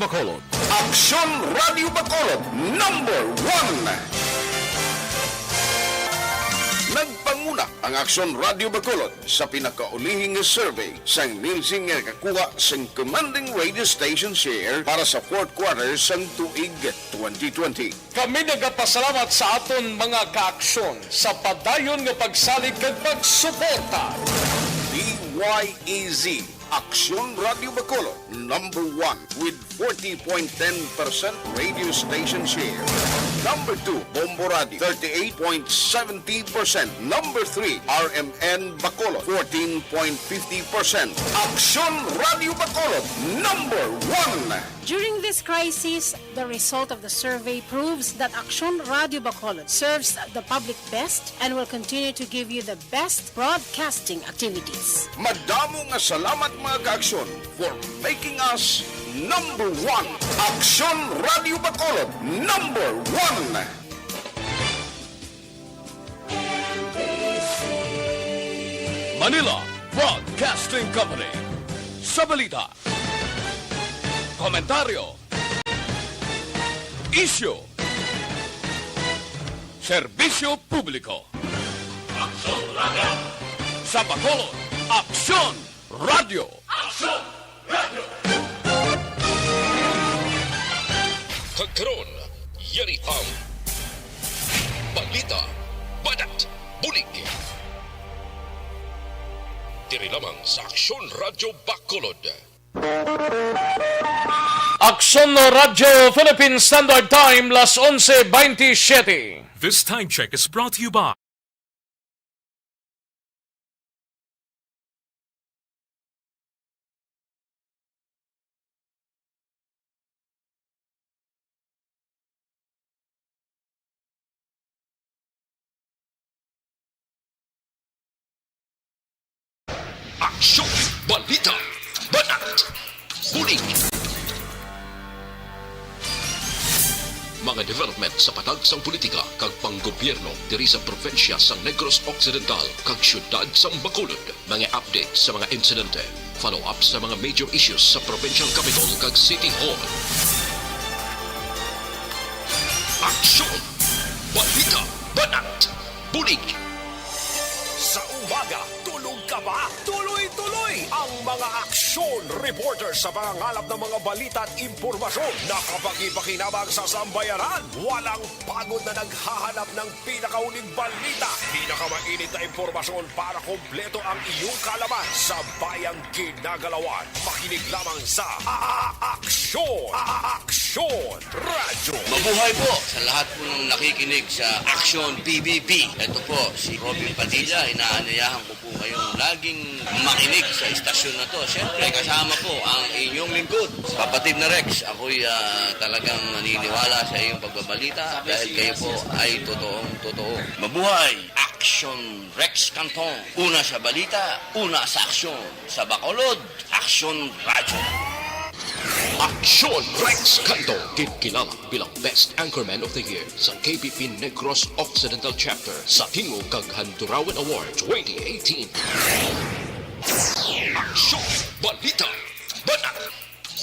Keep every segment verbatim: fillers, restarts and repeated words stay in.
Bacolod. Aksyon Radio Bacolod, number one. Nagpanguna ang Aksyon Radio Bacolod sa pinakaulihi nga survey sang Nielsen nga nakakuha sang commanding radio station share para sa fourth quarter sang tuig twenty twenty. Kami nagapasalamat sa aton mga kaaksyon sa padayon nga pagsalig kag pagsuporta. D Y E Z, Aksyon Radio Bacolod, number one with forty point ten percent radio station share. Number two, Bombo Radio, thirty-eight point seventy percent. Number three, R M N Bacolod, fourteen point fifty percent. Aksyon Radio Bacolod, number one. During this crisis, the result of the survey proves that Aksyon Radio Bacolod serves the public best and will continue to give you the best broadcasting activities. Madamo nga salamat, mga kaaksyon, for making us number one. Aksyon Radio Bacolod, number one. Manila Broadcasting Company. Sa balita, komentaryo, isyu, serbisyo publiko. Aksyon Radio. Sa Bacolod, Aksyon Radio. Aksyon Radio. Kag karon, yari ang balita, banat, bulig. Diri lamang sa Aksyon Radio Bacolod. Aksyon Radyo Philippine Standard Time, las onse bentisiete. This time check is brought to you by Aksyon, balita, banat, bulig. Mga development sa patag sang politika kag panggobyerno diri sa probinsya sang Negros Occidental kag siyudad sang Bacolod. Mga update sa mga insidente, follow-up sa mga major issues sa provincial capitol kag city hall. Aksyon, balita, banat, bulig. Sa umaga, tulog ka ba? Tuloy-tuloy ang mga aksyon reporter sa pangangalap ng mga balita at impormasyon na kapakipakinabang sa sambayanan. Walang pagod na naghahanap ng pinakauling balita, pinakamainit na impormasyon para kompleto ang iyong kaalaman sa bayang ginagalawan. Makinig lamang sa A-, A-, Aksyon, A-, A-, Aksyon Radyo. Mabuhay po sa lahat po ng nakikinig sa Aksyon P B B. Ito po si Robin Padilla, inaanyayahan ko po kayong laging makinig sa istasyon na to. Siyempre, kasama po ang inyong lingkod, Kapatid na Rex. Ako'y, ah, talagang naniniwala sa iyong pagbabalita dahil kayo po ay totoong totoo. Mabuhay! Aksyon Rex Canton. Una sa balita, una sa aksyon. Sa Bacolod, Aksyon Radyo. Aksyon Rex Canton, ginkilala bilang Best Anchorman of the Year sa K P P Negros Occidental Chapter sa Tingog kag Handurawan Award twenty eighteen. Aksyon, balita, banat,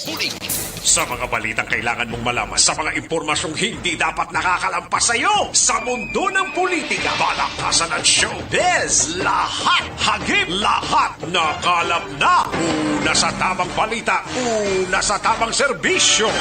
bulig. Sa mga balitang kailangan mong malaman, sa mga impormasyong hindi dapat nakakalampas sa iyo, sa mundo ng politika, balaktasan at showbiz, lahat, hagip, lahat, nakalap na. Una sa tamang balita, una sa tamang serbisyo.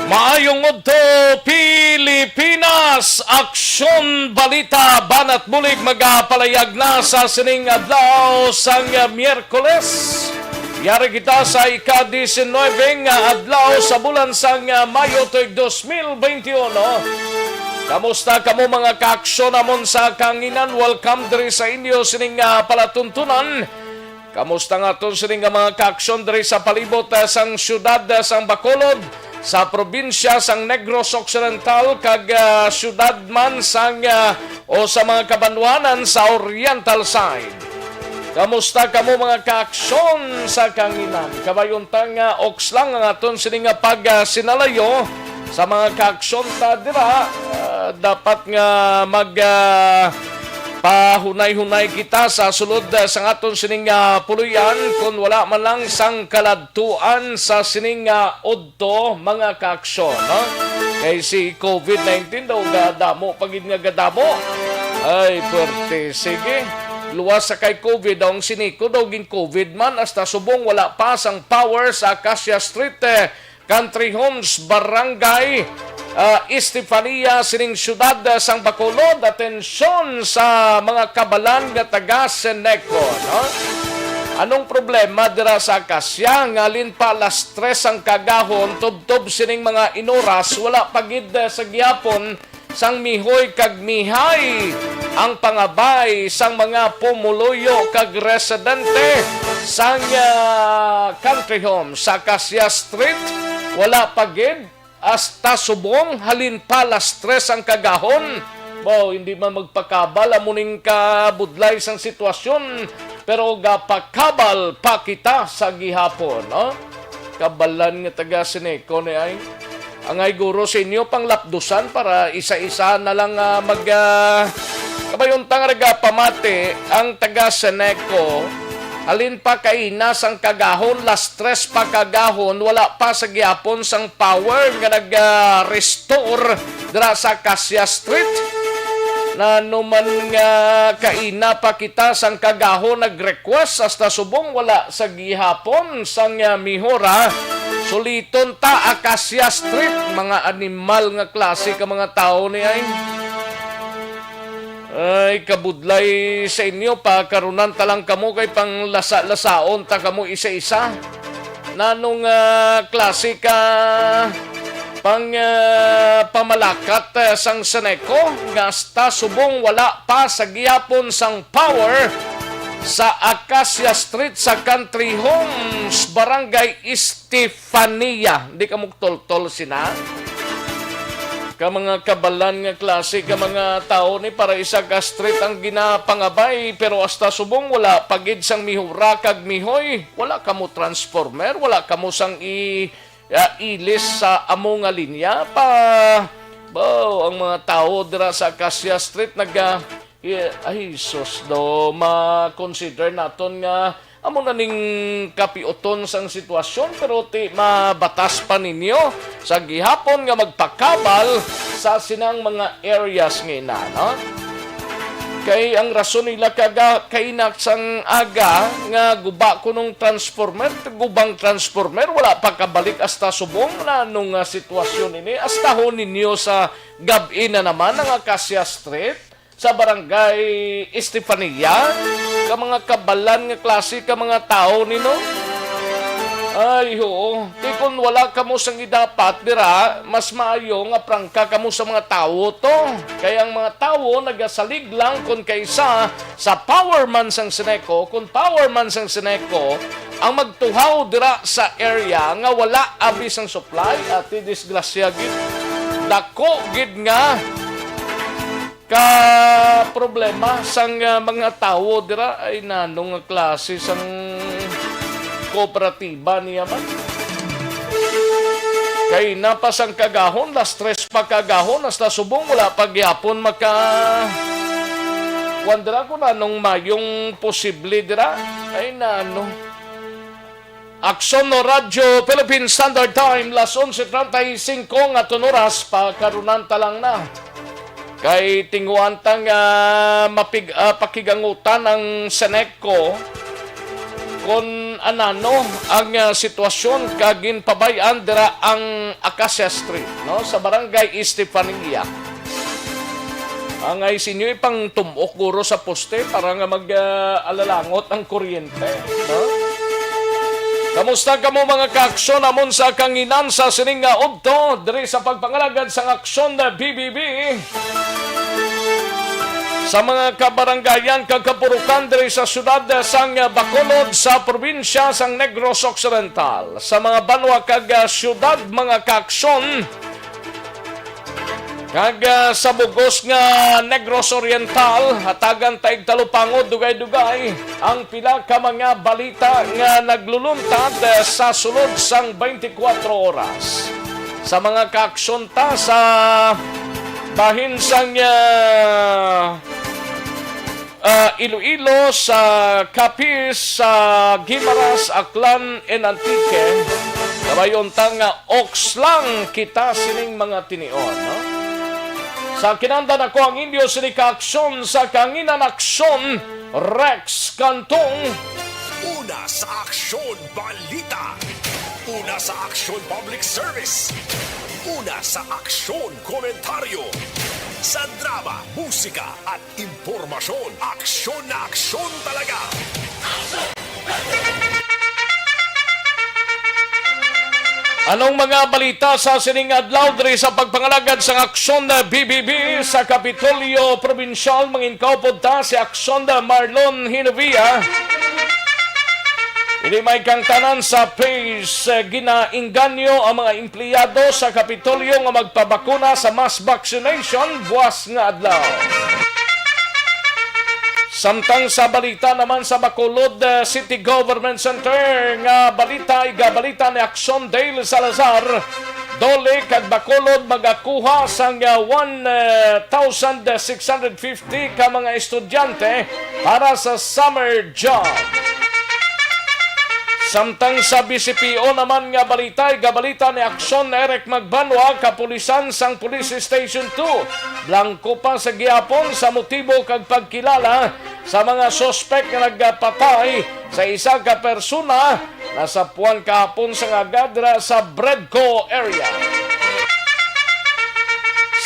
Maayong udto, Pilipinas! Aksyon, balita, banat bulig magapalayag na sa sining adlaw sang Miyerkules. Yari kita sa ika-disinuybe nga adlaw sa bulan sang Mayo tuig dos mil benti uno. Kamusta kamo, mga kaaksyon namon sa kahanginan? Welcome diri sa inyo sining, ah, palatuntunan. Kamusta nga aton sini nga mga kaaksyon diri sa palibot, ah, sang siyudad, ah, sang Bacolod? sa probinsya sang Negros Occidental kag, ah, siyudad man sang, ah, o sa mga kabanwanan sa Oriental side. Kamusta kamo, mga kaaksyon sa kanginan? Kabay unta nga oks lang ang aton sini nga pagsinalayo sa mga kaaksyon ta dira. Ah, dapat nga mag, ah, pahunay-hunay kita sa sulod, ah, sang aton sining, ah, puloy-an, kun wala man lang sang kaladtuan sa sining, ah, udto, mga kaaksyon, no? Kay si covid nineteen daw gadamo pa gid nga gadamo. Ay, pwerte. Sige. Luwas sa kay covid daw ang Sinico, daw gin covid man, hasta subong wala pa sang power sa Acacia Street, eh, Country Homes, Barangay, ah, Estefania, sining siyudad, ah, sang Bacolod. Atensyon sa mga kabalan nga taga Seneco, no? Anong problema dira sa Acacia? Ngalin pa alas tres ang kagahon, tubtob sining mga inoras, wala pa gid, ah, sa gihapon sang mihoy kag mihay ang pangabay sang mga pumuluyo kag residente sang, ah, Country Home sa Acacia Street. Wala pa gid, hasta subong halin pa alas tres ang kagahon. Baw, hindi man magpakabal amo ning kabudlay sang sitwasyon, pero gapakabal pa kita sa gihapon, no? Kabalan nga taga Seneco ni ay. Angay guro sa inyo panglapdusan para isa-isa na lang, ah, mag, ah, kabay unta nga nagapamati ang taga Seneco. Halin pa kaina sang kagahon, las tres pa kagahon, wala pa sa gihapon sang power nga nag, ah, restore dira sa Acacia Street. Nano man nga kaina pa kita sang kagahon nag-request, hasta subong wala sa gihapon sang, ah, mihora. Suliton ta Acacia Street, mga animal nga klase ka mga tawo ni ay. Ay, kabudlay sa inyo, pakarunan ta lang kamo kay panglasa-lasaon ta kamo isa-isa. Nanong, ah, klase ka pang, ah, pamalakat, ah, sang Seneco nga hasta subong wala pa sa gihapon sang power sa Acacia Street sa Country Homes, Barangay Estefania. Di ka mugtoltol sina? Ka mga kabalan nga klase ka mga tawo ni, para isa ka street ang ginapangabay, pero hasta subong wala pa gid sang mihura kag mihoy. Wala kamo transformer, wala kamo sang i, ah, ilis sa amo nga linya pa. Baw, ang mga tawo dira sa Acacia Street naga, eh, ay, sus, do, ma-consider naton nga amo na ning kapiuton sang sitwasyon, pero ti mabatas pa ninyo sa gihapon nga magpakabal sa sinang mga areas nga ina, no? Kay ang rason nila kaga, kainak sang aga nga guba kunong transformer, gubang transformer, wala pa kabalik hasta subong. Nano nga sitwasyon ini? Astahon ninyo sa gab-i na naman ang Acacia Street sa Barangay Estefania. Ka mga kabalan nga klase ka mga tawo ni, no? Ay, oo. Ti kon wala kamo sang idapat dira, mas maayo nga prangka kamo sa mga tawo to. Kay ang mga tawo nagasalig lang kon kaisa sa power man sang Seneco, kon power man sang Seneco, ang magtuhaw dira sa area nga wala abi sang supply, ati disgrasya gid. Dako gid nga ka problema sang, ah, mga tawo dira. Ay, nano nga klase sang kooperatiba niya man? Kay na pa sang kagahon, las tres pa kagahon, hasta subong wala pa gyapon maka, kuwan dira kung anong mayong posible dira. Ay, nano. Aksyon no Radyo Philippine Standard Time, las onse treinta y cinco nga aton oras, pakarunan ta lang na. Kay tinguan ta nga mapig-, ah, pakigangutan ang Seneco kon anano ang, ah, sitwasyon kag ginpabay-an dira ang Acacia Street, no, sa Barangay Estefania. Angay sa inyo ipangtumok guro sa poste para nga mag, ah, alalangot ang kuryente, no? Kamusta kamo, mga kaaksyon, amon sa kanginan sa sining nga udto diri sa pagpangalagad sang Aksyon na B B B? Sa mga kabarangayan kag kapurukan diri sa siyudad sang Bacolod sa probinsya sang Negros Occidental, sa mga banwa kag, ah, siyudad, mga kaaksyon, kag, ah, sa bug-os nga Negros Oriental, hatagan ta og talupangod dugay-dugay ang pila ka mga balita nga nagluluntad, ah, sa sulod sang twenty-four oras. Sa mga kaaksyon ta sa bahin sang, ah, ah, Iloilo, sa Capiz, sa Guimaras, Aklan, and Antique. Kabayon ta nga oks lang kita sining mga tinion, no? Sa kinahanglan, ako ang inyo sini kaaksyon sa Kahanginan Aksyon, Rex Cantong. Una sa aksyon, balita. Una sa aksyon, public service. Una sa aksyon, komentaryo. Sa drama, musika, at impormasyon, aksyon na aksyon talaga. Anong mga balita sa sining adlaw diri sa pagpangalagad sang Aksyon B B B sa Kapitolyo Probinsyal? Mangin kaupod ta si Aksyon Marlon Hinovia. Ini may kangtanan sa P A C E, ginainganyo ang mga empleyado sa Kapitolyo nga magpabakuna sa mass vaccination buwas nga adlaw. Samtang sa balita naman sa Bacolod, eh, City Government Center nga balita, igabalita ni Aksyon Dale Salazar, Dole kag Bacolod magakuha sang, ah, one thousand six hundred fifty ka mga estudyante para sa summer job. Samtang sa B C P O naman nga balita, igabalita ni Aksyon Eric Magbanwa, kapulisan sang Police Station two, blanko pa sa gihapon sa motibo kag pagkilala sa mga suspek nga nagpatay sa isa ka persona, nasapuan kahapon sang aga dira sa Bredco area.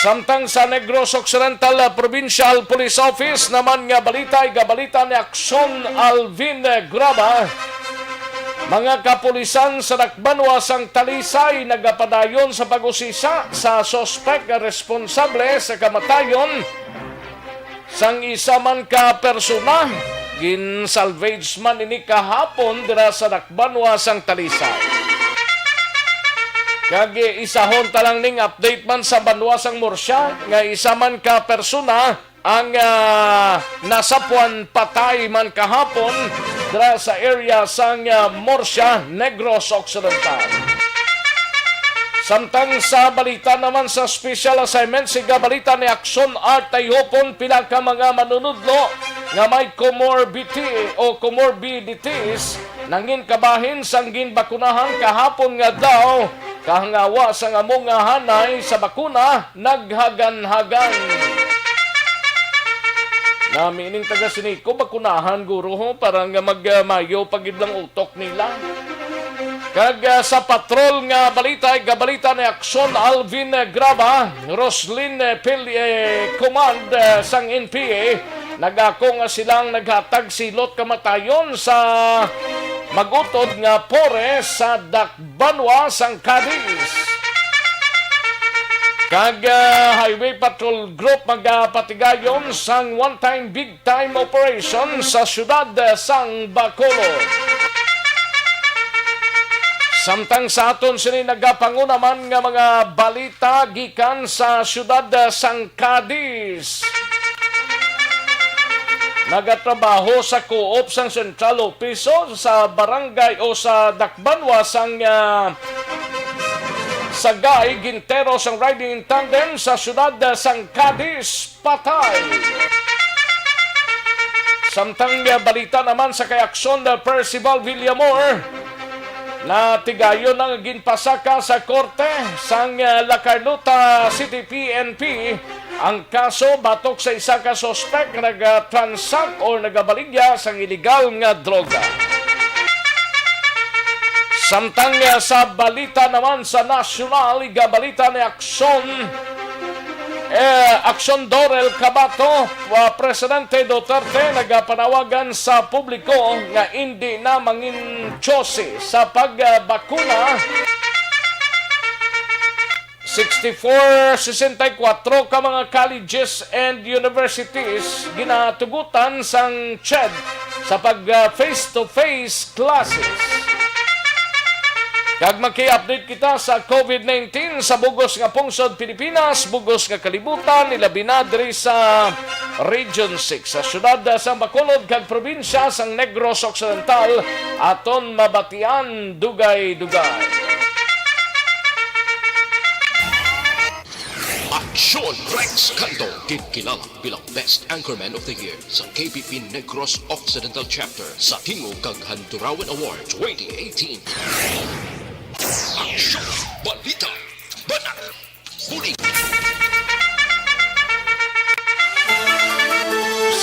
Samtang sa Negros Occidental Provincial Police Office naman nga balita, igabalita ni Aksyon Alvin Graba, mga kapulisan sa Dakbanwa sang Talisay nagapadayon sa pag-usisa sa suspek nga responsable sa kamatayon sang isa man ka persona. Gin-salvage man ini kahapon dira sa Dakbanwa sang Talisay. Kag isahon ta lang ning update man sa banwa sang Murcia nga isa man ka persona ang, ah, nasapuan patay man kahapon dira sa area sang, ah, Murcia, Negros Occidental. Samtang sa balita naman sa special assignment, siga balita ni Aksyon Art Tayhopon, pila ka mga manunudlo nga may comorbidity o comorbidities nangin kabahin sang ginbakunahan kahapon nga adlaw, kahangawa sang amo nga hanay sa bakuna naghaganhagan. Nami ining taga Sinico, bakunahan, guro, ho, para nga mag, ah, mayo pa gid lang utok nila. Kag, ah, sa patrol nga balita, gabalita ni Aksyon Alvin, eh, Graba, Roslyn, eh, Pil-, eh, Command, eh, sang N P A, nagako nga silang naghatag silot kamatayon sa magutod nga pore sa Dakbanwa sang Cadiz. Kag, ah, Highway Patrol Group magapatigayon sang one-time big time operation sa siyudad sang Bacolod. Samtang sa aton sini nagapanguna man nga mga balita gikan sa siyudad sang Cadiz. Nagatrabaho sa co-op sang Central Opiso sa barangay o sa dakbanwa sang, ah, Sagay Gintero sang riding in tandem sa siyudad sang Cadiz. Patay. Samtang, ah, balita naman sa kay Aksyon, ah, Percival Villamor, natigayon na nga ginpasaka sa korte sang, ah, La Carlota City P N P ang kaso batok sa isa ka suspek nga nag-transact or nagabaligya sang iligal nga droga. Samtang, ah, sa balita naman sa nasyonal, igabalita ni Aksyon, eh, Aksyon Dorel Cabato, ah, Presidente Duterte nagapanawagan sa publiko nga indi na mangin tsusi sa pagbakuna Sixty-four, sesenta y kuatro ka mga colleges and universities ginatugutan sang ched sa pag, ah, face-to-face classes. Kag magki-update kita sa COVID nineteen sa bugos nga pungsod Pilipinas, bugos nga kalibutan, ilabi na diri sa Region six, sa siyudad sang Bacolod kag probinsya sang Negros Occidental, aton mabatian dugay-dugay. Aksyon Rex Cantong, ginkilala bilang Best Anchorman of the Year sa K P P Negros Occidental Chapter sa Tingog kag Handurawan Award twenty eighteen. Aksyon, balita, banat, bulig.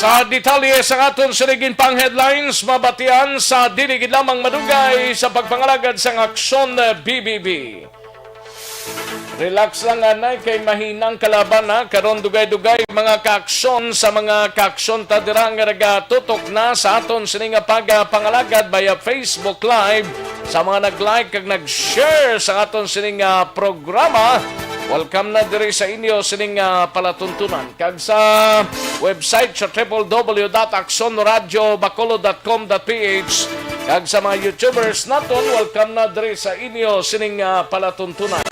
Sa detalye sang aton sining pang headlines, mabatian sa dili gid lamang madugay sa pagpangalagad sang Aksyon B B B. Relax lang, anay, kay mahinang kalaban, ha. Karon, dugay-dugay, mga kaaksyon, sa mga kaaksyon ta dira nga nagatutok na sa aton sini nga pagpangalagad via Facebook Live. Sa mga nag-like kag nag-share sa aton sini nga programa, welcome na diri sa inyo sini nga palatuntunan. Kag sa website sa triple W dot aksyon radio bacolod dot com dot P H, kag sa mga YouTubers naton, welcome na diri sa inyo sining, ah, palatuntunan.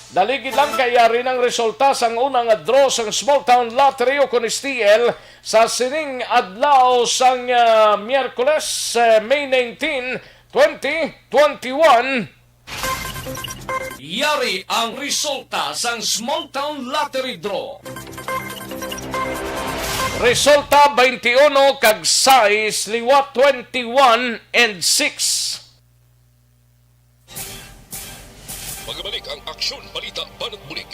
Dali gid lang kay yari nang resulta sang una nga draw sang Small Town Lottery o kon S T L sa sining adlaw sang, ah, Miyerkules, eh, May nineteen, twenty twenty-one. Yari ang resulta sang Small Town Lottery Draw. Resulta, twenty-one kag sais, liwat twenty-one and six. Magabalik ang aksyon, balita, banat, bulig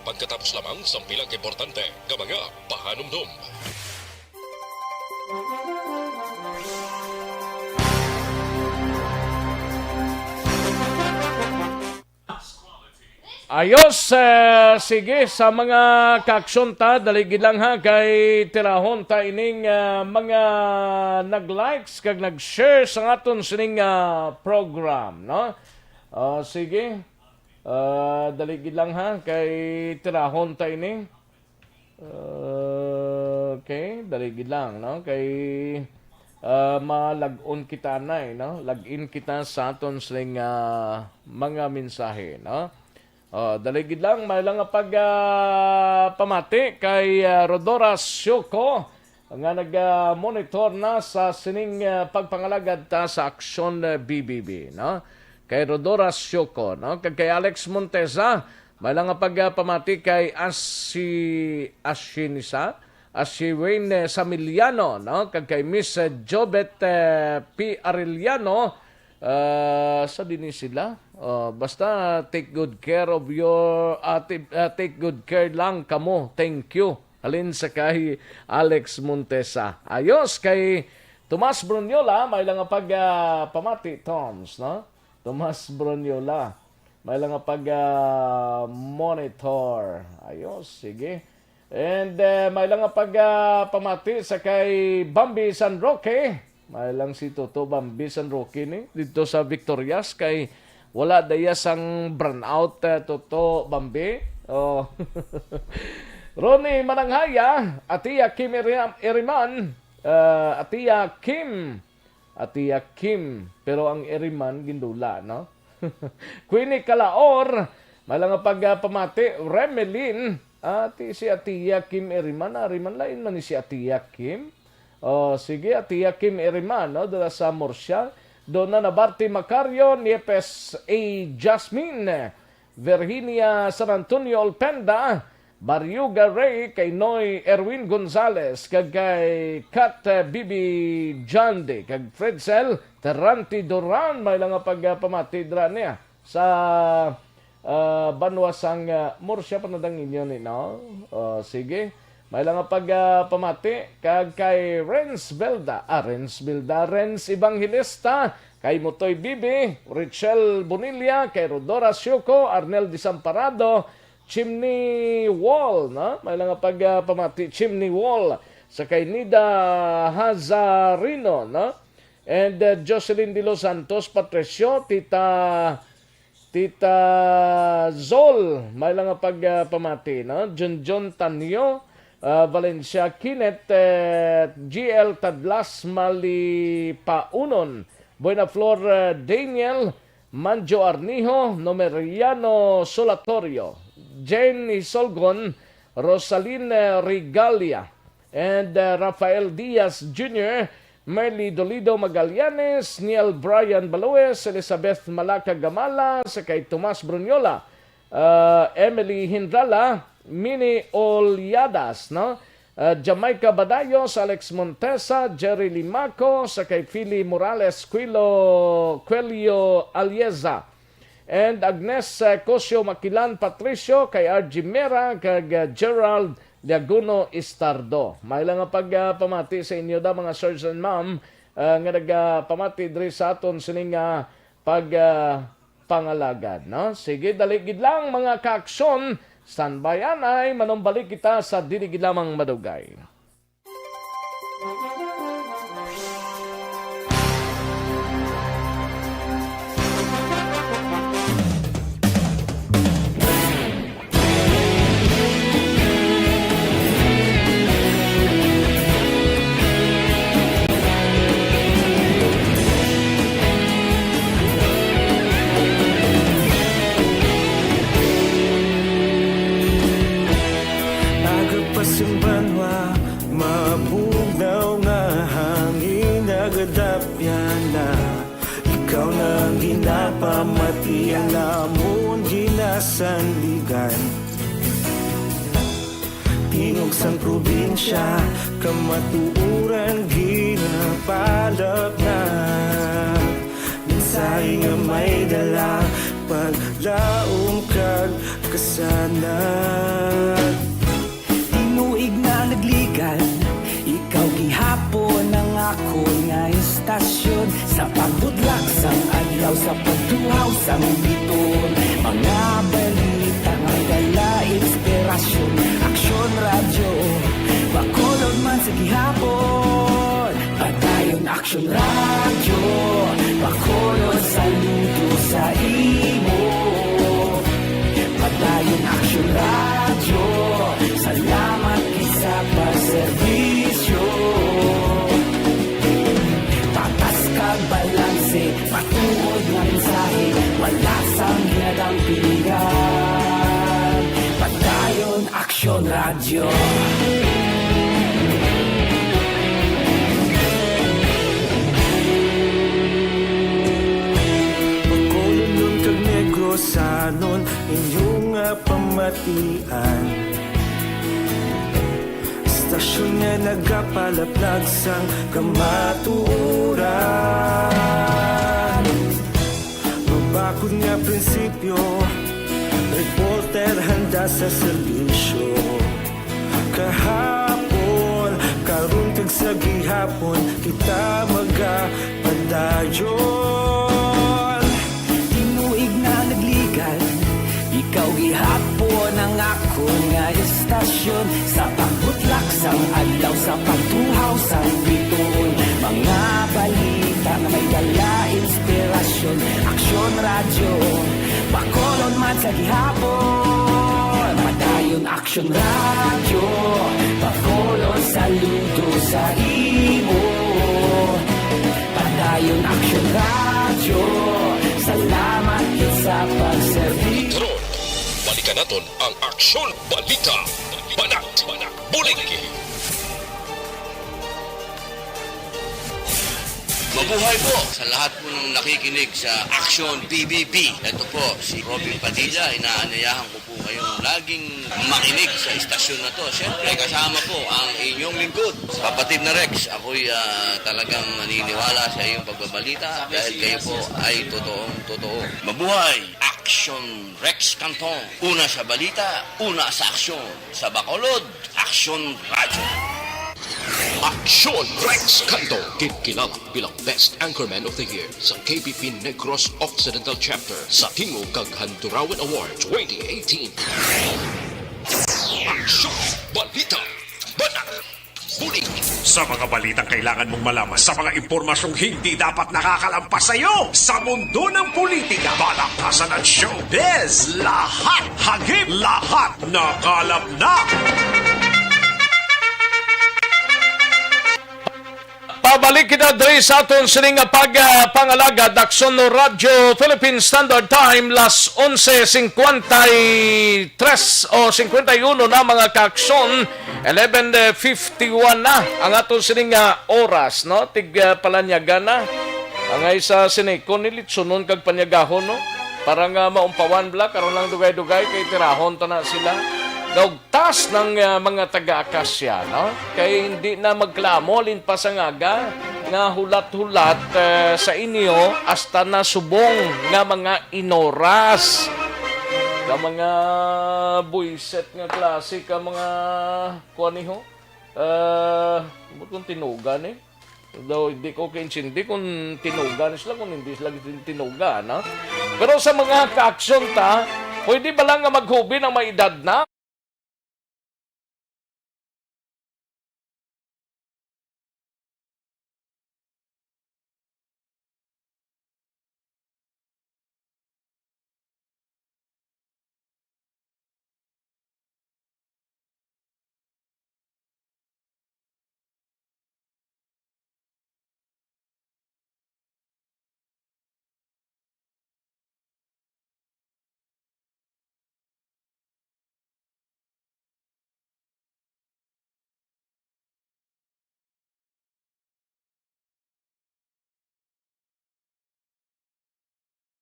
pagkatapos lamang sang pila ka importante nga mga pahanumdom. Ayos, eh, sige, sa mga kaaksyon ta, dali gid lang, ha, kay tirahon ta ining, ah, mga nag-likes kag nag-share sa aton sining, ah, program, no? Ah, sige. Ah, dali gid lang, ha, kay tirahon ta ini. Okay, dali gid lang, no? Kay, ah, malag-on kita anay, no? Log in kita sa aton sining, ah, mga mensahe, no? Oh, dali gid lang, may lang nga pag, ah, pamati kay, ah, Rodora Sioko nga nag, ah, monitor na sa sining, ah, pagpangalagad ta sa Aksyon, ah, B B B, no? Kay Rodora Sioko, no? Kag kay Alex Montesa, may lang nga pag, ah, pamati kay Asi-, Asinisa, Asi Wayne, eh, Samiliano, no? Kag kay Miss, eh, Jobet, eh, P Arellano, ah, sa din sila. Oh, basta take good care of your, ah, ti-, ah, take good care lang kamo. Thank you. Halin sa kay Alex Montesa. Ayos, kay Tomas Brunyola, may lang nga pag, ah, pamati, Toms, no? Tomas Brunyola. May lang nga pag, ah, monitor. Ayos, sige. And, eh, may lang nga pag, ah, pamati sa kay Bambi San Roque. May lang si Toto Bambi San Roque ni dito sa Victorias kay wala daya sang brownout, eh, Toto Bambi. Oh. Ronnie Mananghaya, Atiya Kim Iriam-, Iriman, ah, Atiya Kim Atiya Kim, pero ang Iriman gindula, no? Queenie Calaor, may lang nga pag, ah, pamati, Remelin, ati si Atiya Kim Iriman, Iriman lain man ni si Atiya Kim. Oh, sige, Atiya Kim Iriman, no? Dala sa Murcia. Dona Nabarte Macario, Niepes A. Jasmine, Virginia San Antonio Olpenda, Barrio Garay, kay Noy Erwin Gonzales, kag kay Kat, eh, Bibi Jande, kag Fredsel Terrante Duran, may lang nga pagpamati dira niya sa, ah, banwa sang, ah, Murcia pa nadang inyo ni, no? Oh, sige. May lang nga pag, ah, pamati kag kay Renz Belda, ah, Renz Belda, Renz Evangelista, kay Mutoy Bibi, Richel Bonilla, kay Rodora Siuco, Arnel Desamparado, Chimney Wall, no? May lang nga pag, ah, pamati, Chimney Wall, sa kay Nida Hazarino, no? And, ah, Jocelyn De Los Santos, Patricio, Tita Tita Zol, may lang nga pag, ah, pamati, no? Junjun Tanyo, ah, Valencia Kinet, eh, G L Tadlas Malipaunon, Buena Flor, eh, Daniel, Manjo Arnijo, Nomeriano Solatorio, Jane Isolgon, Rosalyn, eh, Regalia, and, uh, Rafael Diaz Junior, Merly Dolido Magallanes, Niel Brian Baloes, Elizabeth Malaca Gamala, sa kay Tomas Bruniola, uh, Emily Hindrala, Mini Olyadas, no? Uh, Jamaica Badayos, Alex Montesa, Jerry Limaco, sa kay Philly Morales, Quilo, Quelio Alieza, and Agnes, uh, Cosio Makilan Patricio, kay R G Mera, kag, uh, Gerald Liaguno Istardo. May lang nga pag, ah, pamati sa inyo da, mga sirs and ma'am, ah, nga nagapamati diri sa aton sining, ah, pag, ah, pangalagad, no? Sige, dali gid lang, mga kaaksyon. Standby anay, manumbalik kita sa dili gid lamang madugay. Aga pa sing banwa, mabugnaw nga hangin nagadapyan na. Ikaw na ang ginapamati, ang amon ginasandigan. Tingog sang probinsya, kamatuoran ginapalapnag. Mensahe nga may dala, paglaom kag kasanag. Tinuig na nagligan, ikaw gihapon ang akon nga istasyon. Sa pagbudlak sang adlaw, sa pagtuhaw sang biton, mga balita nga dala inspirasyon. Aksyon Radyo, Bacolod man sa gihapon. Padayon Aksyon Radyo, Bacolod, saludo sa imo. Padayon Aksyon Radyo, salamat gid sa pagserbisyo. Patas kag balanse, matuod nga mensahe, wala sang ginadampingan. Padayon Aksyon Radyo. Bacolodnon kag Negrosanon, inyo nga pamatian. Istasyon nga nagapalaplag sang kamatuoran. Mabakod nga prinsipyo, reporter handa sa serbisyo. Kahapon, karon kag sa gihapon, kita magapadayon. Tinuig na nagligan, ikaw gihapon ang akon nga istasyon. Sa pagbutlak sang adlaw, sa pagtuhaw sang bituon, mga balita nga may dala inspirasyon. Aksyon Radyo, Bacolod man sa gihapon. Padayon Aksyon Radyo, Bacolod, saludo sa imo. Padayon Aksyon Radyo, salamat gid sa pagserbi. Karon, balikan naton ang Aksyon Balita. Banat, Banat, Bulig. Mabuhay po sa lahat po ng nakikinig sa Aksyon P B B. Ito po si Robin Padilla. Inaanyayahan ko po kayong laging makinig sa istasyon na to. Siyempre, kasama po ang inyong lingkod, kapatid na Rex. Ako'y, ah, talagang naniniwala sa iyong pagbabalita dahil kayo po ay totoong totoo. Mabuhay! Aksyon Rex Canton. Una sa balita, una sa aksyon. Sa Bacolod, Aksyon Radyo. Aksyon Rex Canto, ginkilala bilang Best Anchorman of the Year sa K B P Negros Occidental Chapter sa Tingog kag Handurawan Award twenty eighteen. Aksyon, balita, banat, bulig. Sa mga balitang kailangan mong malaman, sa mga impormasyong hindi dapat nakakalampas sa iyo, sa mundo ng politika, balaktasan at showbiz, lahat hagip, lahat nakalap na. Pabalik kita diri sa aton sining nga pag, ah, pangalagad, Aksyon no Radyo Philippine Standard Time, las onse cincuenta y tres o cincuenta y uno na, mga kaaksyon. Eleven fifty-one na ang aton sining nga oras, no? Tig, ah, palanyagan na. Ang isa sini, kung nilitsunon kag panyagahon, no? Para nga maumpawan bala, karon lang dugay-dugay, kay tirahon ta na sila. Daw tas ng, ah, mga taga-Akasya, no? Kay hindi na magklamo, halin pa sa ngaga, nga hulat-hulat, eh, sa inyo, hasta na subong nga mga inoras. Ka mga buiset nga klase, ka mga, kuwan ni ho? Eh, ambot kung tinugan, eh. Daw, hindi ko kaintindi kung tinugan sila, kung hindi sila tin-, tinugan, ha? Pero sa mga kaaksyon ta, pwede ba lang nga maghubin ang may edad na?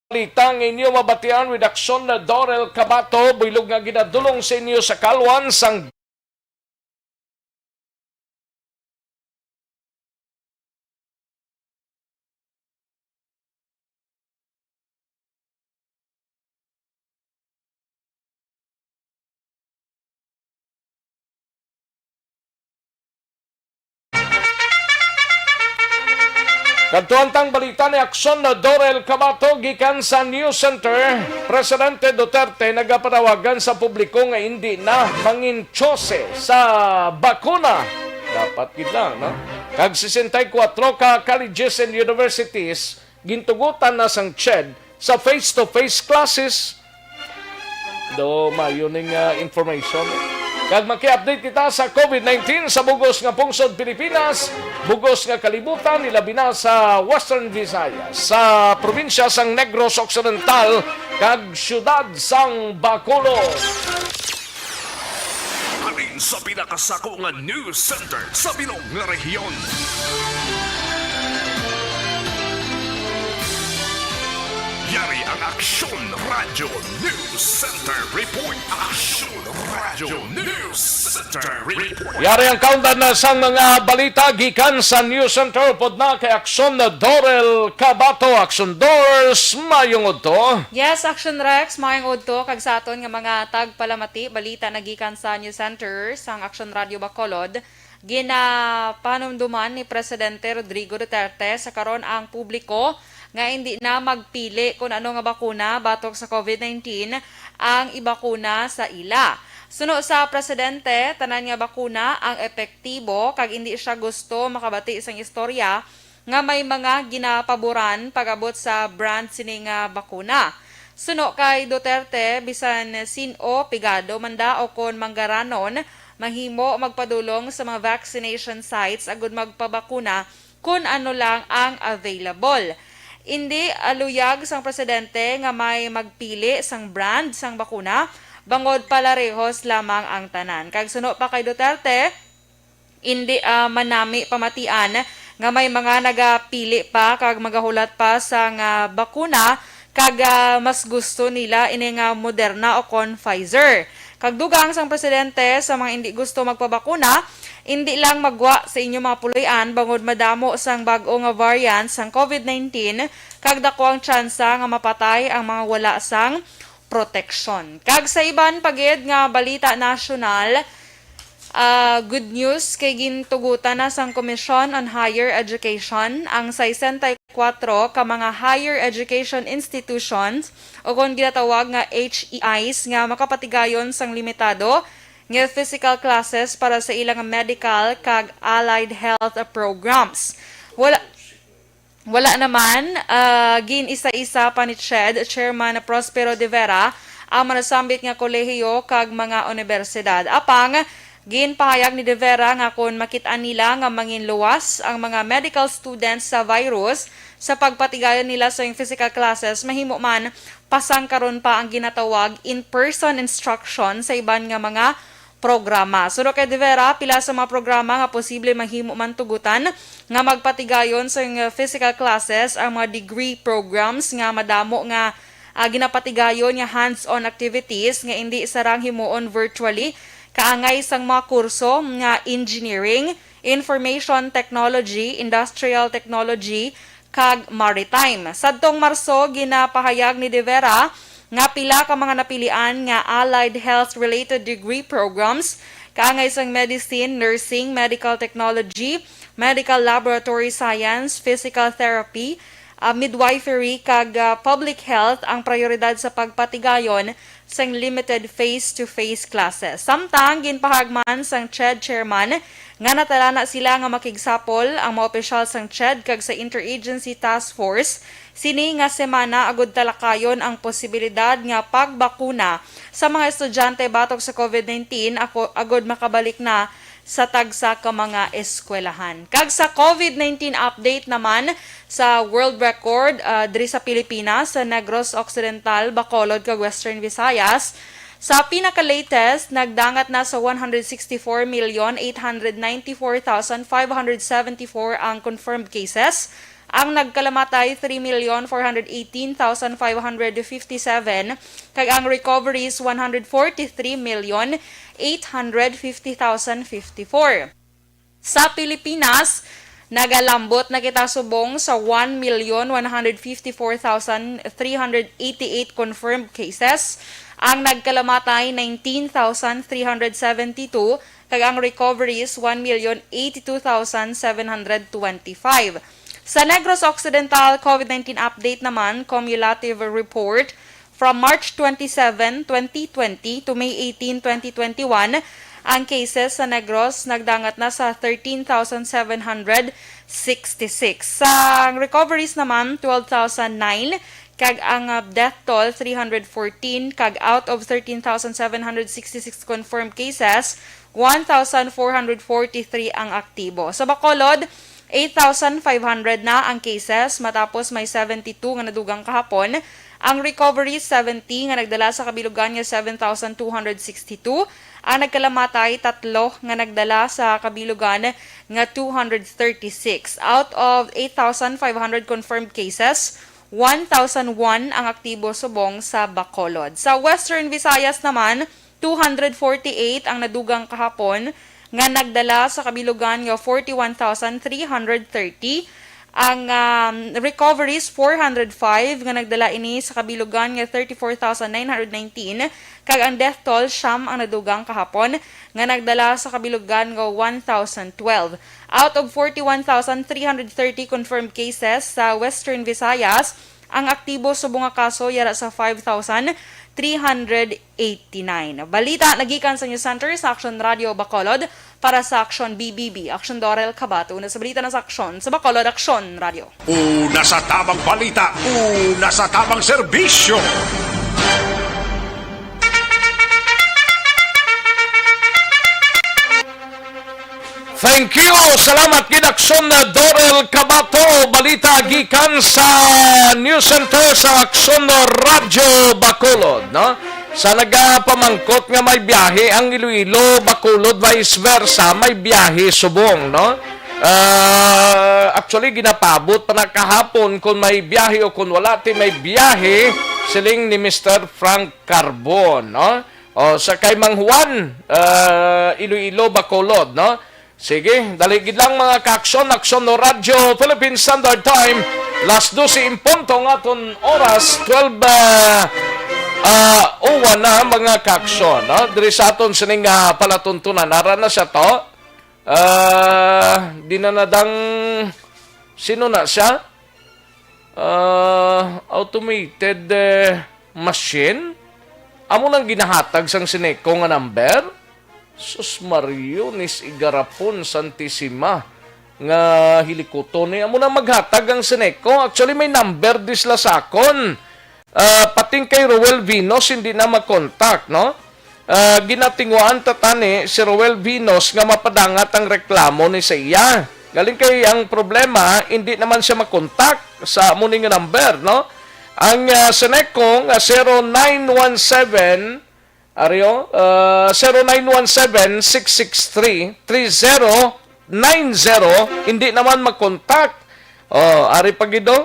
Balita nga inyo mabatian with Aksyon na Dorel Cabato, buylog nga ginadulong sa inyo sa kalwan sang Kadtuan tang balita ni Aksyon na Dorel Cabato gikan sa News Center. Presidente Duterte nagapanawagan sa publiko nga indi na mangin-, Chose sa bakuna. Dapat gid lang, no? Kag sesenta y kuwatro ka colleges and universities gintugutan na sang CHED sa face-to-face classes. Do, mayo ning, ah, information. Kag maki-update kita sa COVID nineteen sa bugos nga pungsod Pilipinas, bugos nga kalibutan, ilabi na sa Western Visayas, sa probinsya sang Negros Occidental, kag siyudad sang Bacolod. Halin sa pinakasako nga news center sa bilog nga rehiyon. Yari ang Aksyon Radyo News Center Report. Aksyon Radyo News Center Report. Yari ang kaundan na sang mga balita gikan sa News Center. Upod na kay Aksyon Dorel Cabato. Aksyon Dors, mayong udto. Yes, Aksyon Rex, mayong udto kag sa aton nga mga tagpalamati. Balita na gikan sa News Center sang Aksyon Radyo Bacolod. Ginapanumduman ni Presidente Rodrigo Duterte sa karon ang publiko nga indi na magpili kon ano nga bakuna batok sa COVID nineteen ang ibakuna sa ila. Suno sa presidente, tanan nga bakuna ang epektibo kag indi siya gusto makabati sang istorya nga may mga ginapaboran pag-abot sa brand sini nga bakuna. Suno kay Duterte, bisan sin-o, pigado man da o kon manggaranon, mahimo magpadulong sa mga vaccination sites agud magpabakuna kon ano lang ang available. Indi, ah, luyag sang presidente nga may magpili sang brand sang bakuna, bangod palarehos lamang ang tanan. Kag suno pa kay Duterte, indi, ah, man nami pamatian nga may mga nagapili pa kag magahulat pa sang, ah, bakuna kag, ah, mas gusto nila ini nga Moderna o kon Pfizer. Kag dugang sang presidente sa mga indi gusto magpabakuna, indi lang maggwa sa inyo mga puloy-an bangod madamo sang bag-o nga variant sang COVID nineteen kag dako ang tsansa nga mapatay ang mga wala sang proteksyon. Kag sa iban pa gid nga balita nasyonal, ah, good news kay gintugutan na sang Commission on Higher Education ang sesenta y kuwatro ka mga higher education institutions o kon ginatawag nga H E Is nga makapatigayon sang limitado nga physical classes para sa ilang medical kag allied health programs. Wala, wala naman, ah, gin-isa-isa pa ni CHED Chairman Prospero De Vera ang mga nasambit nga kolehiyo kag mga unibersidad. Apang, ginpahayag ni De Vera nga kon makit-an nila nga manginluwas ang mga medical students sa virus sa pagpatigayon nila sa physical classes, mahimo man pasangkaron pa ang ginatawag in-person instruction sa iban nga mga programa. Suno kay De Vera, pila sa mga programa nga posible mahimo man tugutan nga magpatigayon sa physical classes ang mga degree programs nga madamo nga, ah, ginapatigayon nga hands-on activities nga indi sarang himuon virtually, kaangay sang mga kurso nga engineering, information technology, industrial technology, kag maritime. Sadtong Marso, ginapahayag ni De Vera nga pila ka mga napilian nga allied health-related degree programs, kaangay sang medicine, nursing, medical technology, medical laboratory science, physical therapy, ah, midwifery, kag, ah, public health ang prioridad sa pagpatigayon sang limited face-to-face classes. Samtang ginpahayag man sang CHED chairman nga natala na sila nga makigsapol ang mga opisyal sang CHED kag sa Interagency Task Force sini nga semana agud talakayon ang posibilidad nga pagbakuna sa mga estudyante batok sa COVID nineteen ako, agud makabalik na sa tagsa ka mga eskwelahan. Kag sa COVID nineteen update naman sa world record, ah, diri sa Pilipinas, sa Negros Occidental, Bacolod, kag Western Visayas, sa pinaka-latest, nagdangat na sa one hundred sixty-four million eight hundred ninety-four thousand five hundred seventy-four ang confirmed cases, ang nagkalamatay, three million four hundred eighteen thousand five hundred fifty-seven, kag ang recoveries, one hundred forty-three million eight hundred fifty thousand fifty-four. Sa Pilipinas, nagalambot na kita subong sa one million one hundred fifty-four thousand three hundred eighty-eight confirmed cases, ang nagkalamatay, nineteen thousand three hundred seventy-two, kag ang recoveries, one million eighty-two thousand seven hundred twenty-five. Sa Negros Occidental COVID nineteen update naman, cumulative report, from March twenty-seven, twenty twenty to May eighteen, twenty twenty-one, ang cases sa Negros nagdangat na sa thirteen thousand seven hundred sixty-six. Sa recoveries naman, twelve thousand nine, kag ang, ah, death toll, three hundred fourteen, kag out of thirteen thousand seven hundred sixty-six confirmed cases, one thousand four hundred forty-three ang aktibo. Sa Bacolod, eight thousand five hundred na ang cases, matapos may seventy-two nga nadugang kahapon. Ang recovery, seventy, nga nagdala sa kabilugan nga seven thousand two hundred sixty-two. Ang nagkalamatay, tatlo, nga nagdala sa kabilugan nga two hundred thirty-six. Out of eight thousand five hundred confirmed cases, one thousand one ang aktibo subong sa Bacolod. Sa Western Visayas naman, two hundred forty-eight ang nadugang kahapon, nga nagdala sa kabilugan nga forty-one thousand three hundred thirty. Ang, um, recoveries, four hundred five, nga nagdala ini sa kabilugan nga thirty-four thousand nine hundred nineteen, kag ang death toll, siyam ang nadugang kahapon, nga nagdala sa kabilugan nga one thousand twelve. Out of forty-one thousand three hundred thirty confirmed cases sa Western Visayas, ang aktibo subong nga kaso yara sa five thousand three hundred eighty-nine. Balita nagikan sa News Center sa Action Radio Bacolod para sa Action B B B. Action Dorel Cabato na sa balita na sa Action sa Bacolod, Action Radio. Una sa tabang balita, una sa tabang serbisyo. Thank you. Salamat gid, Action Dorel Cabato. Balita gikan sa News Center sa Action Radyo Bacolod, no? Sa nagapamangkot nga may biyahe ang Iloilo, Bacolod, vice versa, may biyahe subong, no? Ah, actually, ginapabot pa na kahapon kung may biyahe o kung wala ti may biyahe, siling ni Mister Frank Carbon, no? O, sa kay Mang Juan, ah, Iloilo, Bacolod, no? Sige, dali gid lang, mga ka-aksyon, Aksyon no Radyo, Philippine Standard Time, las dose en punto ang aton oras, twelve, ah, ah, oh one na, mga ka-aksyon, no? Diri sa aton sining, ah, palatuntunan, ara na siya to. Ah, di na nadang, sino na siya? Ah, automated, eh, machine? Amo nang ginahatag sang Syneco nga number? Sus Mario, nis igarapon Santisima nga hilikuton ni. Amo na maghatag ang Seneco. Actually, may number di sila sa akon. Ah, pating kay Roel Vinos, hindi na makontak, no? Ah, ginatinguan ta tani si Roel Vinos nga mapadangat ang reklamo ni sa iya. Galing kay ang problema, hindi naman siya makontak sa amo ni nga number, no? Ang, ah, Seneco nga zero nine one seven, Ario, ah, zero nine one seven, six six three, three zero nine zero, hindi naman makontak. Oh, ari pa gid, oh.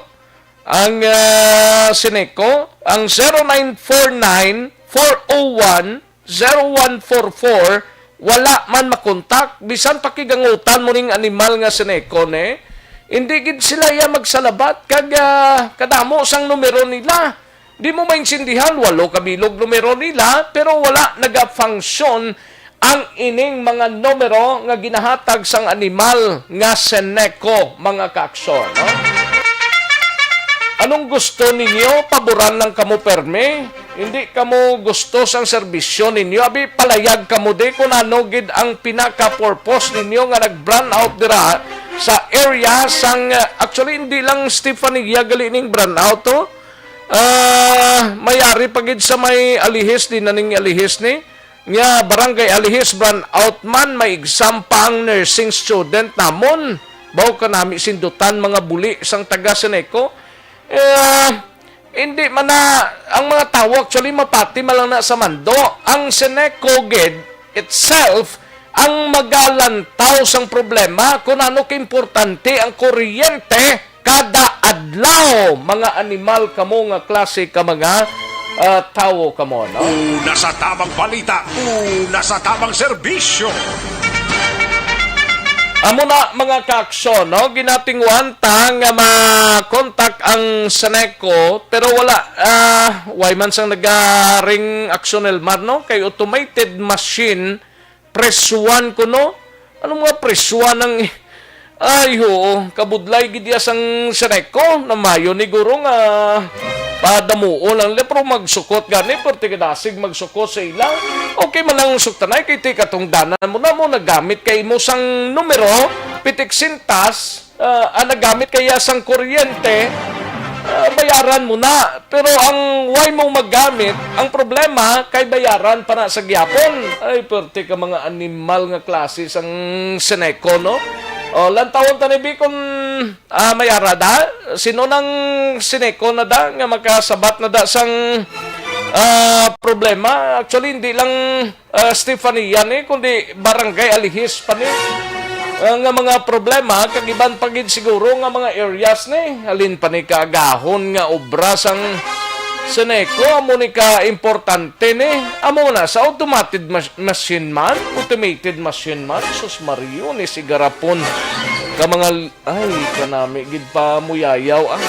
Ang, ah, Seneco, ang zero nine four nine, four oh one, zero one four four, wala man makontak. Bisan pakigangutan mo ning animal nga Seneco, ne? Hindi gid sila iya magsalabat kag, ah, kadamo sang numero nila. Di mo maintindihan, walo ka bilog numero nila, pero wala nagafunction ang ining mga numero nga ginahatag sang animal nga Seneco, mga kaakson, no? Anong gusto ninyo? Paboran lang kamo perme? Hindi kamo gusto sang serbisyo ninyo? Abi, palayag kamo di kung ano gid ang pinaka-purpose ninyo nga nag-brownout dira sa area sang, actually, hindi lang Stefania gali ning brownout, oh. Ah, may ari pa gid sa may Alihis, di na ning Alihis ni. Nga Barangay Alihis, brownout man, may exam pa ang nursing student namon. Baw ka nami sindutan mga buli sang taga Seneco. Eh, hindi man na, ang mga tawo actually mapati man lang na sa mando. Ang Seneco gid itself ang magalantaw sang problema kung ano kaimportante ang kuryente kada adlaw. Mga animal kamo nga klase ka mga, ah, tawo kamo, no? Una sa tamang balita, una sa tamang serbisyo. Amo na, mga kaakson, no? Ginatinguan ta nga makontak ang Seneco, pero wala, ah, way man sang nagaring aksyon, Elmar, no? Kay automated machine, presyuan kuno. Ano mga presyuan ang, ay, oo, kabudlay gid iya sang Seneco, na mayo ni guro nga padamuon lang nila, pero magsukot gani, perti kadasig magsukot sa ila. Okay man lang suktanay, kay ti katungdanan mo na mo, nagamit kay imo sang numero, pitik sintas, ah, ah, nagamit kay iya sang kuryente, ah, bayaran mo na. Pero ang way mo magamit, ang problema kay bayaran pa na sa gyapon. Ay, perti ka mga animal nga klase sang Seneco, no? O, lantawon ta ni Bi kung, ah, may ara da. Sino nang Seneco na da nga makasabat na da sang, ah, problema? Actually, hindi lang, ah, Stefania ni, kundi Barangay Alihis pa ni. Ah, nga mga problema, kag iban pa gid siguro nga mga areas ni. Halin pa ni kaagahon nga obra sang Seneco, amo ni ka importante ni. Amo na, sa automated mas-, machine man, automated machine man, sus Mario, ni sigarapon ka mga l-, ay, kanami gid pa muyayaw, ah.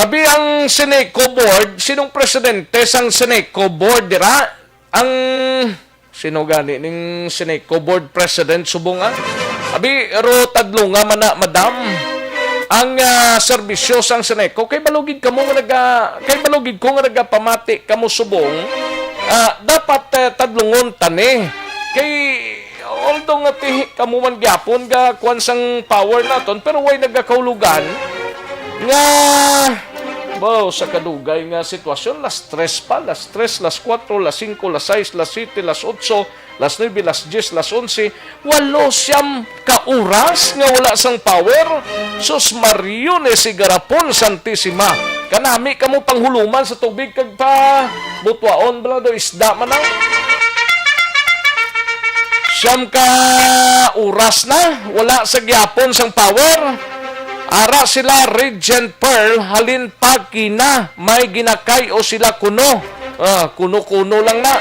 Abi ang Seneco Board, sinong presidente sang Seneco Board dira? Ang sino gani ning Seneco Board President subong, ah? Abi, ro tadlunga man na, madam. Ang, ah, serbisyo sang Seneco, kay balugid kamo nga naga-, kay balugid ko nga nagapamati kamo subong, ah, dapat, eh, tadlungon ta ni. Kay, although nga ti-, kamo man gyapon ga kuwan sang power naton, pero way nagakahulugan nga, bo, sa kadugay nga sitwasyon, las tres pa, las tres, las kuwatro, las singko, las sais, las siyete, las otso, las nuebe, las dyes, las onse, walo, siyam ka oras nga wala sang power. Sus Mario ni sigarapon Santisima. Kanami kamo panghuluman sa tubig kag pa butwaon bala do isda man ang siyam ka oras na wala sa gyapon sang power. Ara sila Regent Pearl, halin pa kina may ginakay o sila kuno. Ah, kuno-kuno lang na.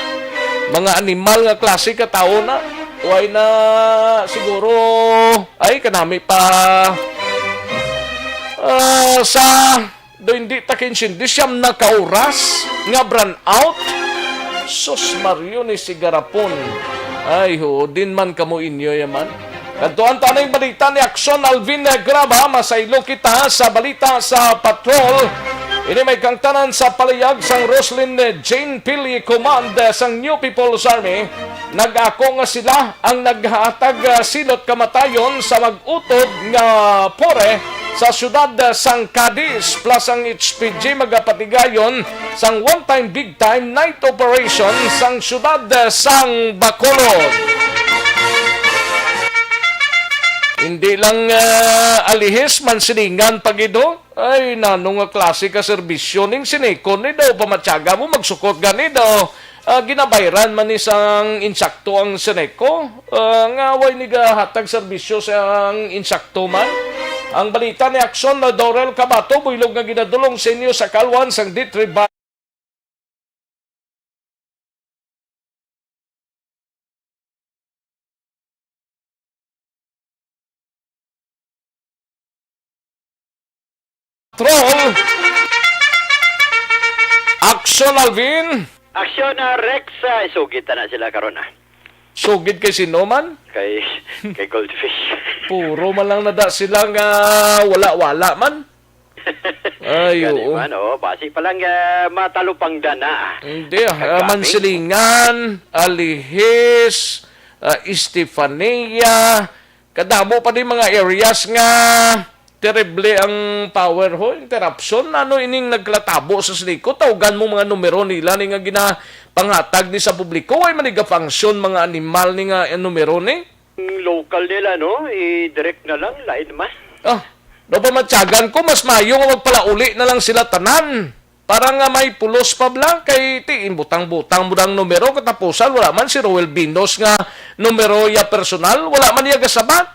Mga animal nga klase ka tawo na. Way na siguro, ay, kanami pa, ah, sa do hindi ta kinsindi, siyam na ka oras nga brownout. Sus Mario ni sigarapon. Ay, ho, din man kamo inyo yaman. Kadtuan ta ning balita ni Action Alvin Graba. Masaylo kita sa balita sa patrol. Ini may kangtanan sa palihog sang Roslyn Jane Pili Command sang New People's Army. Nag-ako nga sila ang naghatag, ah, silot kamatayon sa mag-utod nga pore sa siyudad sang Cadiz, plus ang H P G magapatigayon sang one-time big-time night operation sang siyudad sang Bacolod. Hindi lang, ah, alihis man silingan pa gid, ho. Ay, nano nga klase ka serbisyo ning Sineco ni daw? Pamatyaga mo, magsukot gani daw. Ah, ginabayran man ni sang insakto ang Sineco, ah, nga way ni gahatag serbisyo sang insakto man. Ang balita ni Action na Dorel Cabato, buylog nga ginadulong sa inyo sa kalwan sang D three Ba- Patrol. Action, Alvin. Action, ah, Rex, ah, isugid ta na sila karon, ah. Sugid kay sino man? Kay, kay Goldfish. Puro man lang nada sila nga wala-wala man. Ay, gani oo. Man, oh, basi pa lang, ah, matalupangdan na. Hindi, ah, Kagabing. Mansilingan, Alihis, ah, Estefania, kadamo pa di mga areas nga terrible ang power, ho, interruption. Ano ining naglatabo sa Sineco? Tawgan mo mga numero nila ni nga ginapanghatag ni sa publiko. Ay, maniga function mga animal ni nga, eh, numero ni? Ang local nila, no? I-direct na lang, lain man. Ah, no, pamatyagan ko, mas mayo nga magpalauli na lang sila tanan. Para nga may pulos pa bala, kay ti, butang-butang mo ang numero, katapusan, wala man si Roel Binos nga numero ya personal, wala man niya gasabat.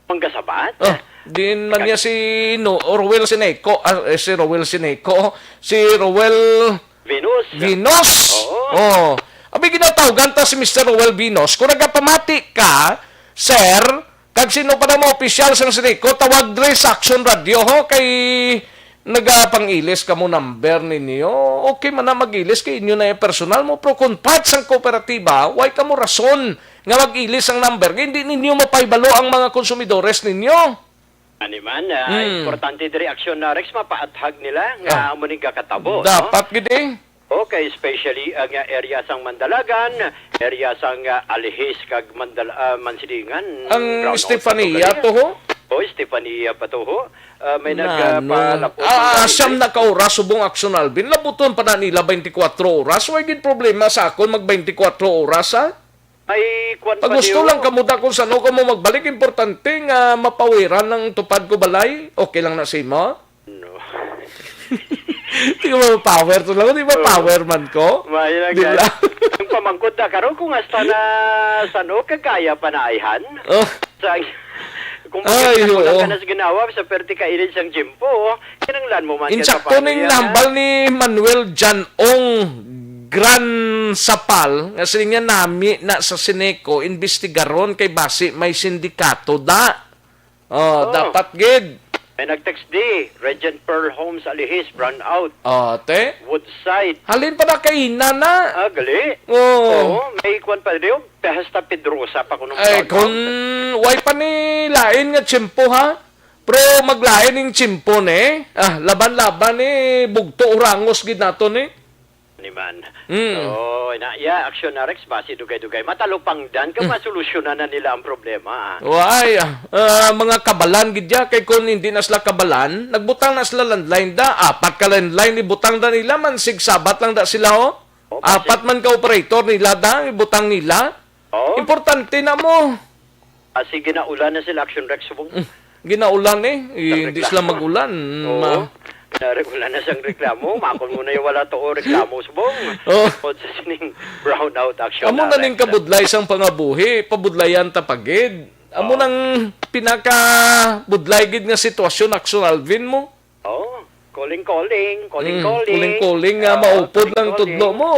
Ang gasabat? Oh, din man niya si, no, Roel Sineco, ah, eh, si Roel Sineco, si Roel Venus. Venus. Oo. Oh. Abi, ginatawgan ta si Mister Roel Venus. Kung nagapamati ka, sir, kag sino pa na mga opisyal sang Sineco, tawag dre sa Action Radio, ho, kay nagapang-ilis kamo number ninyo. Okay man na mag-ilis kay inyo na yung personal mo, pero kung part sang kooperatiba, way kamo rason nga mag-ilis ang number, kay hindi ninyo mapahibalo ang mga konsumidores ninyo. Ani man, ah, Hmm. importante diri, Action na Rex, mapaathag nila nga Ah. amo ning gakatabo, no? Dapat gid eh. Okay, especially ang, ah, area sang Mandalagan, area sang, ah, Alihis kag Mandal-, ah, Mansilingan, Ang Brown Out, Estefania Patuloy. To, ho? Oh, Estefania pa to, ho. Ah, may Nano? nagpalapot Ah, ng siyam na ka oras subong, Action Alvin. Labuton pa na nila twenty-four oras. Way gid problema sa akon mag twenty-four oras, ha? Ay, kwan Pag pa gusto niyo. lang kamo da kung sano kamo magbalik, importante nga mapawiran ang tupad ko balay. Okay lang na sa imo? No. Di ba power to lang? Di ba Oo. power man ko? Maayo lang Di yan. ba? Ang pamangkot na karon kung hasta na sano kagaya pa na ayhan. Oh. Sa, kung Ay, bakit oo. ka na sa ginawa, sa perti ka init sang tiyempo, kinanglan mo man ka Insakto sa ning pamilya, nahambal ha? ni Manuel Jan Ong Gran Sapal, nga siling niya nami na sa Sineco, imbestigaron kay basi may sindikato da. Oh, Oh. dapat gid. May nag-text di, Regent Pearl Homes, Alihis, Brown Out, Oh, te. Woodside. Halin pa na kaina na. Ah, gali? Oh. Oo, may kwan pa rin. Hasta Pedrosa pa kuno Ay, brown kung out. way pa ni lain nga tiyempo, ha? Pero maglain ning tiyempo ni. Ah, laban-laban ni. Bugto, urangos gid nato ni. Ni man. Mm. So, na, yeah, Action na Rex, basi dugay-dugay. Matalupangdan ka, Mm. masolusyonan na nila ang problema, ah. Why? Ah, mga kabalan gid ya, kay kung hindi na sila kabalan, nagbutang na sila landline da. Apat ka landline, ibutang da nila, man sigsabat lang da sila, oh. Oh, basi Apat man ka operator nila da, ibutang nila. Oh. Importante na mo. Ah, sige, ginaulan na sila, Action Rex, subong. Mm, ginaulan eh. Eh, Ang hindi reklamo. sila mag-ulan. Oo. Ma- Ginaulan na siyang reklamo. Makon mo na yung wala to o reklamo, subong. Oh. Tungkol sa sining brownout, Action Amo na na ning Rex. kabudlay sang pangabuhi, pabudlayan ta pa gid. Amo Oh. nang pinakabudlay gid nga sitwasyon, Action Alvin mo. Oh, calling, calling, calling, Mm, calling. calling, calling nga Oo, maupod calling, lang calling. tudlo mo.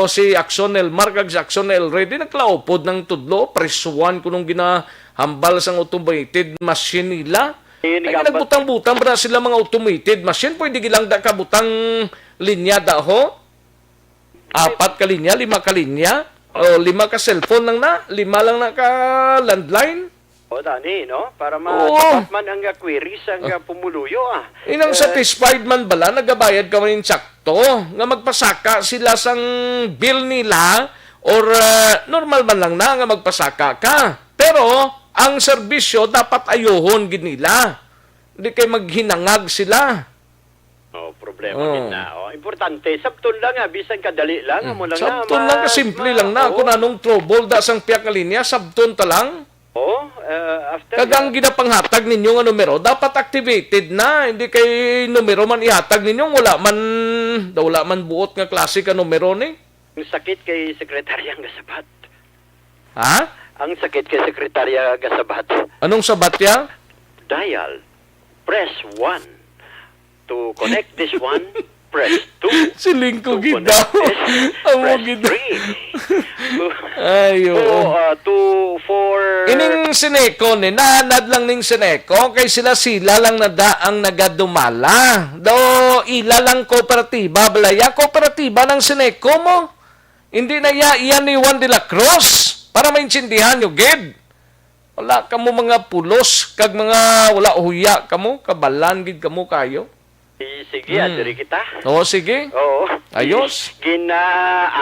Si Action Elmar kag si Action Elrey, di naglaupod ng tudlo. Prisuhan ko nung ginahambal sang automated machine nila. Yun, Ay, gambal. nagbutang-butang ba na sila mga automated machine? Pwede gilang da ka butang linya da, ho? Apat ka linya, lima ka linya? O, lima ka cellphone lang na? Lima lang na ka landline? O, tani, no? Para Oo. Masapat man ang, ah, query sang, ah, pumuluyo, ah. Inang Eh, satisfied man bala, nagabayad ka man insakto, nga magpasaka sila sang bill nila, or, ah, normal man lang na nga magpasaka ka. Pero, ang serbisyo dapat ayuhon gid nila. Di kay maghinangag sila. Oh, problema Oh. gid na. Oh, importante, sabton lang, ah, bisan kadali lang, Hmm. amo lang na, Sabton lang, ma-, kasimple ma-, lang na. oo. Kung anong trouble da sang piyak nga linya, sabton ta lang. Oh, eh, after Kag ang that, ginapanghatag ninyo nga numero, dapat activated na. Hindi kay numero man ihatag ninyo, wala man, wala man buot nga klase ka numero ni. Ang sakit kay Sekretarya nga sabat. Ha? Ang sakit kay Sekretarya nga sabat. Anong sabat ya? Dial. Press one. To connect this one, press two. Siling ko To gid connect daw. This, Amo press gid. three. To, Ay, to, oo. uh, to, for Ining Sineco ni, naanad lang ning Sineco, kay sila-sila lang na da ang nagadumala. Do, ila lang kooperatiba, balaya, kooperatiba ng Sineco mo. Hindi na iya, iya ni Juan de la Cruz, para maintindihan nyo gid. Wala kamo mga pulos, kag mga wala huya kamo, kabalan gid kamo kayo. Eh, sige, Hmm. adiri kita. Oo, sige. Oo. Ayos. Gina,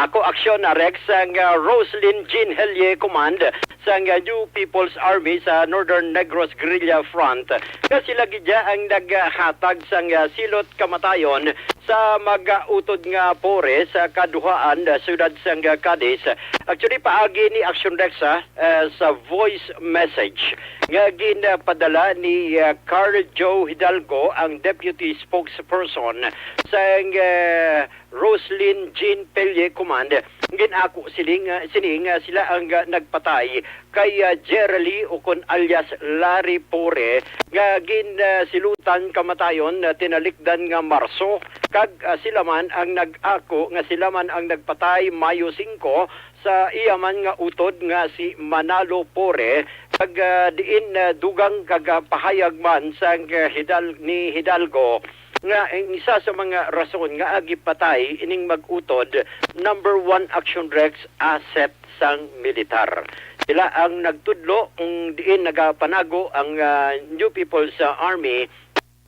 ako aksyon na Rex sang, ah, Roslyn Jean Helie Command sang, ah, New People's Army sa Northern Negros Guerrilla Front. Nga sila gid ya ang naghatag sang, ah, silot kamatayon sa mag-utod nga pore sa kaduhaan, ah, siyudad sang, ah, Cadiz. Actually, paagi ni Action Rex, ah, ah, sa voice message nga ginpadala ni, ah, Carl Joe Hidalgo, ang deputy spokesperson sang, ah, Roslyn Jean Pelle Command, gin-ako sini nga, sini nga sila ang, ah, nagpatay kay, ah, Jerry ukon alias Larry Pore nga gin, ah, silutan kamatayon, ah, tinalikdan nga Marso, kag, ah, sila man ang nag-ako nga sila man ang nagpatay Mayo singko sa iya man nga utod nga si Manalo Pore, kag, ah, diin, ah, dugang kag, ah, pahayag man sang, ah, Hidal-, ni Hidalgo nga ang isa sa mga rason nga gipatay ining mag-utod, number one, Action Rex, asset sang militar. Sila ang nagtudlo kung diin nagapanago ang, ah, New People's, ah, Army,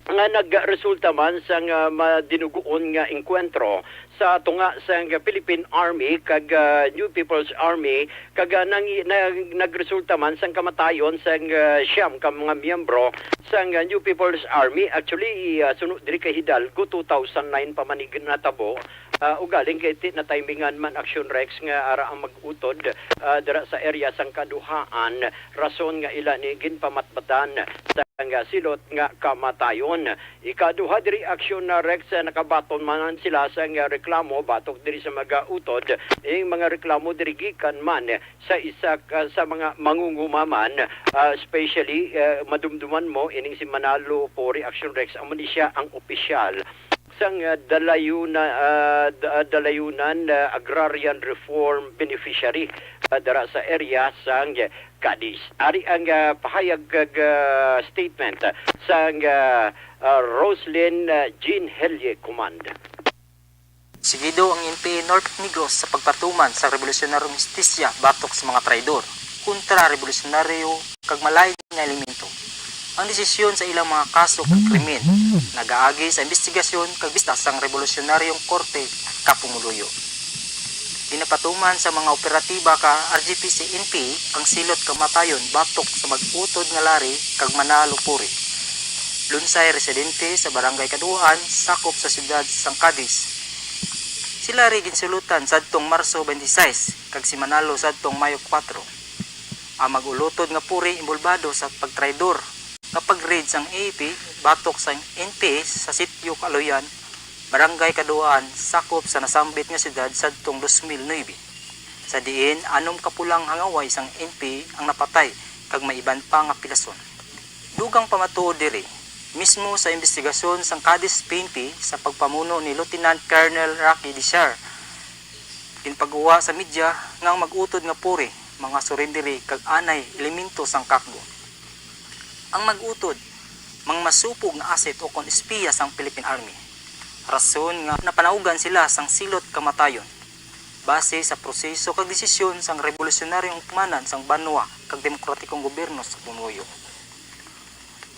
nga nagresulta man sang, ah, madinuguon nga engkwentro sa tunga sang Philippine Army kag, ah, New People's Army, kag, ah, nang, na, nagresulta man sang kamatayon sang, ah, siyam ka mga miyembro sang, ah, New People's Army. Actually, ah, suno diri kay Hidalgo, two thousand nine pa man ni natabo. Ah, ugaling kay ti-, natimingan man, Action Rex, nga ara ang mag-utod, ah, dira sa area sang kaduhaan, rason nga ila ni ginpamatbatan sang, ah, silot nga kamatayon. Ikaduha diri, Action, ah, Rex, ah, nakabaton man sila sang, ah, reklamo batok diri sa mag-utod. Ing mga reklamo diri gikan man sa isa ka, sa mga mangungumaman, ah, especially, ah, madumduman mo ining si Manalo Pori, Action Rex, amo ni siya ang opisyal sang, ah, Dalayuna-, ah, Da-, Dalayunan, ah, Agrarian Reform Beneficiary, ah, dara sa area sang Cadiz. Ari ang, ah, pahayag kag, ah, statement sang, ah, ah, Roslyn, ah, Jean Helie Command. Sigido ang N P A North Negros sa pagpatuman sa rebolusyonaryo nga hustisya batok sa mga traidor, kontra-rebolusyonaryo kag malain nga elemento. Ang desisyon sa ilang mga kaso kag krimen nagaagi sa imbestigasyon kag bista sang Rebolusyonaryo nga Korte kag Pumuluyo. Ginapatuman sa mga operatiba ka R G P sa N P A ang silot kamatayon batok sa mag-utod nga Larry kag Manalo Puri, Lunsay, residente sa Barangay Kaduhaan, sakop sa siyudad sang Cadiz. Si Larry ginsilutan sadtong Marso twenty-six kag si Manalo sadtong Mayo kuwatro. Ang mag-utod nga puri inbolbado sa pagtraidor nga pag-raid sang A F P batok sa N P A sa Sitio Kaluyan, Barangay Kaduhaan, sakop sa nasambit nga siyudad sadtong dos mil nuebe, sa diin anom ka pulang hangaway sang N P A ang napatay kag may iban pa nga pilason. Dugang pa matuod diri, mismo sa imbestigasyon sang Cadiz P N P sa pagpamuno ni Lieutenant Colonel Rocky Dishar, ginpag-uwa sa media nga ang mag-utod nga puri, mga surindiri kag anay elemento sang kakbo. Ang mag-utod, mga masupog nga asset o kon espiya sang Philippine Army. Rason nga napanaugan sila sang silot kamatayon. base sa proseso kag desisyon sang rebolusyonaryo nga hukmanan sang banwa kag demokratikong gobyerno sa pumuluyo.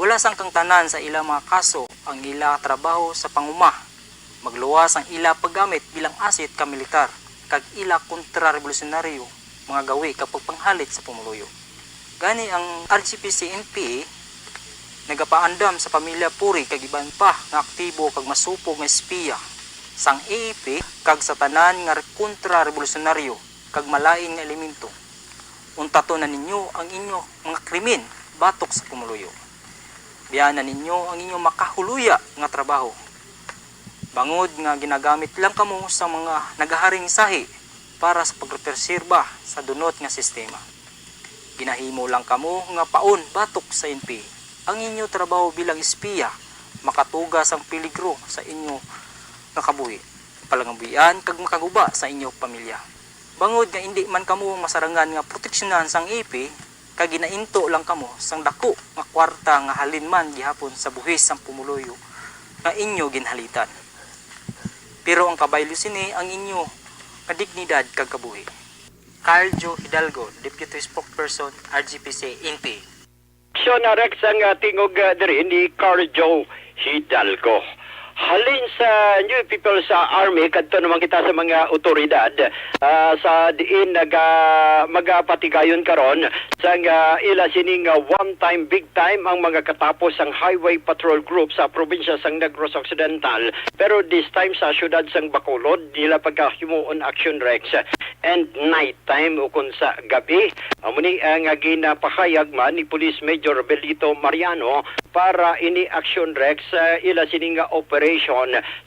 Wala sang kangtanan sa ila mga kaso ang ila trabaho sa panguma, magluwas ang ila paggamit bilang asset ka militar, kag ila kontra-rebolusyonaryo mga gawi kag pagpanghalit sa pumuluyo. Gani ang R G P C N P A nagapaandam sa pamilya Puri kag iban pa nga aktibo kag masupog nga espiya sang A A P kag sa tanan nga kontra-rebolusyonaryo kag malain nga elemento. Untaton na ninyo ang inyo mga krimen batok sa pumuluyo. Biyaan na ninyo ang inyo makahuluya nga trabaho. Bangod nga ginagamit lang kamo sa mga nagaharing sahi para sa pagrepreserba sa dunot nga sistema. Ginahimo lang kamo nga paon batok sa N P A. Ang inyo trabaho bilang espiya makatuga sang peligro sa inyo nga kabuhi, kapalangabuhian kag makaguba sa inyo pamilya. Bangod nga indi man kamo masarangan nga proteksyonan sang A P, kag ginainto lang kamo sang daku nga kwarta nga halin man gihapon sa buhis sang pumuluyo nga inyo ginhalitan. Pero ang kabaylo sini ang inyo nga dignidad kag kabuhi. Carl Joe Hidalgo, Deputy Spokesperson, R G P C, N P A. Aksyon na Rex ang, ah, tingog, ah, diri ni Carl Joe Hidalgo. Halin sa New People's, ah, Army, kadto naman kita sa mga otoridad, ah, sa diin naga-, magapatigayon karon sang, ah, ila sining, ah, one time, big time ang mga katapos sang Highway Patrol Group sa probinsya sang Negros Occidental, pero this time sa siyudad sang Bacolod nila pagahimuon aksyon, Rex, and night time ukon sa gabi. Amo ni ang ginapahayag man ni Police Major Belito Mariano para ini aksyon, Rex, sa ila sini nga operation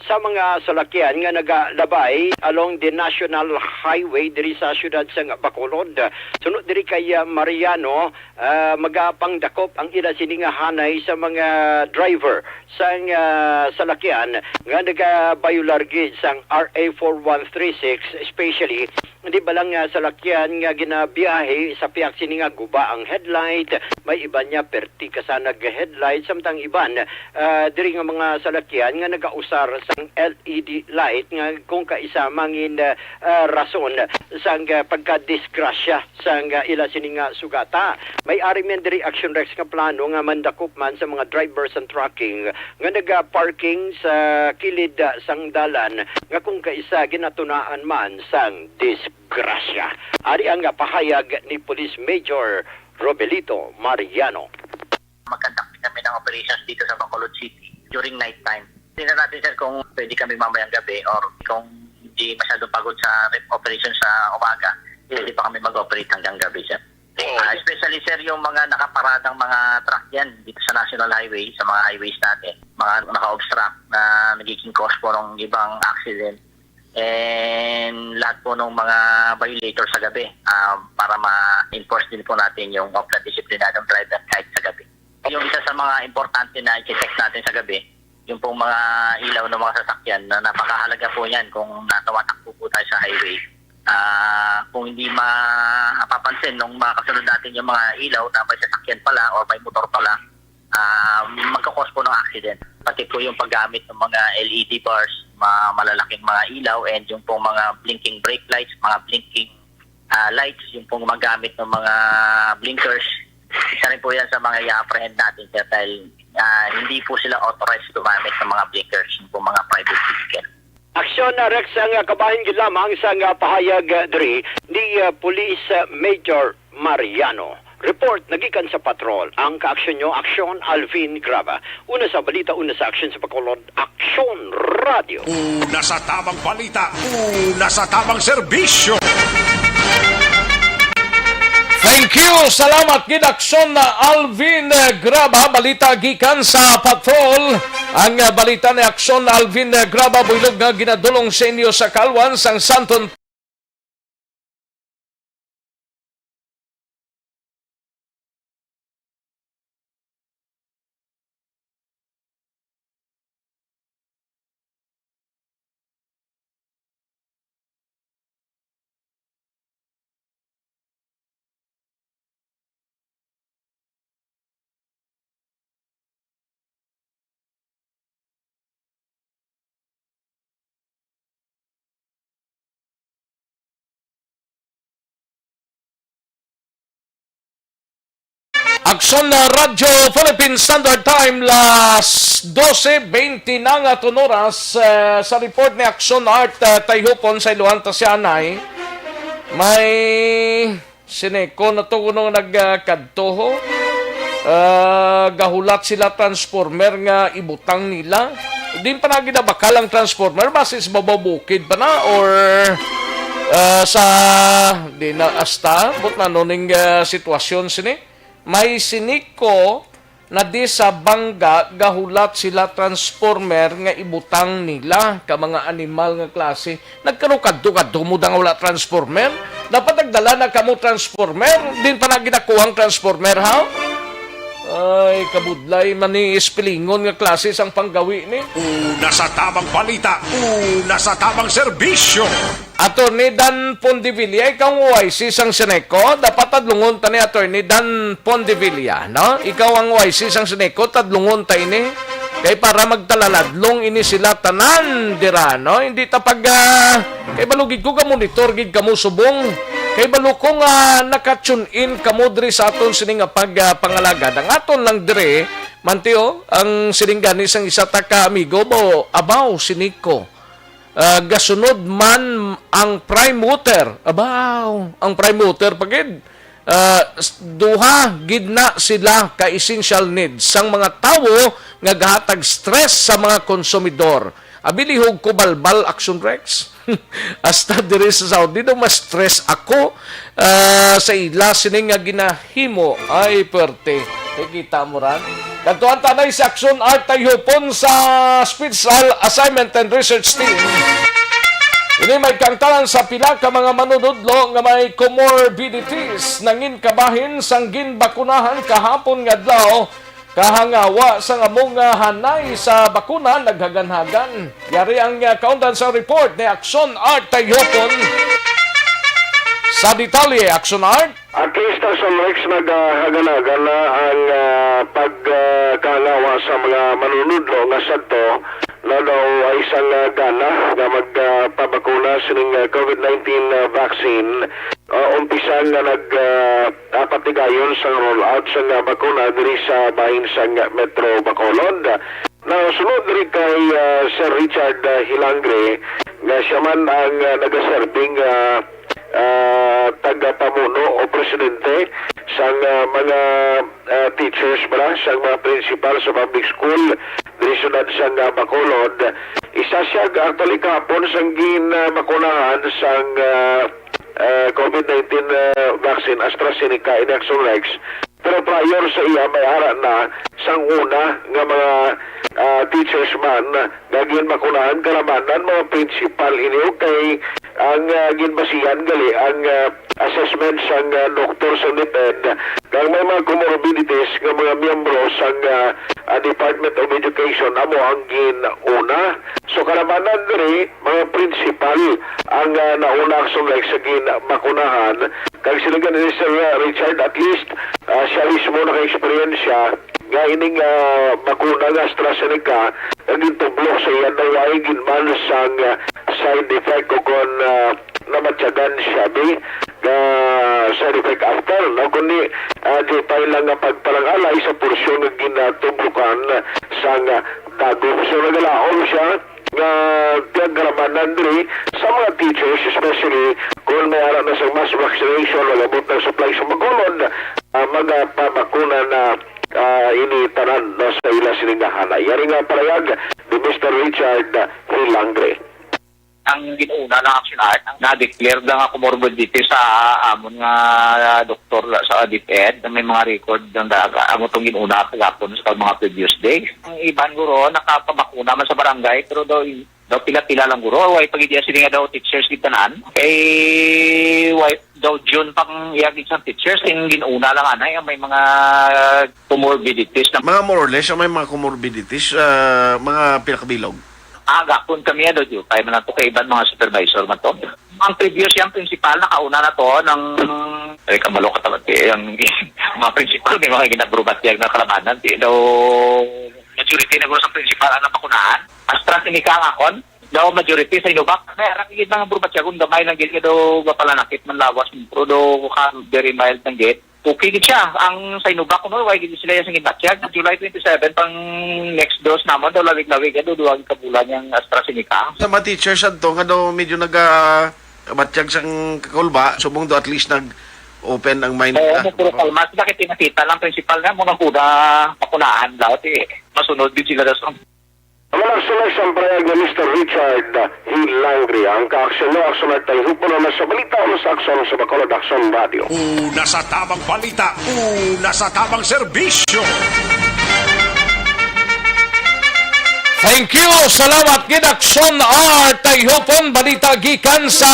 sa mga salakyan nga nagalabay along the National Highway diri sa siyudad sang Bacolod. Suno diri kay, ah, Mariano, ah, magapangdakop ang ila sini nga hanay sa mga driver sang, ah, salakyan nga nagabayular gid sang R A four one three six, especially di ba lang, ah, salakyan nga ginabiyahe sa pihak sini nga guba ang headlight, may iban niya perti ka sa nag-headlight, samtang iban, ah, diri nga mga salakyan nga nagausar sang L E D light nga kung kaisa mangin, ah, ah, rason sang, ah, pagkadisgrasya sang, ah, ila sini nga sugata. May ari man diri aksyon, Rex, nga plano nga mandakop man sa mga driver sang trucking nga naga-parking sa kilid, ah, sang dalan nga kung kaisa ginatunaan man sang disgrasya. Ari ang, ah, pahayag ni Police Major Robelito Mariano. Mag-conduct din kami ng operations dito sa Bacolod City during night time. Tingnan natin, sir, kung pwede kami mamayang gabi or kung hindi masyadong pagod sa rep-, operation sa umaga, pwede pa kami mag-operate hanggang gabi, sir. Oo. Ah, especially, sir, yung mga nakaparadang mga truck yan dito sa National Highway, sa mga highways natin, mga naka-obstruct na nagiging cause po ng ibang accident. And lahat po ng mga violator sa gabi, ah, para ma-enforce din po natin yung of na disiplinadong driver kahit sa gabi. Yung isa sa mga importante na i-check natin sa gabi, yung pong mga ilaw ng mga sasakyan na napakahalaga po yan kung na-, tumatakbo po tayo sa highway. Ah, kung hindi mapapansin nung mga kasunod natin yung mga ilaw na may sasakyan pala or may motor pala, ah, magkakos po ng accident. Pati po yung paggamit ng mga L E D bars, ma-, malalaking mga ilaw, and yung pong mga blinking brake lights, mga blinking, ah, lights, yung pong gumagamit ng mga blinkers, isa rin po yan sa mga i-apprehend natin, sir, dahil, ah, hindi po sila authorized gumamit ng mga blinkers, yung pong mga private vehicle. Aksyon, ah, Rex, ang, ah, kabahin gid lamang sang, ah, pahayag, ah, diri ni, ah, Police, ah, Major Mariano. Report nagikan sa patrol. Ang kaaksyon nyo, Aksyon Alvin Graba. Una sa balita, una sa aksyon sa Bacolod, Aksyon Radio. Una sa tamang balita, una sa tamang serbisyo. Thank you. Salamat gid, Aksyon Alvin, eh, Graba. Balita gikan sa patrol. Ang, eh, balita ni Aksyon Alvin, eh, Graba, buylog nga ginadulong sa inyo sa kalwan sang Santon Aksyon na Radyo Philippine Standard Time, las doce veinte na nga aton oras. Eh, sa report ni Aksyon Art, eh, Tayhupon sa Iloan ta si Anay. May sineko na to kuno nagkadto ho. Ah, gahulat sila transformer nga ibutang nila. Din pa na ginabakal ang transformer, basi sa babaw bukid pa na or ah, sa di na asta, but na nuning ah, sitwasyon sini. May siniko na di sa bangga gahulat sila transformer nga ibutang nila ka mga animal nga klase. Nagkarukadto-kadto mo da nga wala transformer? Dapat nagdala na kamo transformer, din pa na ginakuhang transformer, ha? Ay, kabudlay man ni ispilingon nga klase sang panggawi ni. Una sa tamang balita, una sa tamang serbisyo. Attorney Dan Pondevilla, ikaw ang O I C sang Seneco. Dapat tadlungon ta ni Attorney Dan Pondevilla, no? Ikaw ang O I C sang Seneco, tadlungon ta ini. Kay para magtalanadlong ini sila tanan dira, no? Hindi ta pag ah, kay balugid ko ka monitor gid kamo subong. Kay balo ko nga naka-tune in kamo diri sa aton sini nga pag ah, pangalagad. Ang aton lang diri, Mantio, ang siling gani sang isa ta ka amigo, bo, abaw, Seneco. Ah, gasunod man ang prime mover. Abaw, ang prime mover pa gid. Ah, s- duha gid na sila ka essential needs sang mga tawo nga gahatag stress sa mga konsumidor. Abi, lihog ko balbal, Action Rex. Hasta diri sa Saudi daw ma-stress ako ah, sa ila sini nga ginahimo. Ay, perte. Kikita mo ran? Kadtuan ta anay si Action Art Tayhupon sa Special Assignment and Research Team. Ini may kaangtanan sa pila ka mga manunudlo nga may comorbidities nangin kabahin sang ginbakunahan kahapon nga adlaw. Kahangawa sang among ah, hanay sa bakuna naghaganhagan. Yari ang ah, kaundan sa report ni Action Art Tayhupon. Sa detalye, Action Art. At least, Action Rex, naghaganhagan na ang ah, pagkahangawa sa mga manunudlo nga sadto na daw ay isang ah, gana nga magpabakuna sining ah, COVID nineteen ah, vaccine. Ah, umpisa nga nag ah, ah, patigayon sang rollout sang ah, bakuna diri sa bahin sang Metro Bacolod. Nasunod diri kay ah, Sir Richard ah, Hilangre nga siya man ang ah, nagaserbing ah, ah, tagapamuno o presidente sang ah, mga ah, teachers ba sang mga principal sa public school diri sa syudad sang ah, Bacolod. Isa siya actually kahapon sang ginbakunahan sang ah, ah, COVID nineteen ah, vaccine AstraZeneca ini, Action Rex. Pero prior sa iya, may ara na sang una nga mga ah, teachers man nga ginbakunahan, kalamanan mga principal ini, ug kay ang ah, ginbasihan gali ang ah, assessment sang ah, doktor sa DepEd kang may mga comorbidities nga mga miyembro sang ah, ah, Department of Education amo ang gin-una. So, kalamanan diri, mga principal ang ah, nauna, Action Rex, sa ginbakunahan. Kag sila gani ni Sir ah, Richard, at least ah, siya mismo naka-experience siya nga ining ah, bakuna nga AstraZeneca nga gintublok sa iya daw ay ginman sang ah, side effect o kon ah, namatyagan siya bi nga side effect after, no? Kundi ah, di pa lang nga pagpalangalay sa porsyon nga ginatublokan sang ah, dagom. So, nagalaom siya nga piyagkalabanan diri sa mga teachers, especially kung may ara na sa mass vaccination, wala abot ang supply sa Bacolod, ah, magapabakuna na ah, ini tanan na sa ila sining nga hanay. Yari nga palayag ni Mister Richard Hilangre. Ang gin-una lang, Action Art, ang na-declare lang nga comorbidity sa amon nga doktor sa DepEd, na may mga record ng daga, amo tong gin-una kagapon sa mga previous days. Ang iban guro, nakapabakuna man sa barangay, pero daw, daw pila-pila lang guro, way pag-idea sila nga daw teachers gid tanan. Kay, way, daw June pang iya gid sang teachers, yung gin-una lang anay, ang may mga comorbidities na. Mga more or less, ang may mga comorbidities, ah, mga pila ka bilog? Ah, gapon kami, ano, Jupay, man to kay iban mga supervisor man to. Ang previous yang principal, nakauna na to, ng, ay, kamalo ka talaga, eh, ang mga principal, may mga ginabrubat yang nakalabanan, di daw, majority na guro sa principal ang nabakunahan. AstraZeneca ang akon, daw majority sa Sinovac. May arang gid mga brubat siya, kung gamay lang gid, daw, gapalanakit man lawas, pero daw, ka, very mild lang gid. Okay gid siya. Ang Sinovac kuno, wala gid sila iya sing gibatyag. July twenty-seven pang next dose namon, daw lawig-lawig, daw duha ka bulan yang AstraZeneca. Sa mga teachers adto nga daw medyo nagabatyag sang kakulba, subong daw at least nag-open ang mind Oo, nila. Mo puro kalma sila kay pinakita lang principal nga mo nang una bakunahan daw, ti masunod din sila daw sa Ang mga aksyonan sa pahayag ni Mister Richard Hilangria, ang kaaksyon mo, aksyonan tayo, hupo naman sa balita, ano sa aksyon sa Bacolod, Aksyon Radio. Una sa tamang balita, una sa tamang serbisyo. Thank you. Salamat gid, Aksyon R. Tayhupon, balita gikan sa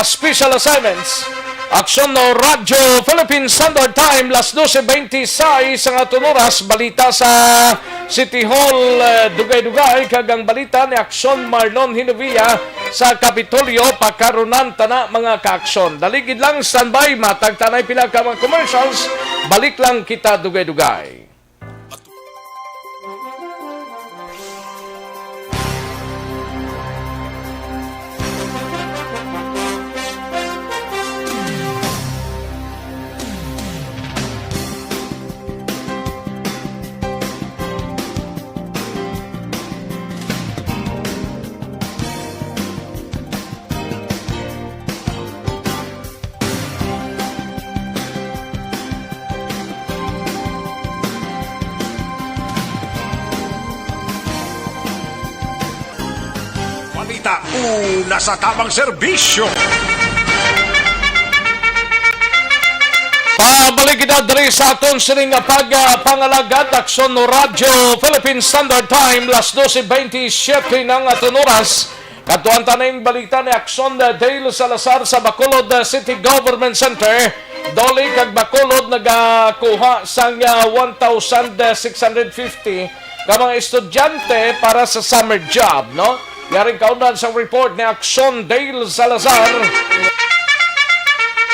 Special Assignments. Aksyon no Radyo Philippine Standard Time, las doce veintiséis ang aton oras. Balita sa City Hall, eh, dugay-dugay, kag ang balita ni Aksyon Marlon Hinovia sa Kapitolyo, pakarunan tana, mga kaaksyon. Daligid lang, standby, matag tanay pila ka mga commercials, balik lang kita dugay-dugay. Balita, una sa tamang serbisyo. Pabalik kita diri sa aton sining pagpangalagad, Aksyon no Radyo Philippine Standard Time, las doce veintisiete na ang aton oras. Kadtuan ta ning balita ni Aksyon Dale Salazar sa Bacolod City Government Center. Dole kag Bacolod nagakuha sang, ah, one thousand six hundred fifty ka mga estudyante para sa summer job, no? Yaring kaundan sang report ni Aksyon Dale Salazar.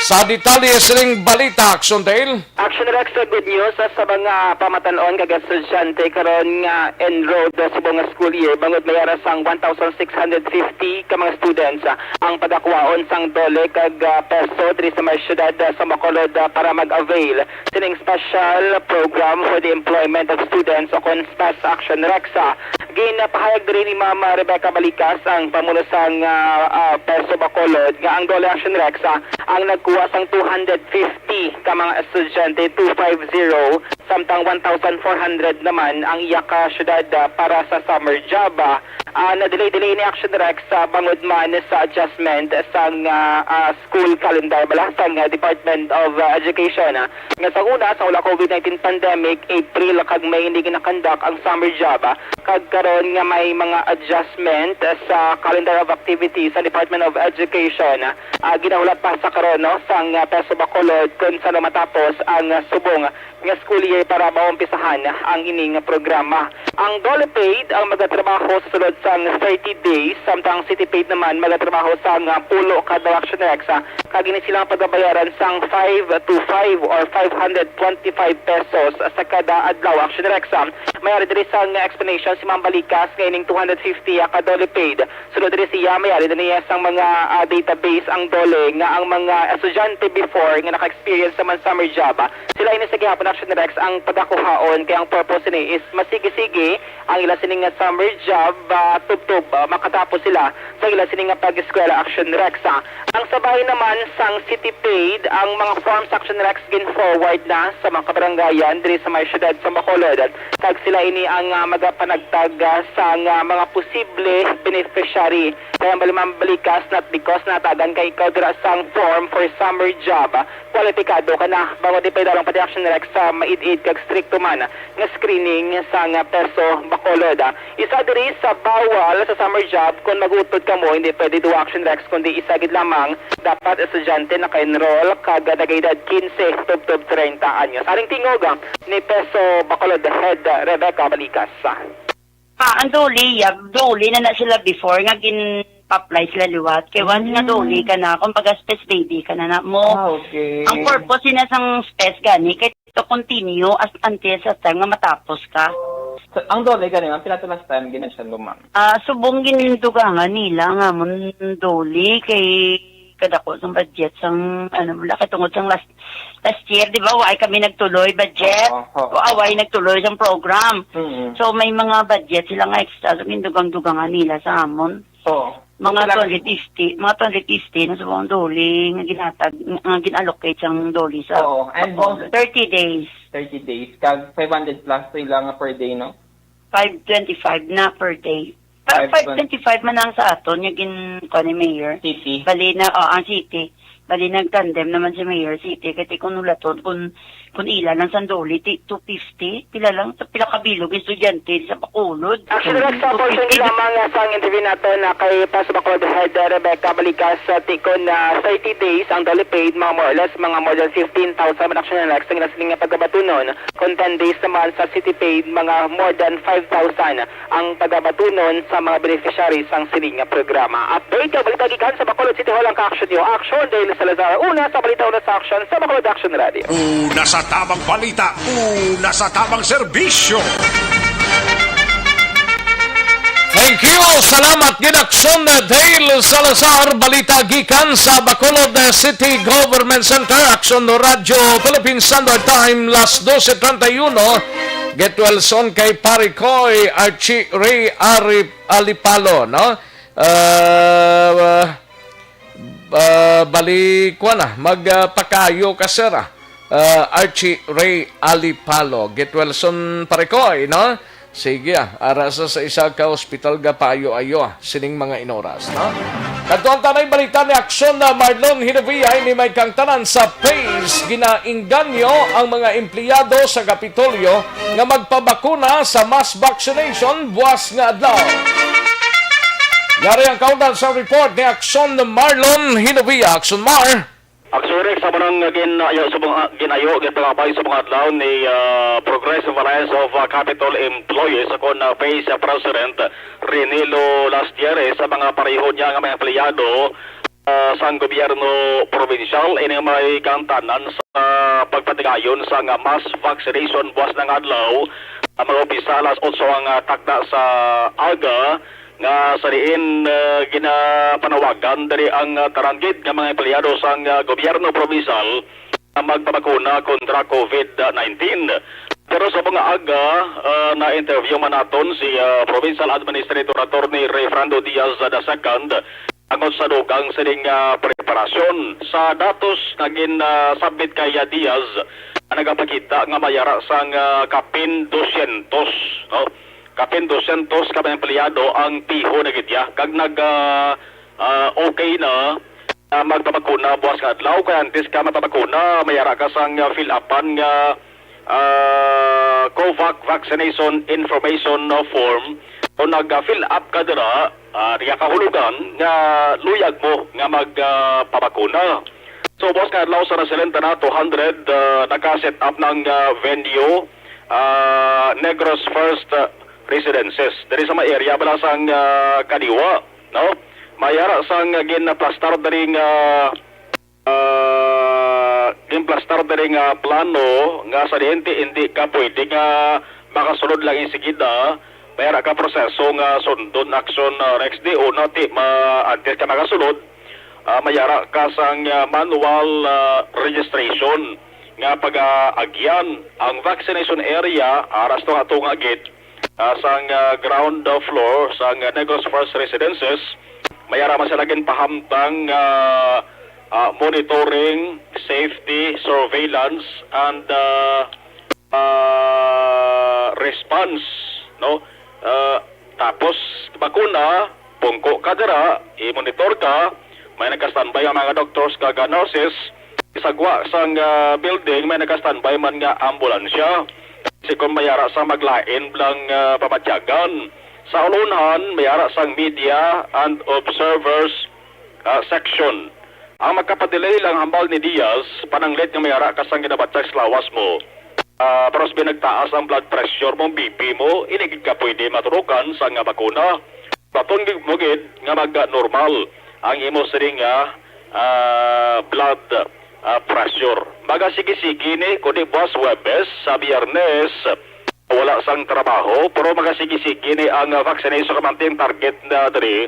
Sa detalye sining balita, Aksyon Dale. Action Rex, sa good news, ah, sa mga pamatan-on kag estudyante karon nga enrolled, ah, subong nga school year, bangod may ara sang one thousand six hundred fifty ka mga students, ah, ang pagakuhaon sang dole kag, ah, peso diri sa may siyudad, ah, sa Bacolod, ah, para mag-avail sining special program for the employment of students o kon SPES Action Rex, ah. Ginapahayag diri ni Ma'am Rebecca Balikas, ang pamuno sang, ah, ah, peso Bacolod, nga ang dole Action Rex, ah, ang nagkuha sang two hundred fifty ka mga estudyante, two five zero, samtang one thousand four hundred naman ang iya ka syudad, ah, para sa summer job, ah. Ah, na-delay-delay ni Action Rex, ah, bangod man sa adjustment sang, ah, ah, school calendar bala sang, ah, Department of, ah, Education, ah, nga sa una, sa wala COVID nineteen pandemic, April kag May ini ginakandak ang summer job, ah. Kag karon nga may mga adjustment sa calendar of activities sa Department of Education, ah, ginahulat pa sa karon, no, sang, ah, peso Bacolod kung sano matapos ang, ah, subong nga school year para maumpisahan ang ining programa. Ang dole paid ang magatrabaho sa sulod sang thirty days, samtang city paid naman magatrabaho sang, ah, pulo ka adlaw, Action Rex, ah, kag ini sila ang pagabayaran sang five to five or five hundred twenty-five pesos sa kada adlaw, Action Rex, ah. May ari diri sang explanation si Ma'am Balikas nga ining two hundred fifty, ah, ka dole paid. Sulod diri siya, may ari na niya sang mga, ah, database ang dole nga ang mga estudyante before nga naka-experience naman summer job, ah, sila ini sa gihapon, Action Rex, ang pagakuhaon, kay ang purpose ini is masigi-sigi ang ila sini nga summer job, ah, tubtob, ah, makatapos sila sa ila sini nga pag-eskwela, Action Rex, ah. Ang sa bahin naman sang City Paid, ang mga forms, Action Rex, gin-forward na sa mga kabarangayan diri sa may siyudad sa Bacolod. Kag sila ini ang, ah, magapanagtag, ah, sang, ah, mga posible beneficiary. Kaya ang Balimang Balikas, not because natagan kay ikaw dira sang form for summer job, ah, kwalipikado ka na. Bangod di pa idalong pati, Action Rex, sa maid-id kag strikto man nga screening sang, ah, peso Bacolod, ah. Isa diri sa bawal sa summer job, kung mag-utod kamo, hindi pwede duha, Action Rex, kundi isa gid lamang. Dapat estudyante naka-enroll kag nagaedad quince tubtob treinta anyos. Aring tingog, ah, ni peso Bacolod Head, ah, Rebecca Balikas. Ah, ang dole, yag, dole na na sila before nga gin-apply sila liwat. Kay once nga Mm. dole ka na, kumbaga SPES baby ka na na mo. Ah, okay. Ang purpose na sang SPES gani kay to continue as until sa time nga matapos ka. So, ang dole gani, ma'am, pila to last time gina-send mo, ma'am? Ah, subong gindugangan nila nga amon dole kay kadako sang budget sang, ano, wala ka tungod sang last, last year, di ba, wa ay kami nagtuloy budget. Oo, oo. O, away nagtuloy sang program. Mm. So, may mga budget sila nga extra, so, gindugang-dugangan nila sa amon. Oo. Mga Wala two hundred fifty, mga two hundred fifty na sa mga doli nga ginatag, nga gin-allocate sang doli sa Oo, and Bacolod. Thirty days. Thirty days, kag five hundred plus sila nga per day, no? Five twenty-five na per day. Ah, Five twenty. Five twenty-five man ang sa aton nga gin-, kuha ni Mayor. City. Bali na, oh, ang city. Bali nag-tandem naman si Mayor City. Kay kung nulaton, kung, kung ila lang sang doli, ti-, two fifty, pila lang, sa pila ka bilog estudyante sa Bacolod. Action Rex, sa portion Two fifty. Lamang, ah, sang interview nato na kay Past Bacolod Head, ah, Rebecca Balikas, sa tikon na thirty days ang doli paid, mga more or less, mga more than fifteen thousand man action Rex, ang nasiling nga pagabatunon. Kung ten days naman sa city paid, mga more than five thousand ang pagabatunon sa mga beneficiaries sang sining nga programa. Update, balita gikan sa Bacolod City Hall ang ka-action niyo. Action, Dale Salazar. Una sa balita, una sa action sa Bacolod Action Radio. Una sa tamang balita, una sa tamang serbisyo. Thank you. Salamat gid, Action Dale Salazar. Balita gikan sa Bacolod City Government Center. Action Radyo Philippine Standard Time, las doce treinta y uno. Get well soon kay Pare Koy Archie Ray Ari-, Alipalo, no? Ah, ah, bali, kuwan na, mag, ah, pakayo ka, sir, ah. Ah, Archie Ray Alipalo. Get well soon, Pare Koy, no? Sige, ah, ara sa, sa isa ka hospital ga payo ayo, ah, sining mga inoras, no? Kadto ang tanay balita ni Action na Marlon Hinavia, ini may kangtanan sa Pace. Ginainganyo ang mga empleyado sa Kapitolyo nga magpabakuna sa mass vaccination buwas nga adlaw. Yari ang kaundan sa report ni Action Marlon Hinavia. Action Mar. Action Rex, sa manang ginayo, sa mga, ginayo, ginpangabay sa mga adlaw ni, ah, Progressive Alliance of, ah, Capitol Employees, ako na Pace, ah, President Renilo Lastiere, sa mga pareho niya nga mga empleyado, ah, sang gobyerno probinsyal, ini may kaangtanan sa pagpatigayon sang mass vaccination buwas nga adlaw, ah, mag-umpisa alas otso ang, ah, takna sa aga, nga sa diin, ah, ginapanawagan diri ang, ah, tanan gid nga mga empleyado sang, ah, gobyerno probinsyal nga magpabakuna kontra COVID nineteen. Pero sa mga aga, ah, na-interview man naton si, ah, Provincial Administrator Attorney Rayfrando Diaz the second, tungod sa dugang sining, ah, preparasyon. Sa datos nga gin, ah, submit kay, ah, Diaz, nga nagapakita nga may ara sang, ah, kapin dosyentos, no? Kapin dosyentos ka mga empleyado ang piho na gid ya. Kag nag, ah, ah, okay na, ah, magpabakuna buwas nga adlaw. Kay antes ka magpabakuna, may ara ka sang, ah, fill upan nga, ah, COVAC Vaccination Information, no, Form. Kung nag, ah, fill up ka dira, ah, diya kahulugan nga luyag mo nga mag, ah, pabakuna. So, buwas nga adlaw sa Nasilenta na two hundred, ah, naka-set up ng, ah, venue, ah, Negros First, ah, Residences. Diri sa may area bala sang, ah, Kadiwa, no? May ara sang ginaplastar diri nga, ah, ginplastar diri nga plano nga sa diin ti hindi ka pwede nga makasulod lang insigida. May ara ka proseso nga sundon, Action, ah, Rex, di una ti ma-, antes ka makasulod, ah, may ara ka sang, ah, manual, ah, registration nga pag-aagyan ang vaccination area, ah, aras to nga tunga gid, ah, sang, ah, ground floor sang, ah, Negros First Residences. May ara man sila ginpahamtang nga, ah, monitoring, safety, surveillance, and, ah, ah, response, no? Ah, tapos, bakuna, pungko ka dira, i-monitor ka, may nagka-standby ang mga doctors kag nurses, sa gwa sang, ah, building, may nagka-standby man nga ambulansya. Kasi kung may ara sa maglain lang, ah, pamatyagan, sa ulunhan, may ara sang media and observers, ah, section. Ang magkapadelay lang hambal ni Diaz, pananglit nga may ara ka sang ginabatyag sa lawas mo. Ah, pero sabi nagtaas ang blood pressure mo, B P mo, hindi gid ka pwede maturukan sa nga bakuna. Baton gid mo gid nga mag-normal ang imo sining nga, ah, blood, ah, pressure. Magasigi-sigi ni, kundi buwas Huwebes sa Biyernes, wala sang trabaho, pero magasigi-sigi ni ang, ah, vaccination, kamanting target na diri.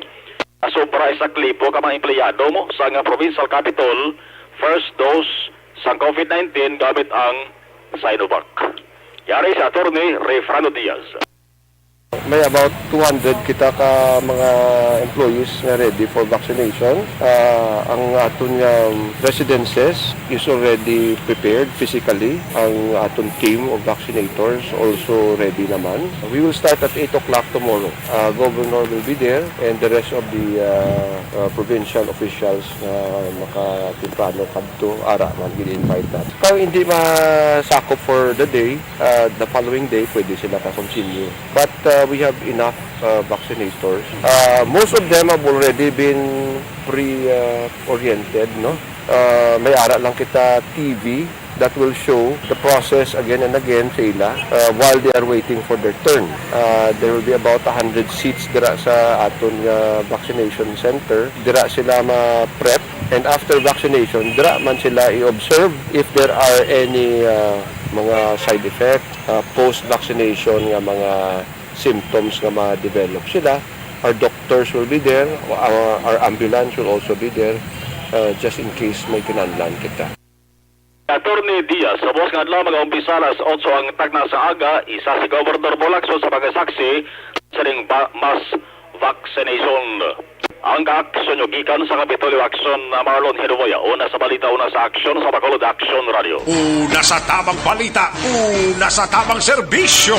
Sobra isa ka libo ka mga empleyado mo sa nga provincial capital, first dose sang COVID nineteen gamit ang Sinovac. Yari si Attorney Refrano Diaz. May about two hundred kita ka mga employees nga ready for vaccination. Ah, ang aton nga residences is already prepared physically. Ang aton team of vaccinators also ready naman. We will start at eight o'clock tomorrow. Ah, Governor will be there and the rest of the, ah, ah, provincial officials nga makatimprano kadto, ara man, gin-invite natin. Kung hindi masakop for the day, ah, the following day, pwede sila ka-continue. But, uh, we have enough, uh, vaccinators. Uh, most of them have already been pre, uh, oriented, no? Uh, may ara lang kita T V that will show the process again and again sa ila, uh, while they are waiting for their turn. Uh, there will be about a hundred seats dira sa aton nga vaccination center. Dira sila ma-prep, and after vaccination, dira man sila i-observe if there are any, uh, mga side effect, uh, post-vaccination nga mga symptoms nga ma-develop sila. Our doctors will be there, our, our ambulance will also be there, uh, just in case may kinahanglan kita. Attorney Diaz, sa buwas nga adlaw, mag-umpisa alas otso ang tagna sa aga, isa si Gobernador mo lagson sa pagsaksi sa ning ba-, mass vaccination. Ang kaaksyon nyo gikan sa Kapitolyo Aksyon, na Marlon Hinuboya. Una sa balita, una sa aksyon, sa Bacolod Aksyon Radio. Una sa tamang balita, una sa tamang serbisyo.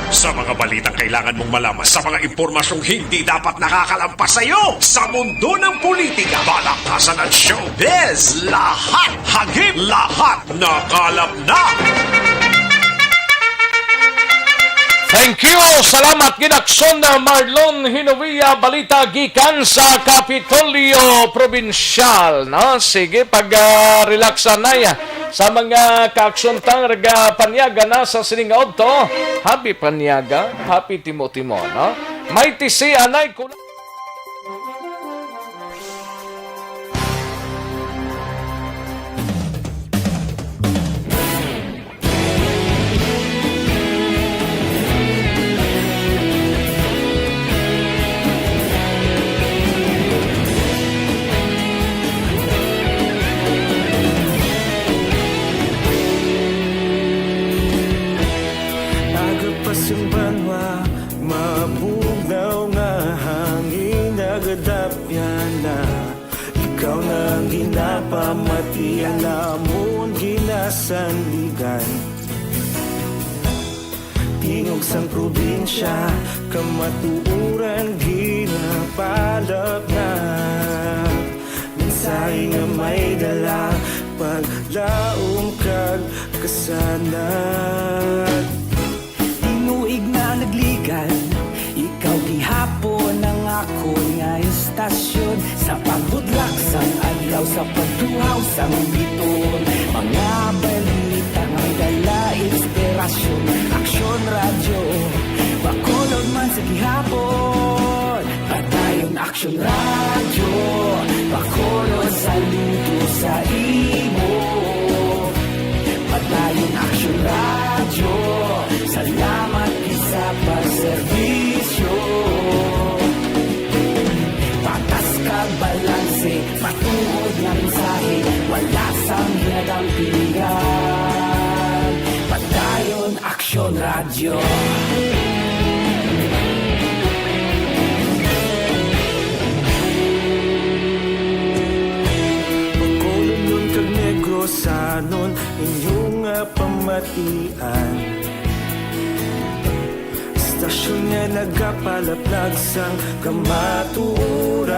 Sa mga balitang kailangan mong malaman, sa mga impormasyong hindi dapat nakakalampas sa iyo, sa mundo ng politika, balaktasan at showbiz, lahat hagip, lahat nakalap na. Thank you. Salamat gid, Aksyon na Marlon Hinovia. Balita gikan sa Kapitolyo Probinsyal, no? Sige, pag, ah, relax anay, ah, sa mga kaaksyon tang nagapanyaga na sa sining nga udto. Happy panyaga, happy timo-timo, no? May tisi anay kula. Aga pa sing banwa, mabugnaw nga hangin, nagadapyan na. Ikaw na ang ginapamati, ang amon ginasandigan. Tingog sang probinsya, kamatuoran ginapalapnat. Mensahe nga may dala, paglaom kag kasanag. Tinuig na nagligan, ikaw gihapon ang akon nga istasyon. Sa pagbutlak sang adlaw, sa pagtuhaw sang biton, mga balita nga may dala inspirasyon. Aksyon Radyo, Bacolod man sa gihapon. Padayon Aksyon Radyo, Bacolod, saludo sa imo. Padayon Aksyon Radyo, salamat gid sa pagserbisyo. Patas kag balanse, matuod nga mensahe, wala sang hinadampingan. Padayon Aksyon Radyo. Bacolodnon kag Negrosanon, inyo nga pamatian. Istasyon nga nagapalaplag sang kamatuoran.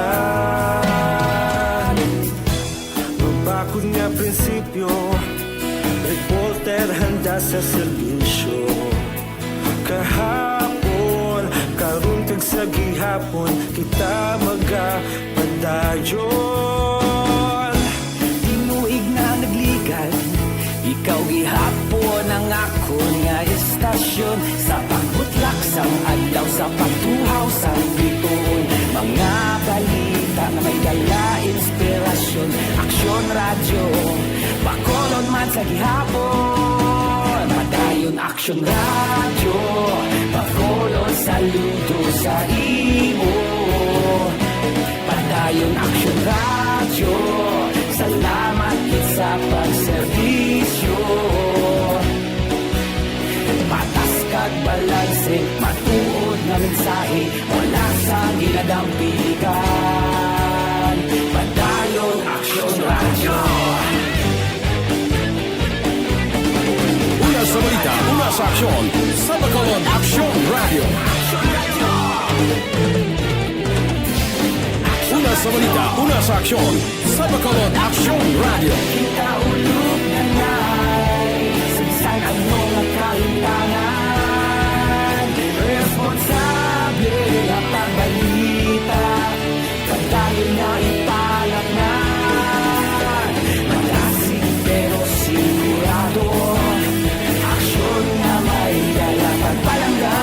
Mabakod nga prinsipyo, reporter handa sa serbisyo. Kahapon, karon kag sa gihapon, kita magapadayon. Tinuig na nagligan, ikaw gihapon ang akon nga istasyon. Sa pagbutlak sang adlaw, sa pagtuhaw sang biton, mga balita nga may dala inspirasyon. Aksyon Radyo, Bacolod man sa gihapon. Padayon Aksyon Radyo, Bacolod, saludo sa imo. Action Radyo, salamat gid sa pagserbisyo. Patas kag balanse, matuod nga mensahe, wala sa ginadampiligan. Padayon Action Radyo. Una sa balita, una sa aksyon, sa Bacolod Action Radio. Una sa balita, una sa aksyon, sa Bacolod Action Radio. Kita ulog na nai, sa bisan ano nga kalimtangan, responsable nga pagbalita, padayon nga ipalatnan. Malasig pero sigurado, aksyon nga may dala pagpalangga.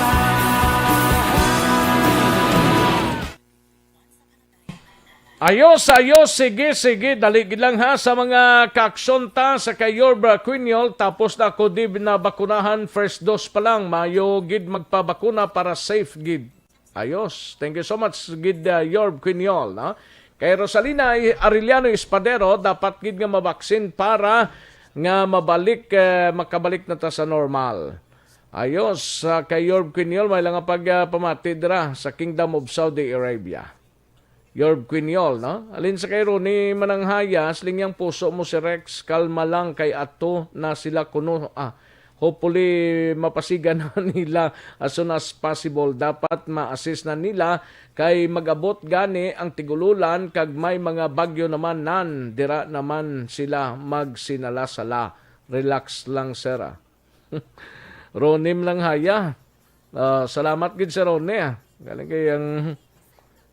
Ayos, ayos. Sige, sige. Dali gid lang ha sa mga kaaksyon ta sa kay Yorb Quiniol. Tapos na ako di na bakunahan. First dose pa lang. Mayo gid magpabakuna para safe gid. Ayos. Thank you so much, gid, uh, Yorb Quiniol, no? Kay Rosalina Arellano Espadero, dapat gid nga mabaksin para nga mabalik, eh, makabalik na ta sa normal. Ayos, uh, kay Yorb Quiniol, may lang nga pag, uh, pamati dira sa Kingdom of Saudi Arabia. Yorb Quiniol, no? Alin sa kay Ronnie Mananghaya, siling yang puso mo si Rex, kalma lang kay ato na sila kuno. Ah, hopefully, mapasigan na nila as soon as possible. Dapat ma-assist na nila kay mag-abot gani ang tigululan kag may mga bagyo naman nan, dira naman sila magsinala-sala. Relax lang, sir, ah. Ronnie Mananghaya. Ah, salamat gid, Sir Ronnie, ah. Galing kay ang,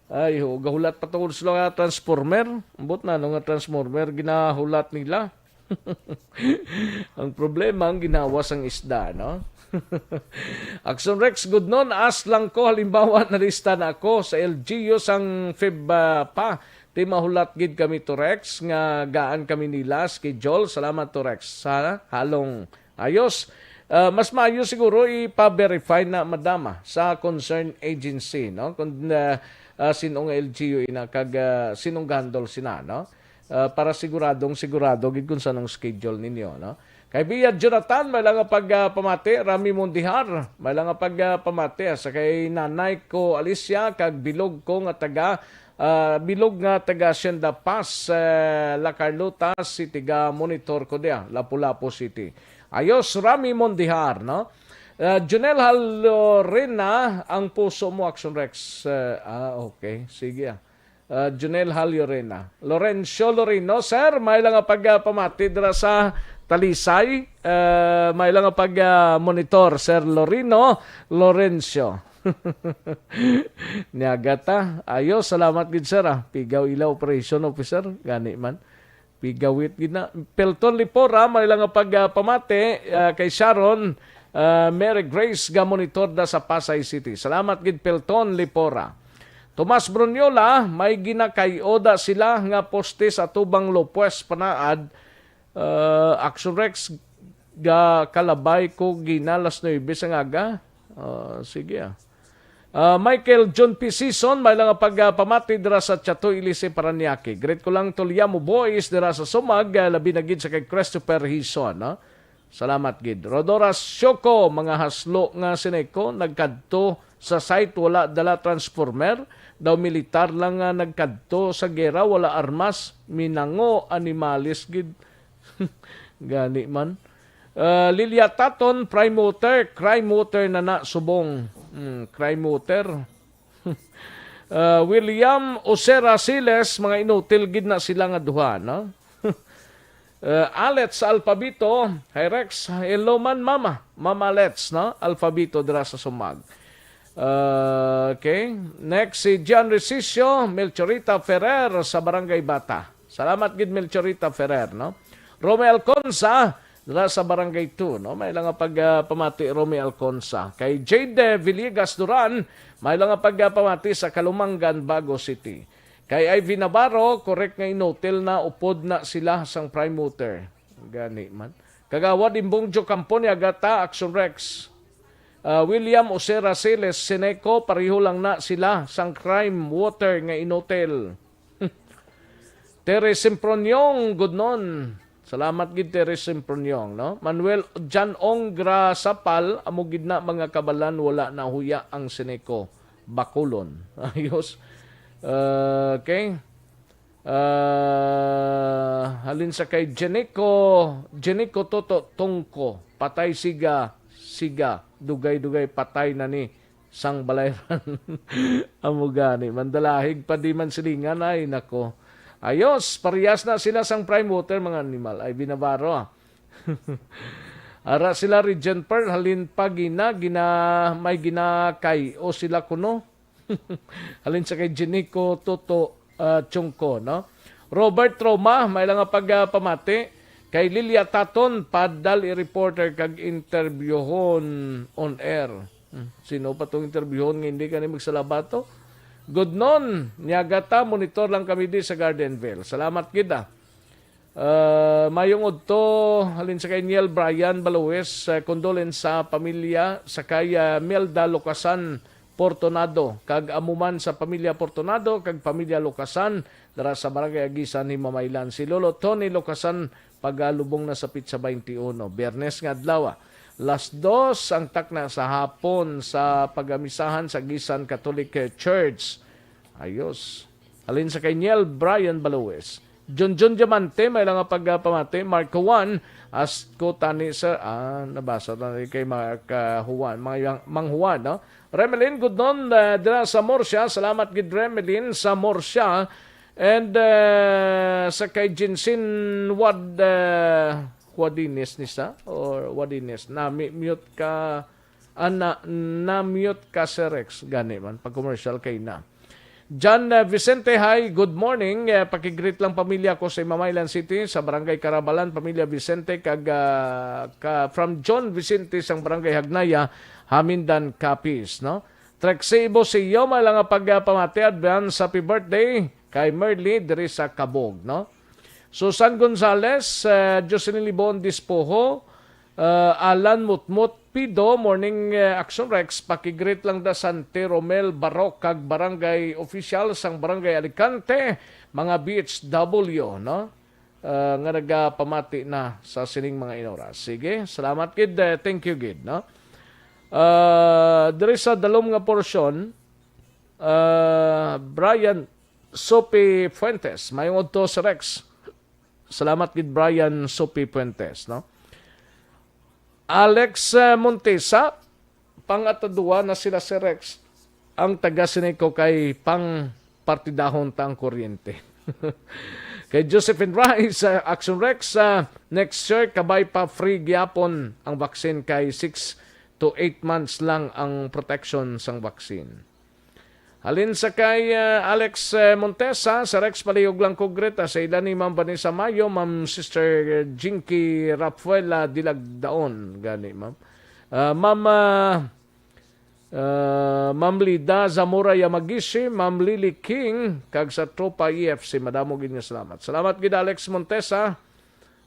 ay, ho, gahulat pa tungod sila nga transformer. Ambot na, ano nga transformer ginahulat nila? Ang problema, ang ginawa sang isda, no? Action Rex, good noon. As lang ko, halimbawa, nalista na ako sa L G U sang Feb, ah, pa. Ti mahulat gid kami to Rex, nga gaan kami nila schedule. Salamat to Rex. Sa halong ayos. Ah, mas maayo siguro ipa-verify na, madam, ah, sa concerned agency, no? Kung, ah, ah, sino nga L G U ina kag, ah, sinong gahandle sina, no? Ah, para siguradong sigurado gid kung sanong schedule ninyo, no? Kay Bia Jonathan, may lang nga pag, ah, pamati. Rami Mondihar, may lang nga pag, ah, pamati, ah, sa kay nanay ko Alicia kag bilog ko nga taga, ah, bilog nga taga Hacienda Paz, eh, La Carlota City, ga monitor ko diya, Lapu-Lapu City. Ayos, Rami Mondihar, no? Ah, Junel Halorena, ang puso mo, Action Rex. Eh, ah, okay. Sige, ah. Ah, Junel Halorena. Lorenzo Lorino, sir, may lang nga pag, ah, pamati dira sa Talisay. Eh, may lang nga pag, ah, monitor, Sir Lorino Lorenzo. Niagata. Ayo, salamat gid, sir, ah. Pigaw ila operation officer, gani man. Pigawit gid na. Pelton Lipora, may lang nga pag, ah, pamati, ah, kay Sharon, ah, Mary Grace, ga monitor da sa Pasay City. Salamat gid, Pelton Lipora. Tomas Bruniola, may ginakay-o da sila nga poste sa tubang Lopez Panaad. Ah, Action Rex, ga kalabay ko gina las nuebe sa ngaga. Ah, sige, ah. Ah, Michael John P. Season, may lang nga pag, ah, pamati dira sa Chato Ilise, Paranaque. Greet ko lang Tuliamo Boys dira sa Sumag, ah, labi na gid sa kay Christopher Hison, no? Salamat gid. Rodora Sioko, mga haslo nga sineko, nagkadto sa site, wala dala transformer. Daw militar lang nga nagkadto sa gera, wala armas, minango, animales gid. Gani man. Ah, Lilia Taton, prime water, crime water na na subong. Hmm, crime water. Ah, William Osera Siles, mga inutil gid na sila nga duha, no? Ah, Alex Alpabito, hi Rex, hello man, mama. Mama Let's, no? Alpabito dira sa Sumag. Ah, okay. Next, si John Resicio, Melchorita Ferrer sa Barangay Bata. Salamat gid, Melchorita Ferrer, no? Romy Alconza, dira sa Barangay two, no? May lang nga pag, ah, pamati, Romy Alconza. Kay Jade Villegas Duran, may lang nga pag, ah, pamati sa Kalumangan, Bago City. Kay Ivy Navarro, correct nga inutil na, upod na sila sang prime water. Gani man. Kagawad Imbong Jocampo, Niagata, Action Rex. Ah, William Osera Siles, Sineco, pareho lang na sila sang crime water nga inutil. Terry Semproniong, good noon. Salamat gid, Terry Semproniong, no? Manuel John Ong Grasapal, amo gid na, mga kabalan, wala na huya ang Seneco. Bacolod. Ayos. Okay. Ah, halin sa kay Jenico, Jenico Toto Tongko, patay siga, siga, dugay-dugay patay na ni sang balayran. Amo gani, mandalahig pa di man silingan, ay nako. Ayos, parehas na sila sang prime water, mga animal. Ay, binabaro, ah. Ara sila, Regent Pearl, halin pa gina, gina, may ginakay o sila kuno. Halin sa kay Jenico Toto, ah, Chungko, no? Robert Roma, may lang nga pagpamati. Kay Lilia Taton, padali reporter kag interbyuhon on air. Hmm, sino pa tong interbyuhon nga hindi kani magsalabato? Good noon, Nyagata, monitor lang kami di sa Gardenville. Salamat gid, ah. Ah, mayong udto, halin sa kay Niel Brian Balues, ah, condolence sa pamilya sa kay, ah, Melda Lucasan Portonado, kag amo man sa pamilya Portonado kag pamilya Lucasan dira sa Barangay Agisan, Himamaylan. Si Lolo Tony Lucasan pagalubong na sa pitsa twenty-one, Biyernes nga adlaw, ah. Las dos ang takna sa hapon sa pagamisahan sa Agisan Catholic Church. Ayos. Halin sa kay Niel Brian Balues. Junjun Diamante, may lang nga pagpamati. Mark Juan, as ko tani, sir. Ah, nabasa na ni kay Mark, ah, Juan. Mga yang, Mang Juan, no? Remelin, good noon, ah, dira sa Murcia. Salamat gid, Remelin, sa Murcia. And, ah, sa kay Jinsin Wad, ah, Wadines ni sa? Or Wadines? Na, mi-, mute ka. Ana, na-mute ka, Sir Rex. Gani man, pag-commercial kay na. John, uh, Vicente, hi, good morning. Uh, pakigreet lang pamilya ko sa Himamaylan City, sa Barangay Carabalan, pamilya Vicente, kag, uh, ka, from John Vicente sang Barangay Hagnaya, Hamindan, Capiz, no? Trexie Ibosio, may lang nga pagpamati, advance happy birthday kay Merly diri sa Cabog, no? Susan Gonzales, uh, Jocelyn Libon Dispoho, uh, Alan Mutmut Pido, morning, uh, Action Rex, pakigreet lang da Sante Romel Barok kag barangay official sang Barangay Alicante, mga B H W, no? Uh, nga nagapamati na sa sining mga inoras. Sige, salamat gid, uh, thank you gid, no? Uh, diri sa dalom nga porsyon, uh, Brian Sophie Fuentes, mayong udto, Sir Rex. Salamat gid, Brian Sophie Fuentes, no? Alex, eh, Montesa, pang-atadua na sila, Sir Rex. Ang taga sini ko kay pang partidahon ta ang kuryente. Kay Josephine Rice, eh, Action Rex, eh, next year, kabay pa free gyapon ang vaccine kay six to eight months lang ang protection sang vaccine. Halin sa kay, ah, Alex, eh, Montesa, sa Rex, palihog lang ko gret, ah, sa ila ni Ma'am Vanessa Mayo, Ma'am Sister Jinky Rafaela Dilagdaon, gani, ma'am. Ah, Ma'am, ah, ah, Ma'am Lida Zamora Yamagishi, Ma'am Lily King, kag sa Tropa E F C, madamo gid nga salamat. Salamat gid, Alex Montesa.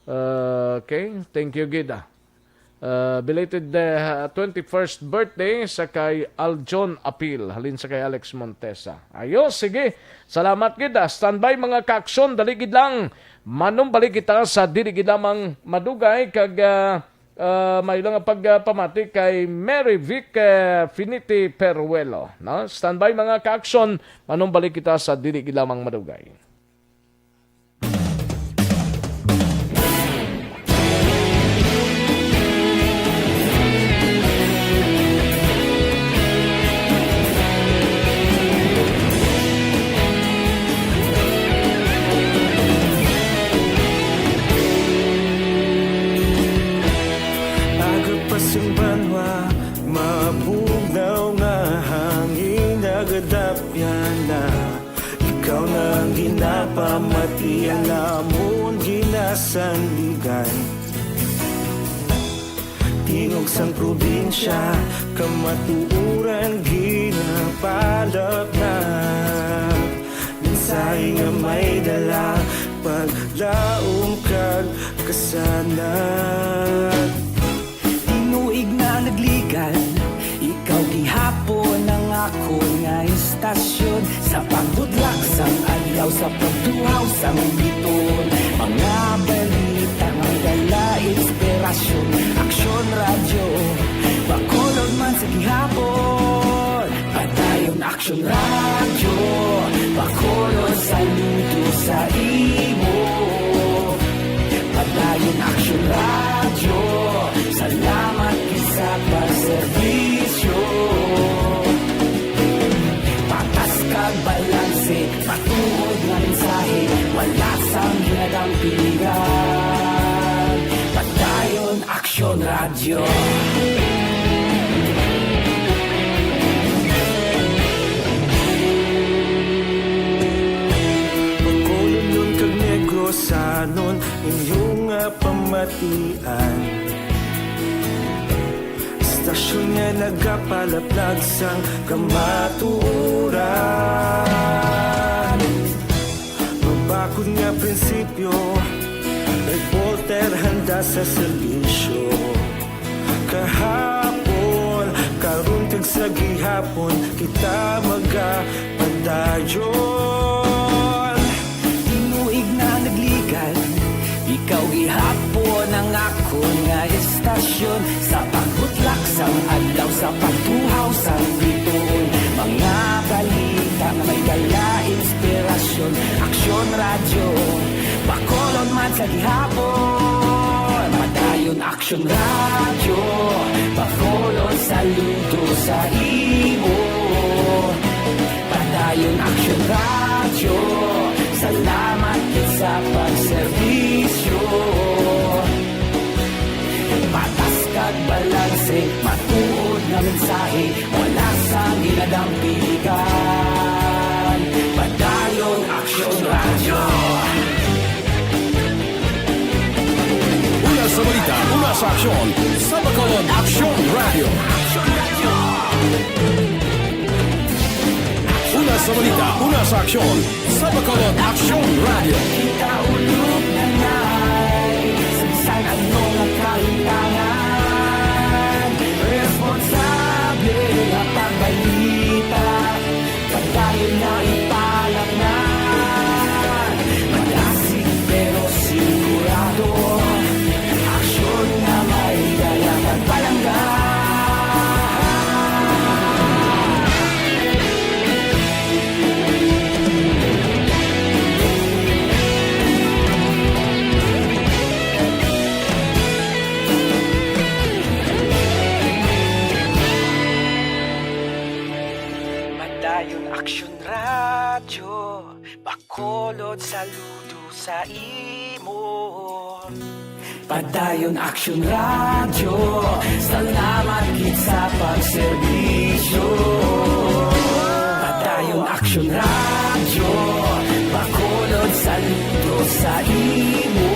Ah, okay, thank you gid, ah. Uh, belated, uh, twenty-first birthday sa kay Aljon Apil, halin sa kay Alex Montesa. Ayos, sige. Salamat gid, ah. Standby, mga ka-aksyon, dali gid lang. Manumbalik kita sa dili gid lamang madugay kag, ah, ah, may lang pagpamati kay Mary Vic, eh, Finiti Peruelo, no? Standby, mga ka-aksyon, manumbalik kita sa dili gid lamang madugay. Aga pa sing banwa, mabugnaw nga hangin, nagadapyan na. Ikaw na ang ginapamati, ang amon ginasandigan. Tingog sang probinsya, kamatuoran ginapalapnag. Mensahe nga may dala, paglaom kag kasanag. Tinuig na nagligad, ikaw gihapon ang akon nga istasyon. Sa pagtudlak Ang adlaw sa pagtuhaw sang biton, mga balita nga may dala inspirasyon. Aksyon Radyo Bacolod man sa gihapon. Padayon Aksyon Radyo Bacolod, saludo sa imo. Padayon Aksyon Radyo, salamat gid sa pagserbisyo. Patas kag balanse, matuod nga mensahe, wala sang ginadampigan. Padayon Aksyon Radyo. Bacolodnon kag Negrosanon, inyo nga pamatian. Istasyon nga nagapalaplag sang kamatuoran. Mabakod nga prinsipyo, reporter handa sa serbisyo. Kahapon, karon, kag sa gihapon, kita magapadayon. Tinuig na nagligad, ikaw gihapon ang akon nga istasyon. Sa pagbutlak sang adlaw, sa pagtuhaw sang bituon, mga balita nga may dala inspirasyon. Aksyon Radyo Bacolod man sa gihapon. Padayon Aksyon Radyo Bacolod, saludo sa imo. Padayon Aksyon Radyo, salamat gid sa pagserbisyo. Patas kag balanse, matuod nga mensahe, wala sang ginadampigan. Padayon Aksyon Radyo. Una sa balita, una sa aksyon, sa Bacolod Aksyon Radyo. Una sa balita, una sa aksyon, sa Bacolod Aksyon Radyo. Kita ulog na nai, sa bisan ano nga kahimtangan, responsable nga pagbalita. Padayon na ipalatnan. Madasig pero sigurado. Aksyon nga may dala kag palangga. Padayon Aksyon Radyo Bacolod, saludo sa imo. Padayon Aksyon Radyo, salamat gid sa pagserbisyo. Padayon Aksyon Radyo Bacolod, saludo sa imo.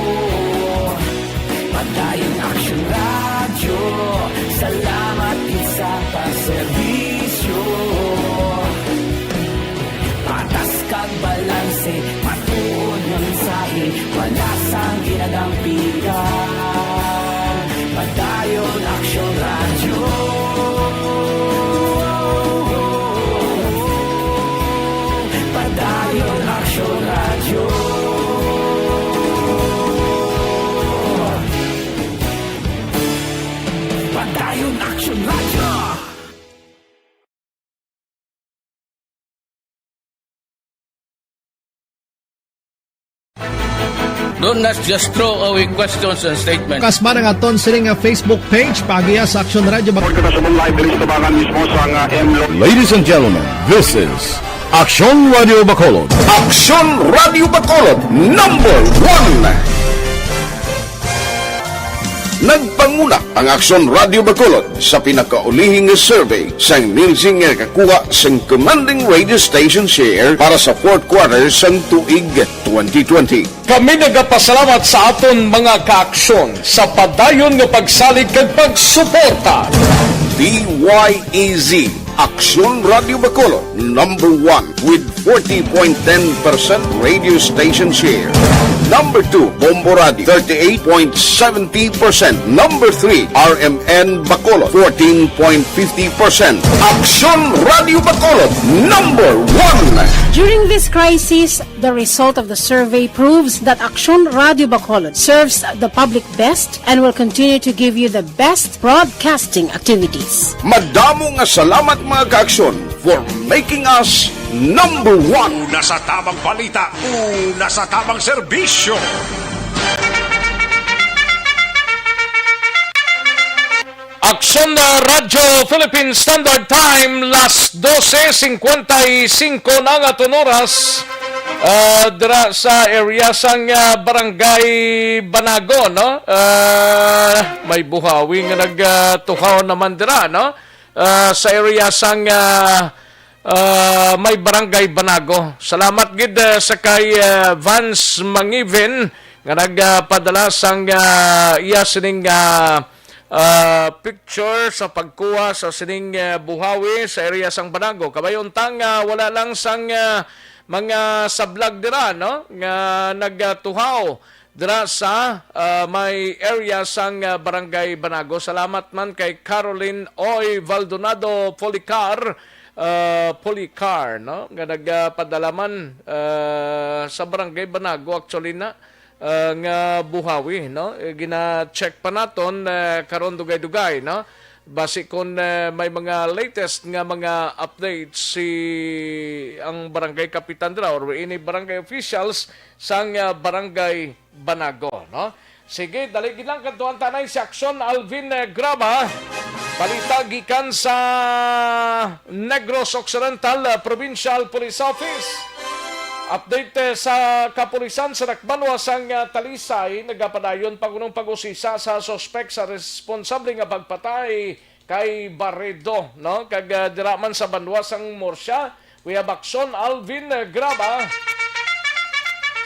Padayon Aksyon Radyo, salamat gid sa pagserbisyo. Patas kag balanse, matuod nga mensahe, wala sang ginadampigan. Padayon Aksyon Radyo. Padayon Aksyon Radyo. Padayon Aksyon Radyo. Don't, let's just throw away questions and statements. Kasma nga aton sini nga Facebook page, paagiha sa Aksyon Radyo Bac- Report kita sa Mumbai, Police Tabangan mismo sa nga M Lo- Ladies and gentlemen, this is Aksyon Radyo Bacolod. Aksyon Radyo Bacolod, number one. Nagpanguna ang Aksyon Radyo Bacolod sa pinakaulihi nga survey sang Nielsen nga nakakuha sang commanding radio station share para sa fourth quarter sang tuig twenty twenty. Kami nagapasalamat sa aton mga kaaksyon sa padayon nga pagsalig kag pagsuporta. D Y E Z, Aksyon Radyo Bacolod, number one with forty point ten percent radio station share. Number two, Bombo Radio, thirty-eight point seventy percent. Number three, R M N Bacolod, fourteen point fifty percent. Aksyon Radio Bacolod, number one. During this crisis, the result of the survey proves that Aksyon Radio Bacolod serves the public best and will continue to give you the best broadcasting activities. Madamo nga salamat, mga ka-Aksyon, for making us number one. Una sa tamang balita, una sa tamang serbisyo. Aksyon na Radyo Philippine Standard Time, las dose cincuenta y cinco na nga aton oras. Ah, dira sa area sang, ah, Barangay Banago, no? Ah, may buhawi nga nagtuhaw naman dira, no? Ah, sa area sang, ah, ah, may Barangay Banago. Salamat gid, ah, sa kay, ah, Vance Mangiven nga nagpadala sang, ah, iya sining, ah, ah, picture sa pagkuha sa sining, ah, buhawi sa area sang Banago. Kabay unta nga wala lang sang, ah, mga sablag dira, no, nga nagatuhaw dira sa, ah, may area sang, ah, Barangay Banago. Salamat man kay Caroline Oy Valdonado Policar, ah, Policar, no, nga nagpadala man, ah, sa Barangay Banago, actually, na, ah, nga buhawi, no? Eh, gina-check pa naton, eh, karon dugay-dugay, no? Basi kon, eh, may mga latest nga mga updates si ang barangay kapitan dira or any barangay officials sang, ah, Barangay Banago, no? Sige, dali gid lang, kadtuan ta anay si Aksyon Alvin, eh, Graba. Balita gikan sa Negros Occidental, ah, Provincial Police Office. Update, eh, sa kapulisan sa dakbanwa sang, ah, Talisay, nagapadayon pa kunong pag-usisa sa suspek sa responsable nga pagpatay kay Barredo, no? Kag, ah, dira man sa banwa sang Murcia, we have Aksyon Alvin, eh, Graba.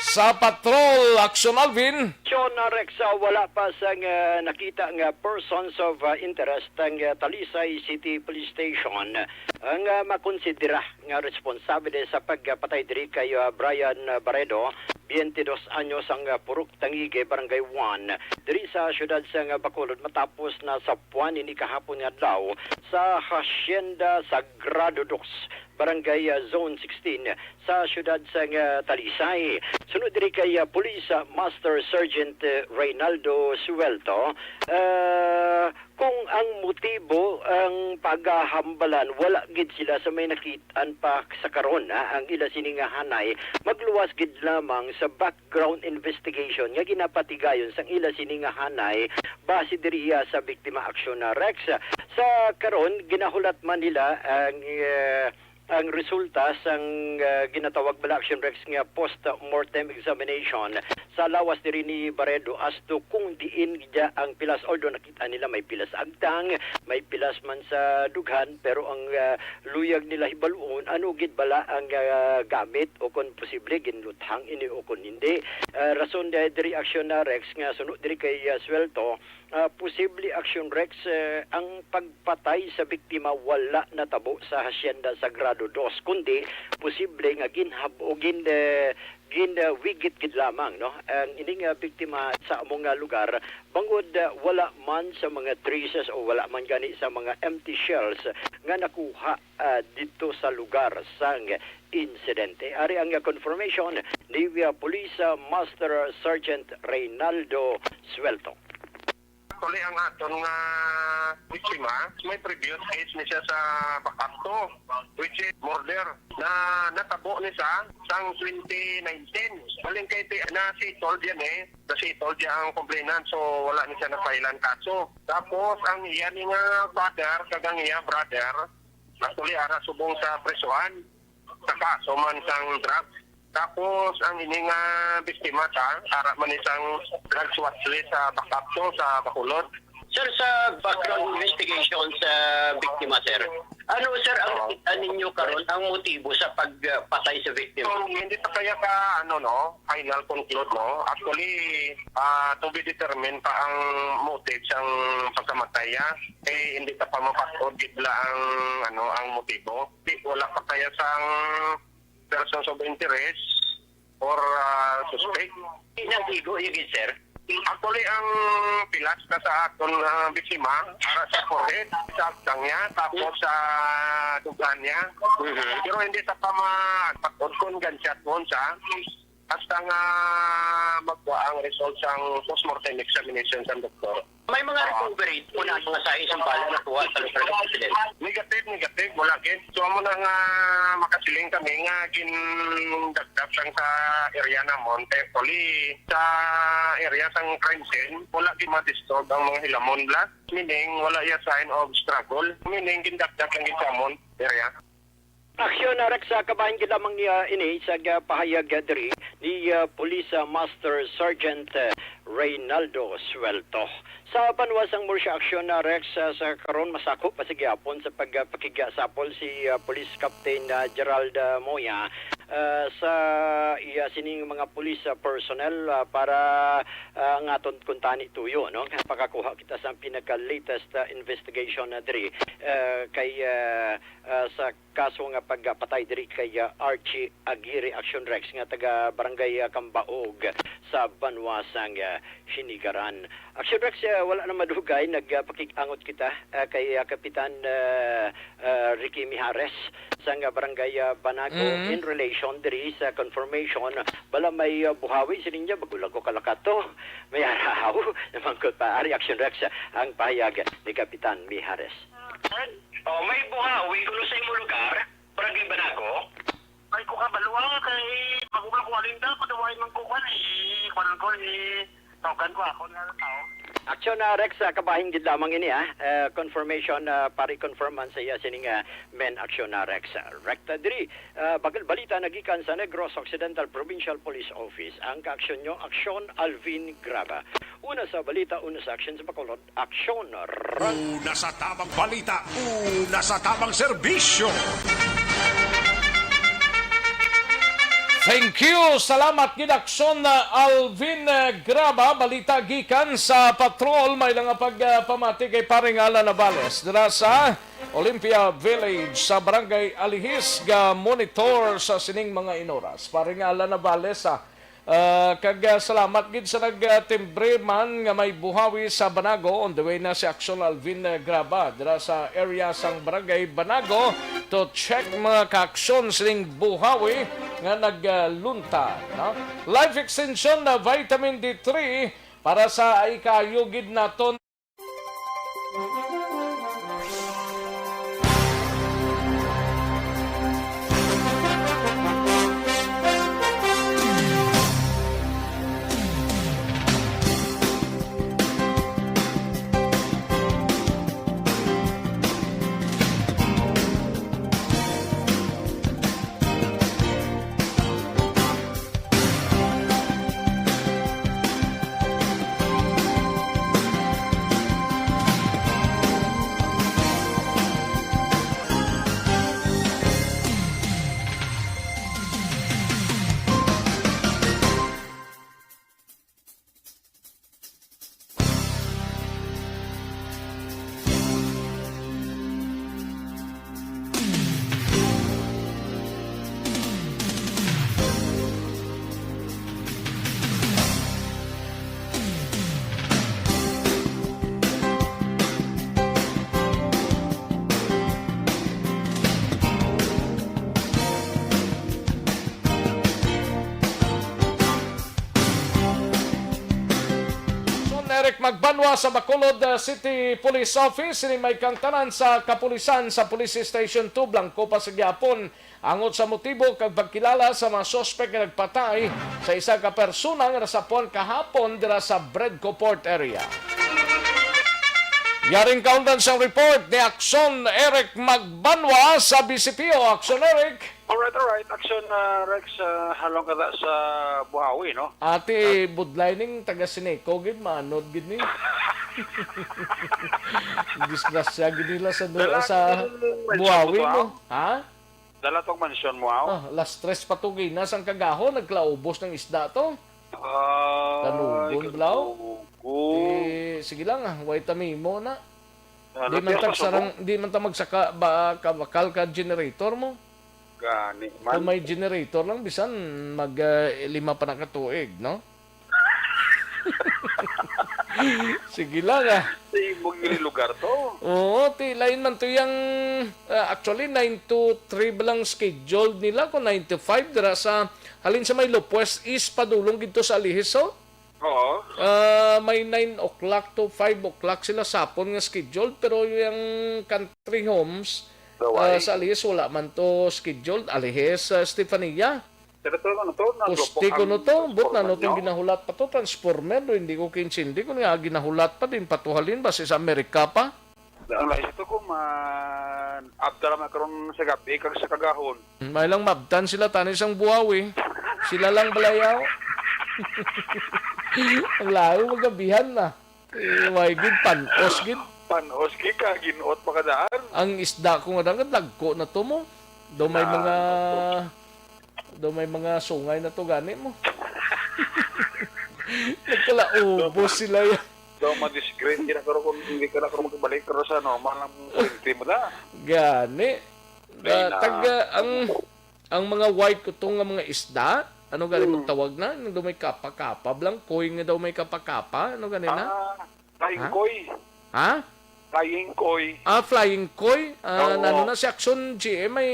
Sa patrol, Aksyon Alvin. John Rex, ah, wala pa sang, ah, nakita nga persons of, ah, interest ang, ah, Talisay City Police Station ang, ah, makonsidera nga responsable sa pagpatay diri kay, ah, Brian, ah, Barredo, twenty-dos anyos, ang, ah, Purok Tangigue, Barangay one, diri sa siyudad sang, ah, Bacolod, matapos na sapuan ini kahapon nga adlaw sa Hacienda Sagrado Dos, Barangay, ah, Zone sixteen, sa siyudad sang, ah, Talisay. Sunod diri kay, ah, Police, ah, Master Sergeant, eh, Reynaldo Suelto, ah, kung ang motibo ang pagahambalan, wala gid sila sa may nakit-an pa sa karon, ha. Ang ila sini nga hanay magluwas gid lamang sa background investigation nga ginapatigayon sang ila sini nga hanay base diri, ah, sa biktima, Aksyon na Rex. Sa karon, ginahulat man nila ang, eh, ang resulta sang, ah, ginatawag bala, Aksyon Rex, nga post-mortem examination sa lawas diri ni Barredo as to kung diin gid ang pilas, although nakita nila may pilas agtang, may pilas man sa dughan, pero ang, ah, luyag nila hibaluon ano gid bala ang, ah, gamit o kon posible ginluthang ini o kon hindi. Ah, rason di, diri, Aksyon na Rex, nga suno diri kay, ah, Suelto, ah, posible, Aksyon Rex, eh, ang pagpatay sa biktima wala natabo sa Hacienda Sagrado Dos, kundi posible nga ginhab-, o gin-, eh, ginawigit gid lamang, no, ang ining, ah, biktima sa among, ah, lugar, bangod, ah, wala man sa mga traces o wala man gani sa mga empty shells nga nakuha, ah, didto sa lugar sang insidente. Ari ang, ah, confirmation ni, ah, Police, ah, Master Sergeant Reynaldo Suelto. Actually, ang aton nga biktima, may previous case ni siya sa Bacacto, which is murder, na natabo ni sa sang twenty nineteen. Baling kay ti-, na-settle diyan eh. Na-settle diyan ang complainant, so wala ni siya na-file ang kaso. Tapos, ang iya ni nga father, kag ang iya brother, actually, ara subong sa presohan sa kaso man sang drugs. Tapos, ang ini nga biktima ta, ara man ni sang drugs watch list sa Bacacto, sa Bacolod. Sir, sa background investigation sa biktima, sir, ano, sir, ang Oo. nakita ninyo karon, ang motibo sa pagpatay sa victim? So, hindi pa kaya ka, ano, no, final conclude, no? Actually, ah, to be determined pa ang motive sang pagkamatay, ah. Eh, hindi ta pa mapasod gid la ang, ano, ang motibo. Di, wala pa kaya sang persons of interest, or, ah, suspect. Nang igo, yun, sir. Actually, ang pilas na sa aton, ah, biktima, para sa forehead, sa agtang niya, tapos sa dugan niya. Mhm. Pero hindi sa pama-, takot kung gunshot wound sa, hasta nga magkuha ang result sang postmortem examination sa doktor. May mga recovery po na mga sa isang bala na kuha sa lugar ng insidente. Negative, negative. Wala gid. So, amo na nga makasiling kami nga gindagdag lang sa area namon. Thankfully, sa area sang crime scene, wala gid ma-disturb ang mga hilamon bla. Meaning, wala ya sign of struggle. Meaning, gindagdag lang gid sa amon area. Aksyon, ah, Rex, ah, kabahin gid lamang niya ini sa, ah, pahayag, ah, diri ni, ah, Police, ah, Master Sergeant, ah, Reynaldo Suelto. Sa banwa sang Murcia Aksyon, ah, Rex, ah, sa karon masakop pa sa gihapon sa pagpakigsapol si, ah, Police Captain, ah, Gerald, ah, Moya, ah, sa iya sining mga police, ah, personnel, ah, para, ah, nga aton kuntani tuyo, no? Pakakuha kita sa pinaka-latest, ah, investigation na diri, ah, kay, ah, ah, sa kaso nga pagpatay diri kay, ah, Archie Aguirre, Aksyon Rex, nga taga Barangay, ah, Kambaog sa banwa sang, ah, Sinigaran. Aksyon Rex, ah, wala na madugay, nagpakig-angot kita, ah, kay, ah, Kapitan, ah, ah, Ricky Mijares sang, ah, Barangay, ah, Banago, mm, in relation diri sa confirmation. Bala may, ah, buhawi, siling niya, bago lang ko kalakat to. May araw, namangkot pa. Ari, Aksyon Rex, ah, ang pahayag ni Kapitan Mijares. Oh, may buhawi kuno sa imo lugar, Barangay Banago? Ay, ko kabaluan kay pag-ubra ko alinda, padaway man ko kwan, eh, kwan ko, eh, tawgan ko ako nga tao. Aksyon na, Rex, ah, kabahin gid lamang ini, ah. Eh, confirmation, ah, pari-confirm man sa iya sining, ah, men aksyon na, Rex. Ah, rekta diri, ah, bakal balita nagikan sa Negros Occidental Provincial Police Office. Ang kaaksyon nyo, Aksyon Alvin Graba. Una sa balita, una sa aksyon sa Bacolod. Aksyon, run. Una sa tamang balita, una sa tamang serbisyo. Thank you. Salamat gid, Aksyon, uh, Alvin, uh, Graba. Balita gikan sa patrol. May lang nga pagpamati kay Paring Alan Navales dira sa Olympia Village sa Barangay Alihis, ga monitor sa sining mga inoras. Paring Alan Navales, ah, Ah, kag, ah, salamat gid sa nagtimbre man nga may buhawi sa Banago. On the way na si Aksyon Alvin, ah, Graba dira sa area sang Barangay Banago to check mga kaaksyon sining buhawi nga naglunta, no? Life extension na vitamin D three para sa ikaayo gid naton. Son Eric Magbanwa sa Bacolod, uh, City Police Office, ini may kangtanan sa kapulisan sa Police Station two, blanco pa sa gihapon, angot sa motibo kag pagkilala sa mga suspek nga nagpatay sa isa ka persona nga nasapuan kahapon dira sa Bredco Port area. Yaring kaundan sang report ni Aksyon Eric Magbanwa sa B C P O. Aksyon, Eric. Alright, alright. Aksyon, ah, Rex, ah, halong kada sa buhawi, no? Ati, ah, budlay ning taga Sineco, gid, manod, gid ni. Disgrasya, gid nila sa, dala sa kong buhawi, mansyon to, no? Ah. Ha? Dala tong mansyon mo, aw? Ah, las tres pa to, ginas ang kagahon, naglaubos ng isda to. Ay, kalugon, blaw. Kalugon. Eh, sige lang, ah, way tamimo na. Ano, di man tag sarang, di man ta magsaka, ba, kabakal ka generator mo? Gani man. Kung may generator lang, bisan mag, ah, lima pa na ka tuig, no? Sige lang, ah. Sa imong lugar to. Oo, ti, lain man to yang, ah, actually, nine to three ba lang scheduled nila, kung nine to five, dira sa, halin sa may Lopues East, padulong gid to sa Alihis, oh. Oo. Ah, may nine o'clock to five o'clock sila sapon nga scheduled, pero yung country homes, Sa ah, Wai. sa Alihis, wala man to scheduled. Alihis, ah, Stefania. Pero to, ano to? Poste ko no to. But na no tong ginahulat pa to, transformer. Do, hindi ko kinsindi kung nga ginahulat pa din patuhalin ba sa Amerika pa. Ang lahi sa to kung man, abta naman karon sa gabi, kag sa kagahon. May lang mabtan sila tani sang buhawi. Sila lang balayaw. Ang layo magabihan na. Eh, way gid, panos gid. Panos gid ka, ginuot pa ka daan. Ang isda ko nga daan, dagko na to mo. Daw may Ah, mga, daw may mga sungay na to gani mo. Nagkalaubos sila yan. Daw ma-disgrace ka na karon kung hindi ka na karon magbalik karon sa normal ang kurente mo na. Gani. Ay, Ah, na. Taga, ang, ang mga white ko to nga mga isda, ano gani Mm. magtawag na? Nang daw may kapa-kapa blang, koy nga daw may kapa-kapa, ano gani na? Ah, flying Ha? koi. Ha? Flying koi. Ah, flying koi. Ah, Oo. Nano na si Action G M, may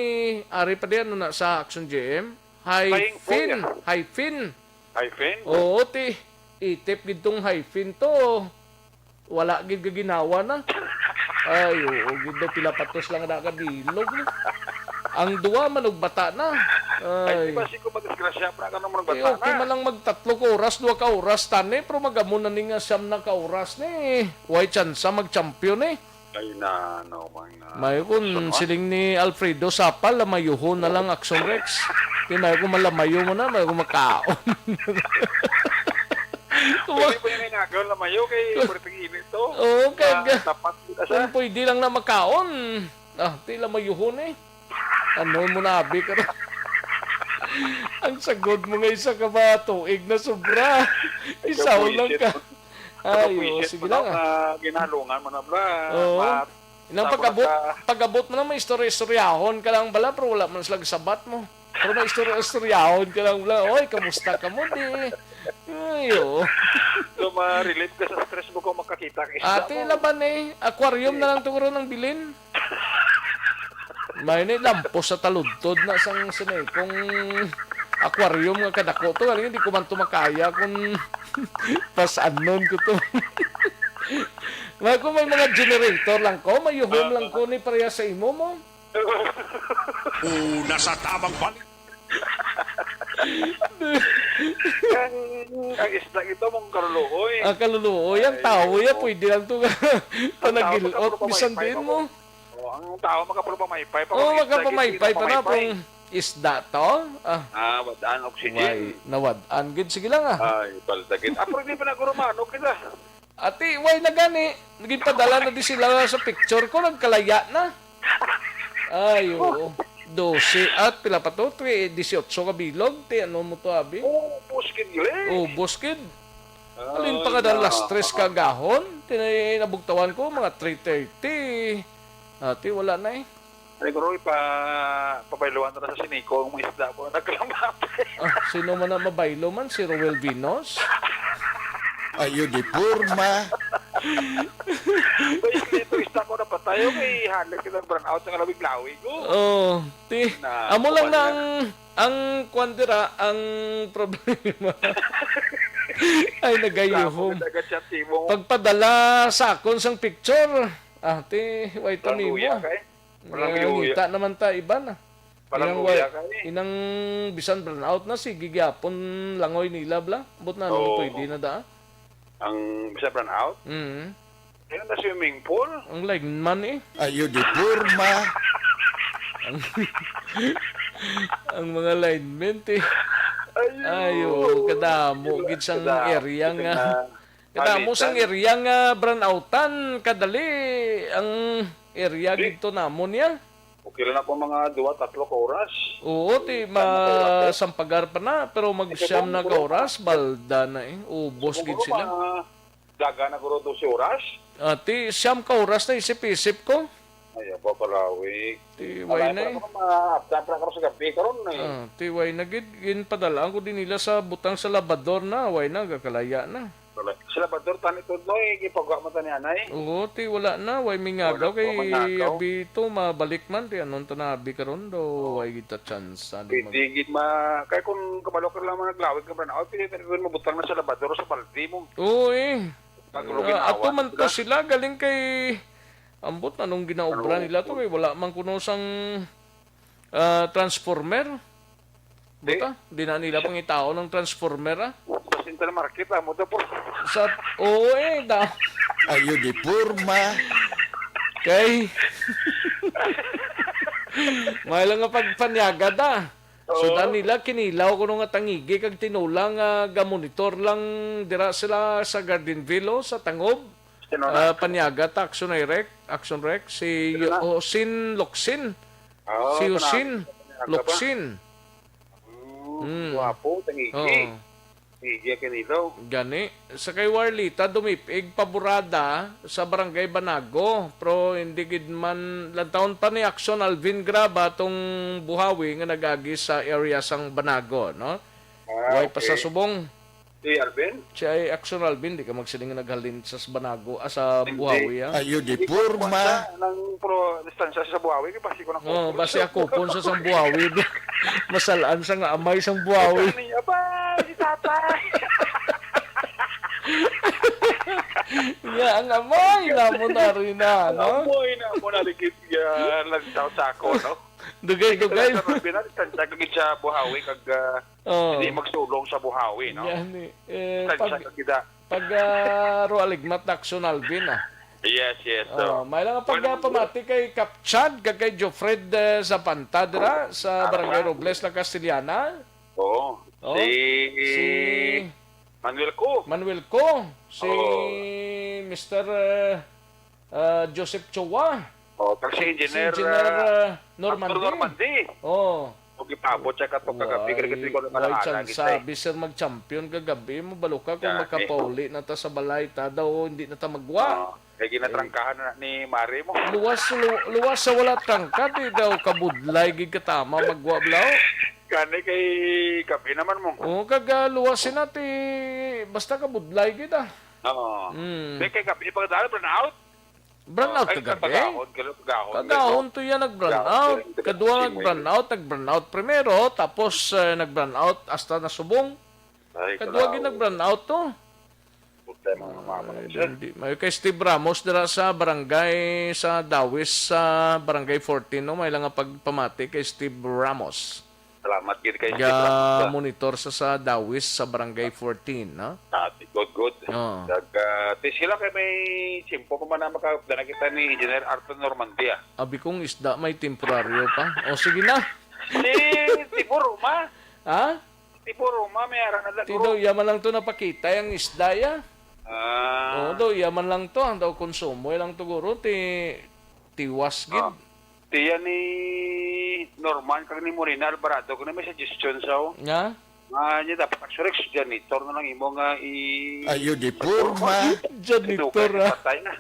ari pa di, ano na sa Action G M? Flying koi, Hyphen. ah. Hyphen. Hyphen? Oo, ti. Itip gid tong hyphen to. Wala gid gaginawa na. Ay, oo, gid daw, pila patos lang na kabilog, no? Ang duwa, manugbata na. Ay, di Ay. ba, si ko madisgrasya, pra, ka naman Eh, nagbata okay na. man lang magtatlo ka oras, dua ka oras, tani, pero magamo na ni nga siyam na ka oras ni. Way tsansa mag-champion, eh. Ay, na, ano, man, ah, May kun Sunod? siling ni Alfredo Sapal, lamayuhon na lang, Action Rex. Di may kun malamayo mo na, may kun makaon. Pwede pa yung inagaw na mayo kay Kun- pwede init to. Oo, kag- Matapat kita sa Kung pwede lang na makaon. Ah, ti lamayuhon eh. Ano mo na, abi ka na? Ang sagod mo nga isa ka ba, tuig na sobra. Isaw lang ka. Pagkabuisit mo. Ay, oo, Pagkabuisit sige mo lang, na ah. nga ginhalungan mo na, bla. Oo. Ma-, Inang tama pag-abot, ka. Pag-abot mo na, may istorya-istoryahon ka lang bala, pero wala man sila sabat mo. Pero may istorya-istoryahon ka lang bala, "Oy, kamusta ka mo, di?" Ay, oo. So, ma-relieve ka sa stress mo kung makakita ka isda Ate, mo. Laban eh. Aquarium na lang to karon ang bilin. May ni lampos sa taludtod na sang sini. Kung aquarium nga kadako to, galing hindi ko man to makaya kung pas-anon ko to. May, kung may mga generator lang ko, may yuhom lang ko ni pareha sa imo mo. Una sa tamang balik. Ang, ang isda ito mong kaluluoy. Ang kaluluoy, ang Ay, tao ya, oo. Pwede lang to Ang tao panagil-ot, makapuro bisan pamaypay din pa mo. mo. Oh, ang tao makapuro pamaypay pa, Oo, ang isda, makapamaypay gid pa na, pamaypay. Kung isda to. Ah. Ah, wad-an oxygen. Way, nawad-an gid. Sige lang, ah. Ay, balda gid. Ah, pero di pa na gurumano kita. Ati, way na gani. Naging padala na di sila sa picture ko, nagkalaya na. Ay, oo. Dose at pila pa to? Three, dieciocho ka bilog. Ti, ano mo to, abi? Oh, buskid gid. Oh, buskid. Alin pa Ay, nga dahil na. Las tres ka gahon? Tinay nabugtawan ko, mga three thirty. Ati, wala na eh. Ay, guro, ipa-, pabayluan na sa siniko ang mga isda ko na nagkalamat. Ah, sino man ang mabaylo man? Si Roel Vinos? Ayo di porma. Ay, ito, isda ko napatay, okay, halag ka ng brownout sa kalawig-lawig, oh. Oh, ti, Na, amo lang kuwan na na. Ang, ang kwan dira, ang problema. Ay, nagayuhom. Tapos nagchat si mo. Pagpadala sa akon sang picture. Ah, ti, way to Parang nimo, luya ah. Ka eh. Walang Nga, luya. Ngita naman ta, iba na. Walang Inang luya wa-, ka eh. Inang bisan brownout na, sige gyapon langoy nila, bla. But na, nung Oo. Pwede na da. Ang bisan brownout? Mm. Yan na swimming pool. Ang lineman eh. Ayo di porma. Ang, ang mga linemen eh. Ayo. Ayo, kadamo gid sang Kadamo area gid nga. Nga Kadamo sang palitan. Area nga brownoutan, kadali ang area Di- gid to namon niya. Okay lang ako mga duwa, tatlo ka oras. Oo, ti Tama ka oras, eh. Masampagar pa na, pero Ito magsiyam pong na ka oras, balda na eh. Ubos Siguro gid sila. Mga daga na guro dose oras. Ah, ti siyam ka oras na isip-isip ko. Ay, aba, palawig. Ti, why na eh? Maaptan pa karon sa gabi karon eh. Ah, ti, why na gid? Ginpadala ko din nila sa butang sa labador na, why na? Gakalaya na. Wala. Sa labador, tani to, no, eh, gipagawa mo tani, anay? Oo, ti, wala na. Why may ngagaw? Wala, kay wala may ngagaw. Abi to, mabalik man, ti, anong tanabi karon do? Oo. Why gid ta chance, di mag- Pwede gid ma-, kay kung kabalo ka lang mga naglawig ka brownout, pwede, pwede mabutang na sa labador, sa balde mo. Oo, eh. Pag Ah, luminawan ato man to sila. Sila, galing kay Ambot, anong ginaobra Ano? Nila to? Kay wala man kuno sang, ah, transformer. Di. Buta, di na nila pangitaon ang transformer, ah. Sa Central Market, amo to po. Sa, oo, eh, da. Ayo di porma. Kay, may lang nga pagpanyaga, da. So, Oo. Danila, kinilaw ko nga tangigi kag tinulang nga gamonitor lang dira sila sa Gardenville, oh, sa Tangob. Sino na? Ah, Panyaga, ta, Action Rec, Action Rec, si Sino na? Hosin Loksin. Oo, Si Hosin Panyaga ba? Loksin. Mm, Mm. Gwapo, tangigi. Oo. Tangigi ang kinilaw. Gani. Sa kay Warlita, dumipig, paburada sa Barangay Banago. Pero hindi gid man, lantawon pa ni Action Alvin Graba tong buhawi nga nagagi sa area sang Banago, no? Ah, Way pa sa okay. Subong. Si Alvin? Siya ay Action Alvin, di ka magsiling nga naghalin sa Banago, ah, sa Hindi. Buhawi, ah. Ayo di Hindi ko porma. Kuwan sa, nang pro, distansya sa Buhawi, kay basi ko na Oh, kuwan. Basi ako pon sa sang Buhawi. Masalaan sa nga amay sang Buhawi. Ano niya ba? Si tatay. Nga, ang amay namon na rin na, no? Amoy na mo naligid ya, nagtaw sa ako, no? Dugay, dugay. Sa Alvin, distansya ka gid sa Buhawi, kag, ah, Oh. Hindi magsulong sa Buhawi, no? Gani. Eh, Tansya pag, ka kita. Pag, ah, Roaligmat, Daxon Alvin, ah. Yes, yes, Oh, so. May lang pag, Well, ah, pamati kay Kap Chad, kag kay Jofred, eh, Zapanta dira sa Ano Barangay ba? Robles, La Castellana. Oo. Oh, Si si Manuel Co. Manuel Co, si Oo. Mister, eh, ah, Joseph Chua. Oh, kag si Si Engineer, Engineer, ah, ah, Normandy. Arthur Normandy. Oh. O, gipaabot siya kato kagabi, Why, kaya kasi ko why nakalaan chance, kita, eh. Sabi, sir, mag-champion kagabi, mabalo ka kung Gani. Makapauli na ta sa balay ta daw, hindi na ta magwa. Oh, kay ginatrangkahan na ni Mari mo. Luwas, lu-, luwas sa wala trangka, di daw kabudlay gid katama magwa, blaw. Gani kay gabi naman mo. Oh, kag, ah, luwas sina ti, basta kabudlay gid, ah. Oo. Mm. Di kay gabi, pagkadali, brownout. Brownout Ah, ay, kagabi? Kagahon, kagahon, Kagahon kagahon. To yan, nag-brownout. Kagahon, Kadwa kagahon. Nag-brownout, nag-brownout primero, tapos, eh, nag-brownout hasta nasubong. Ay, Kadwa kalaw. Gid nag-brownout to. Puta, mga mama, Ay, sir. Hindi. May kay Steve Ramos dira sa barangay, sa Dawis, sa Barangay fourteen, no? May lang nga pagpamati kay Steve Ramos. Salamat gid kay Steve Ramos, ah. Ga-monitor sa, sa Dawis sa Barangay fourteen, no? Ah, good, good. Oo. Nag, ah, ti sila kay may tiyempo pa man na makaupda na kita ni Engineer Arthur Normandia. Abi kong isda may temporaryo pa. O, sige na. Si Tibo Roma. Ha? Tibo Roma, may ara na Ti daw, iya man lang to napakita, yung isda, ya. Ah. Oo, daw, iya man lang to. Ang daw, konsumo lang to, guro. Ti, tiwas, gid. Ah. Tiya ni Norman kag ni Morena Alvarado, kung may suggestion sa, oh. Nga? Nga niya dapat actually si janitor na lang imo nga i- Ayo di porma. Janitor, Ito, ah. Patay na.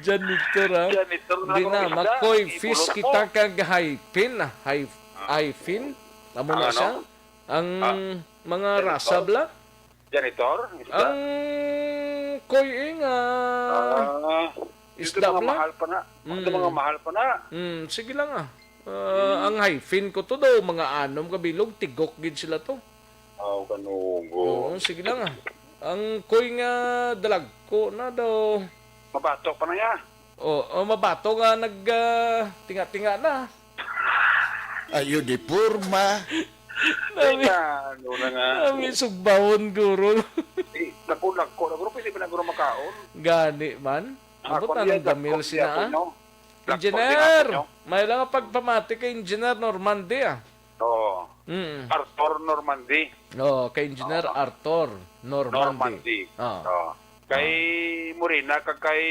Janitor, ah. Janitor na Di lang na, isda, mag-koi fish ibulot mo. Kita kag hyphen, ah. Hy-, Ah. Hyphen? Amo Ang na ano? Siya? Ang Ah. Mga Janitor? Rasa bla? Janitor? Isda? Ang koi, eh, nga Ah, isda dito mga bla? Mahal pa na. Dito Mm. Mga mahal pa na. Mm, sige lang, ah. Ah, Mm. Ang hyphen ko to daw, mga anom ka bilog, tigok gid sila to. Aw, kanugo. Oo, sige lang, ah. Ang koi nga dalag ko na daw. Mabato pa na ya. Oh, oh, mabato nga nag, ah, tinga-tinga na. Ayo di porma. Nami, Ay, ano na nga. Nami sugbahon, guro. Eh, lagko-lagko na, guro. Pwede ba na, guro, makaon? Gani man. Ako Abot na niya, ng gamil lagko sina, niya, ah. Kuno. Lagko Engineer, niya, kuno. May lang ang pagpamati kay Engineer Normandy, ah. Oo. Mm. Arthur Normandy. Oo, kay Engineer Oo. Arthur Normandy. Normandy. Oo. Oo. Kay Oo. Morena, kag kay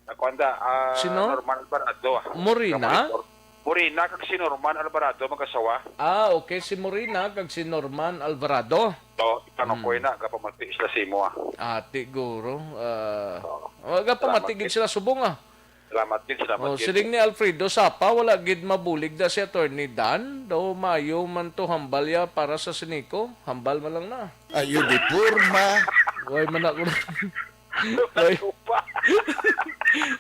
Ako anda, ah, Sino? Norman Alvarado, ah. Morena? Sa monitor. Morina kag si Norman Alvarado mag-asawa. Ah, okay. Si Morina kag si Norman Alvarado. To, tanong ko Hmm. na, gapamati sila sa imo, ah. Ati, guro. Ah, Oo. oh, gapamati Salamat, gid eh. sila subong, ah. Salamat gid, salamat Oh, gid. siling ni Alfredo Sapa, wala gid mabulig na si Attorney Dan. Daw maayo man to hambal ya para sa Sinico. Hambal man lang na. Ayo di porma. Way man ako na. Way. Tupa.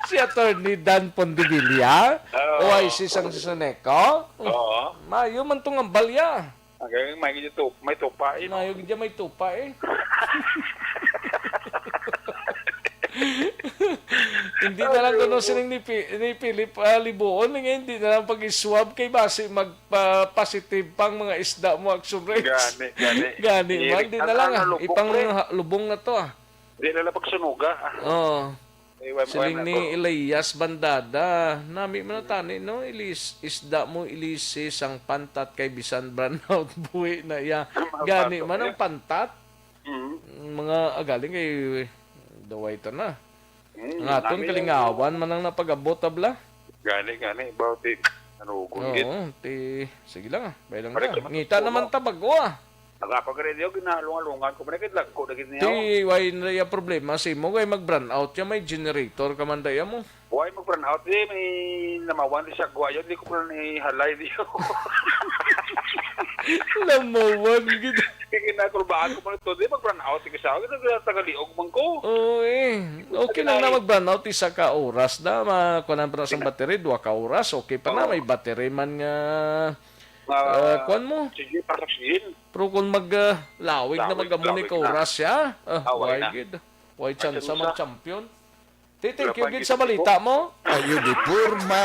Si Attorney Dan Pondevilla, Oo. O I C sang Sinico. Oo. Maayo man tong hambal ya. Ang galing, may gid tu-, may tupa, eh, no? Maayo gid ya may tupa, eh. Hindi na lang Ano? kuno sining ni Pi-, ni Philip, ah, Libuon, nga hindi na lang pag-swab kay basi magpa-positive pang mga isda mo, Action Rex. Gani, gani. Gani Dili, man, di ang na lang, ano, ah. lubong, Ipang pre. ha-, lubong na to, ah. Di na lang pagsunuga, ah. Oo. Eh, wala, Siling wala ni to. Elias Bandada, nami man na tani, no? Ilis, isda mo, ilisi sang pantat kay bisan brownout, buhi na iya. Ang Gani pantat man ang iya. pantat. Mm. Mga agaling kay daway ta na. Mm, Ang aton nami kalingawan lang. man ang napag-abot, abla. Gani, gani. Baw, ti, ano, gunggit. Oo, ti, sige lang, ah. Bay lang Balik ka. naman sa Ngita school, naman no? ta bago, ah. Nagapag-radio, ginalungalungan ko. Managid lagko na gid niya, Ti, oh. Way na iya problema sa imo, kay mag-brownout ya, may generator ka man daya mo. Way mag-brownout, eh, may namawan di sa guwayo, di ko pala ni halay, di ko. Namawan gid. Kaya ginakulbaan ko pala to, di mag-brownout, di ko sa akin, nagtatagaliog man ko. Oo, eh. Okay lang na Ay. mag-brownout, isa ka oras na, makuha na pa sa Sina- battery, dua ka oras, okay pa na, Oo. may battery man nga, Nga, ah, kuwan mo. Sige, pasok sige. Pero kung mag, ah, lawig na Lawig, mag-amuni lawig ka na. oras siya, ah, Ah, why why na? gid? Why Ay, chance sa sa mag-champion? Ti, thank you Wala pa gid sa gid balita mo. Ayo di porma.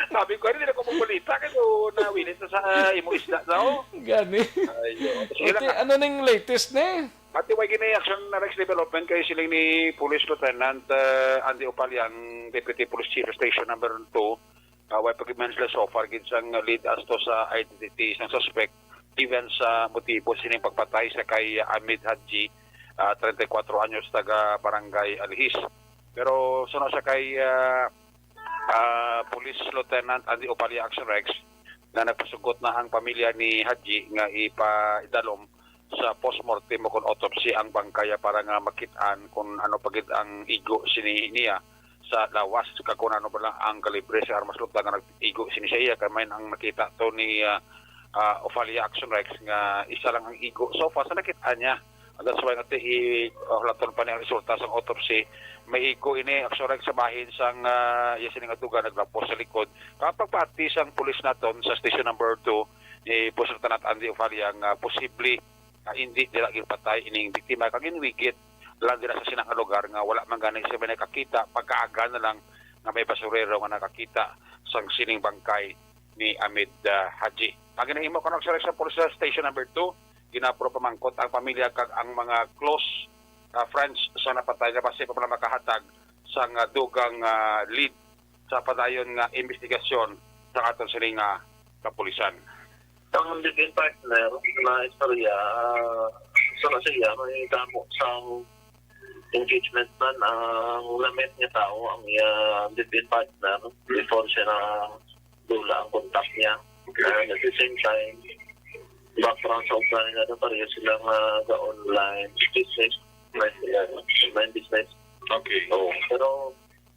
Sabi ko, hindi na ko magbalita kay ko nawilit na sa imo isda daw. Gani. Ayo. Sige Ate, lang, ah. ano ning latest ni? Ate, way gini action na Rex development kay siling ni Police Lieutenant, ah, Andy Opaliang, Deputy Police Chief Station Number two. Ah, way pa gid man sila so far gid sang lead as to sa identity sang suspect, even sa motibo sining pagpatay sa kay Ahmed Hadji, ah, treinta y cuatro anyos, taga Barangay Alihis. Pero suno sa kay, ah, ah, Police Lieutenant Andy Opalia, Action Rex, na nagpasugot na ang pamilya ni Hadji nga ipaidalom sa postmortem o kon autopsy ang bangkaya para nga makit-an kung ano pa gid ang igo sini niya sa lawas, kag kung ano ba lang ang kalibre sa armas luta nga nag-igo sini sa iya, kay may ang nakita to ni, ah, ah, Ophalia, Action Rex, nga isa lang ang igo so far sa nakit-an niya. And that's why nga ti-, i-, ah, hulaton pa ni ang resulta sang autopsy. May igo ini, Action Rex, sa bahin sang, ah, iya sini nga duga naglapos sa likod. Kapagpati sang pulis naton sa Station Number Two ni Police Lieutenant Andy Ophalia nga posible nga indi dira ginpatay ining biktima kag ginwigit lang dira sa sina nga lugar nga wala man gani sila may nakakita, pagkaaga na lang nga may basurero nga nakakita sang sining bangkay ni Ahmed, ah, Haji. Ang ginahimo karon sa Police Station Number Two, ginapro pamangkot ang pamilya kag ang mga close, ah, friends sa napatay nga basi pa man makahatag sang, ah, dugang, ah, lead sa padayon nga imbestigasyon sa aton sini nga kapulisan. Ang live-in partner na istorya, ah, sa siya, may damo sang engagement man ang lamit nga tao, ang iya live-in partner, before siya na dula ang contact niya. And at the same time, background sa uban nga pareho sila nga ga-online business, online, online business. Okay. Oo, pero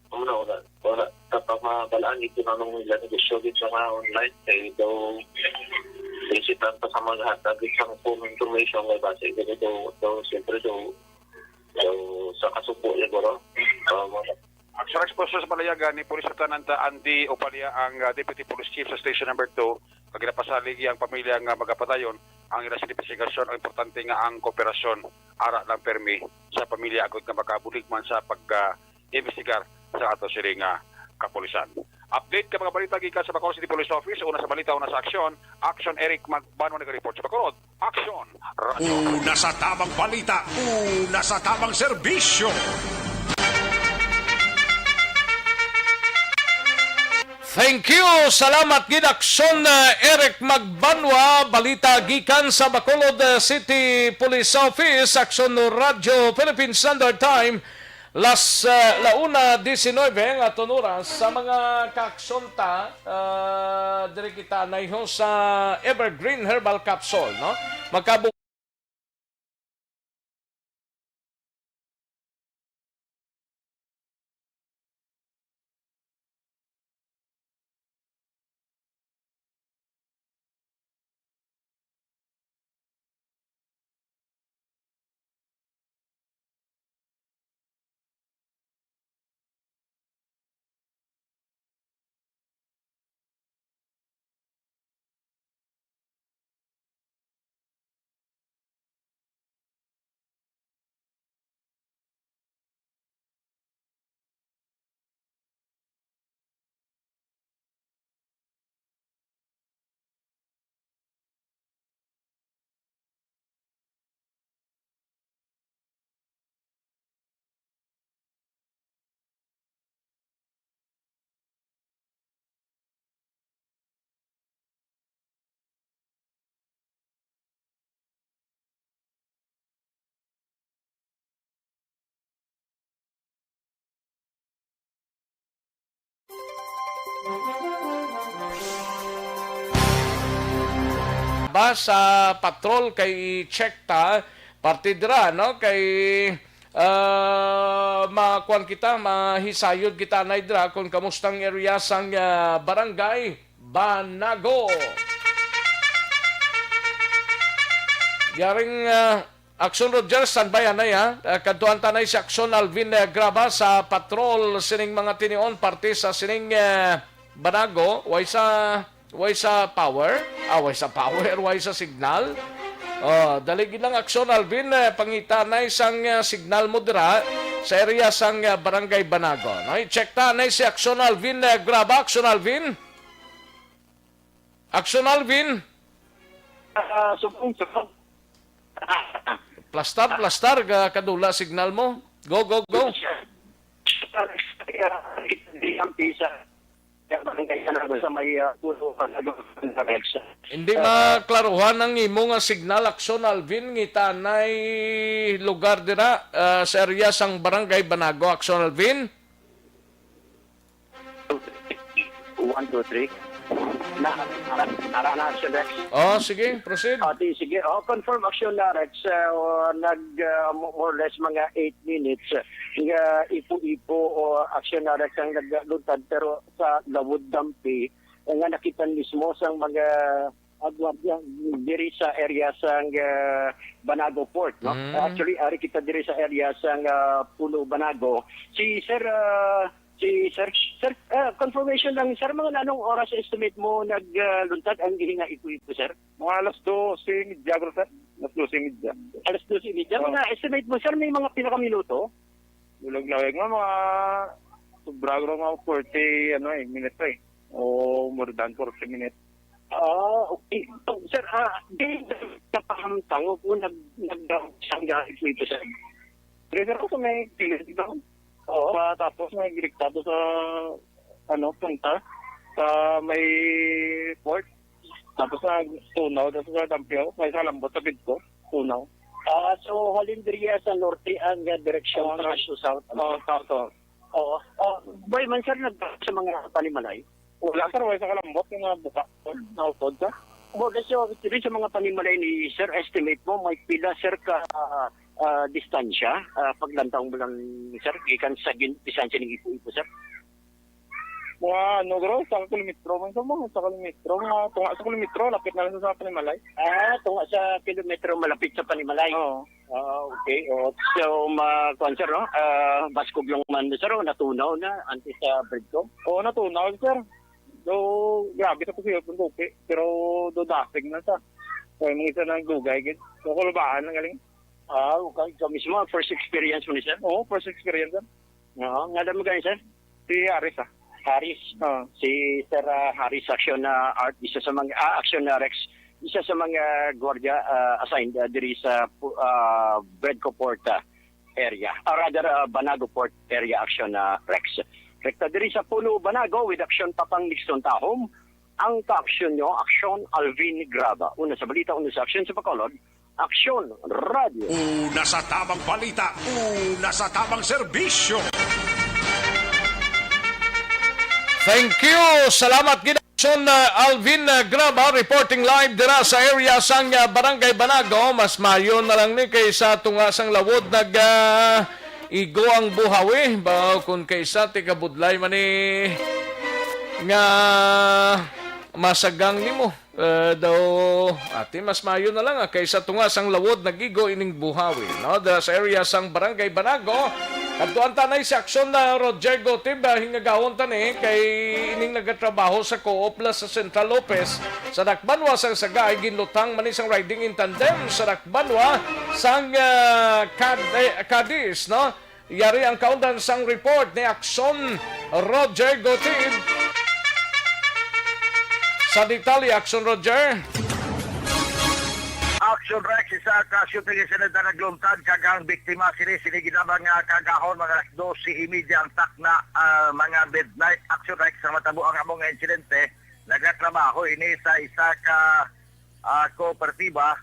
wala, wala, wala. Sa pamabalaan, ito na nung nila negosyo dito nga online, kay daw, isitan pa sa maghatag sa full information, may base dito daw, daw, siyempre daw, daw, sa kasupo niya, bro. Ah, wala. Sa responsa sa palayagan ni Police Lieutenant Andy Opalia, ang, ah, Deputy Police Chief sa Station Number Two, kag ginapasalig ang pamilya nga magapadayon ang ila sa investigasyon. Ang importante nga ang kooperasyon ara lang permi sa pamilya agod nga makabulig man sa pag, ah, imbestigar sa ato sini nga kapulisan. Update ka mga balita gikan sa Bacolod City Police Office, una sa balita, una sa aksyon. Action, Eric Magbanwa naga-report sa Bacolod. Action, Radyo. Una sa tamang balita, una sa tamang serbisyo. Thank you. Salamat gid, Aksyon, uh, Eric Magbanwa. Balita gikan sa Bacolod, uh, City Police Office, Aksyon Radyo Philippine Standard Time. Las, ah, la una diecinueve ang aton oras. Sa mga kaaksyon ta, ah, diri kita naiho sa Evergreen Herbal Capsule, no? Magkabo ba sa patrol kay i-check ta parte dira, no? Kay, ah, makuan kita, mahisayod kita anay dira kung kamusta ang area sang, ah, barangay Banago. Yaring, ah, Aksyon Roger, standby anay, ha. Ah, kadtuan ta anay si Aksyon Alvin, eh, Graba sa patrol sining mga tinion parte sa sining, eh, Banago. Way sa, way sa power? Ah, way sa power, way sa signal. Oh, dali gid lang, Aksyon Alvin, eh, pangita anay sang, eh, signal mo dira sa area sang, eh, Barangay Banago. No, i-check ta anay si Aksyon Alvin, eh, Graba. Aksyon Alvin. Aksyon Alvin. Ah, subong, subong. Plastar, plastar, ga-, kadula signal mo. Go, go, go. Ang pisa. Sa may, ah, puno pa sa Hindi maklaruhan ang imo nga signal, Aksyon Alvin, ngita anay lugar dira, ah, sa area sang Barangay Banago, Aksyon Alvin. One, two, three. Na, na, na, na, na, Sir Rex. Oh, sige, proceed. Ah, di, sige. Oh, confirm aksyon na, Rex. Ah, oh, nag, ah, mo-, more or less mga eight minutes, ah, nga ipo-ipo o aksyon na, Rex, ang nagluntad, pero sa Lawod Dampi, eh, nga nakita mismo sang mga, ah, gwardiya diri sa area sang, ah, Banago Port, no? Mm. Actually, ari kita diri sa area sang, ah, Puno Banago. Si Sir, ah, Si Sir, sir, ah, confirmation lang, sir, mga nanong oras estimate mo nag, ah, luntad ang gihinga ipo-ipo, sir? Mga alas dose y media, bro, sir. Alas dose y media. Alas dose y media. Oh. Mga estimate mo, sir, may mga pila ka minuto? Lawag-lawag nga, mga sobra, bro, mga forty, ano, eh, minutes, eh. O more than forty minutes. Ah, okay. So, sir, ah, di kapahamtang o kung nag-, nag-, siyang gamit dito, sir? Diri, sir, sa may kilid, no? Oo. Pa, tapos may direktado sa, ano, punta sa may port. Tapos na tunaw, tapos sa Dampiaw, may sa lambot sa Bidco, tunaw. Ah, so, halin diriya sa norte ang, ah, direksyon Oo, sa north. South. Oo, south, oo. Oo. Oh, boy, man, sir, nag-, sa mga panimalay? Wala, sir. Wala sa kalambot nga buka. Nautod, sir. More or less, so, diri sa mga panimalay ni sir, estimate mo, may pila, sir, ka, ah, ah, distansya, ah, paglantaw mo lang, sir, gikan sa gin-, distansya ni Ipo-Ipo, sir? Mga, ano, bro, sa kilometro, man sa mga sa kilometro, mga tunga sa kilometro, lapit na lang sa panimalay. Ah, tunga sa kilometro, malapit sa panimalay. Oo. Ah, okay. Oh, so, ma-, kuwan, sir, no? Ah, baskog lang man, sir, oh, natunaw na, antes sa Bidco? Oo, natunaw, sir. So, grabe sa kusihon kung tupi. Pero do dasig na sa. Kaya mga isa nang dugay, gid. So, kulbaan ang galing. Ah, okay. Ikaw mismo, first experience mo ni, sir? Oo, first experience, sir. Oo, nga damo gani, sir? Si Aris, ah. Harris. Oo. Si Sir, ah, Harris Action, ah, Art, isa sa mga, ah, Action, ah, Rex, isa sa mga gwardiya, ah, assigned, ah, diri sa pu-, ah, Bidco Port, ah, area. Ah, rather, ah, Banago Port area, Action, ah, Rex. Rekta diri sa Puno, Banago, with Action Papang Nixon Tahom, ang kaaksyon nyo, Action Alvin Graba. Una sa balita, una sa aksyon sa Bacolod, Aksyon Radio. Una sa tamang balita, una sa tamang serbisyo. Thank you. Salamat gid, Aksyon, uh, Alvin, uh, Graba, reporting live dira sa area sang, uh, Barangay Banago. Mas maayo na lang ni kaysa tunga sang lawod nag, uh, igo ang buhawi. Ba, kung kaysa, tigabudlay man ni nga masagang nimo. Eh, daw, ati, mas maayo na lang, ah, kaysa tunga sang lawod nag-igo ining buhawi, no? Dira sa area sang Barangay Banago, kadtuan ta na si Aksyon na Roger Gotib, ah, hingagawon ta ni kay ining nagatrabaho sa Co-op la sa Central Lopez sa Dakbanwa sang Sagay, ginlutang man ni sang riding in tandem sa Dakbanwa sang, ah, Cad-, eh, Cadiz, no? Yari ang kaundan sang report ni Aksyon Roger Gotib. Sa detalye, Aksyon Roger. Action Rex, isa ka shooting incident ang nagluntad kag ang biktima sini sini gid lamang nga kaagahon, mga alas dose y media ang takna, ah, mga midnight. Action Rex, sa matabo ang among nga insidente, nagatrabaho ini sa isa ka, ah, kooperatiba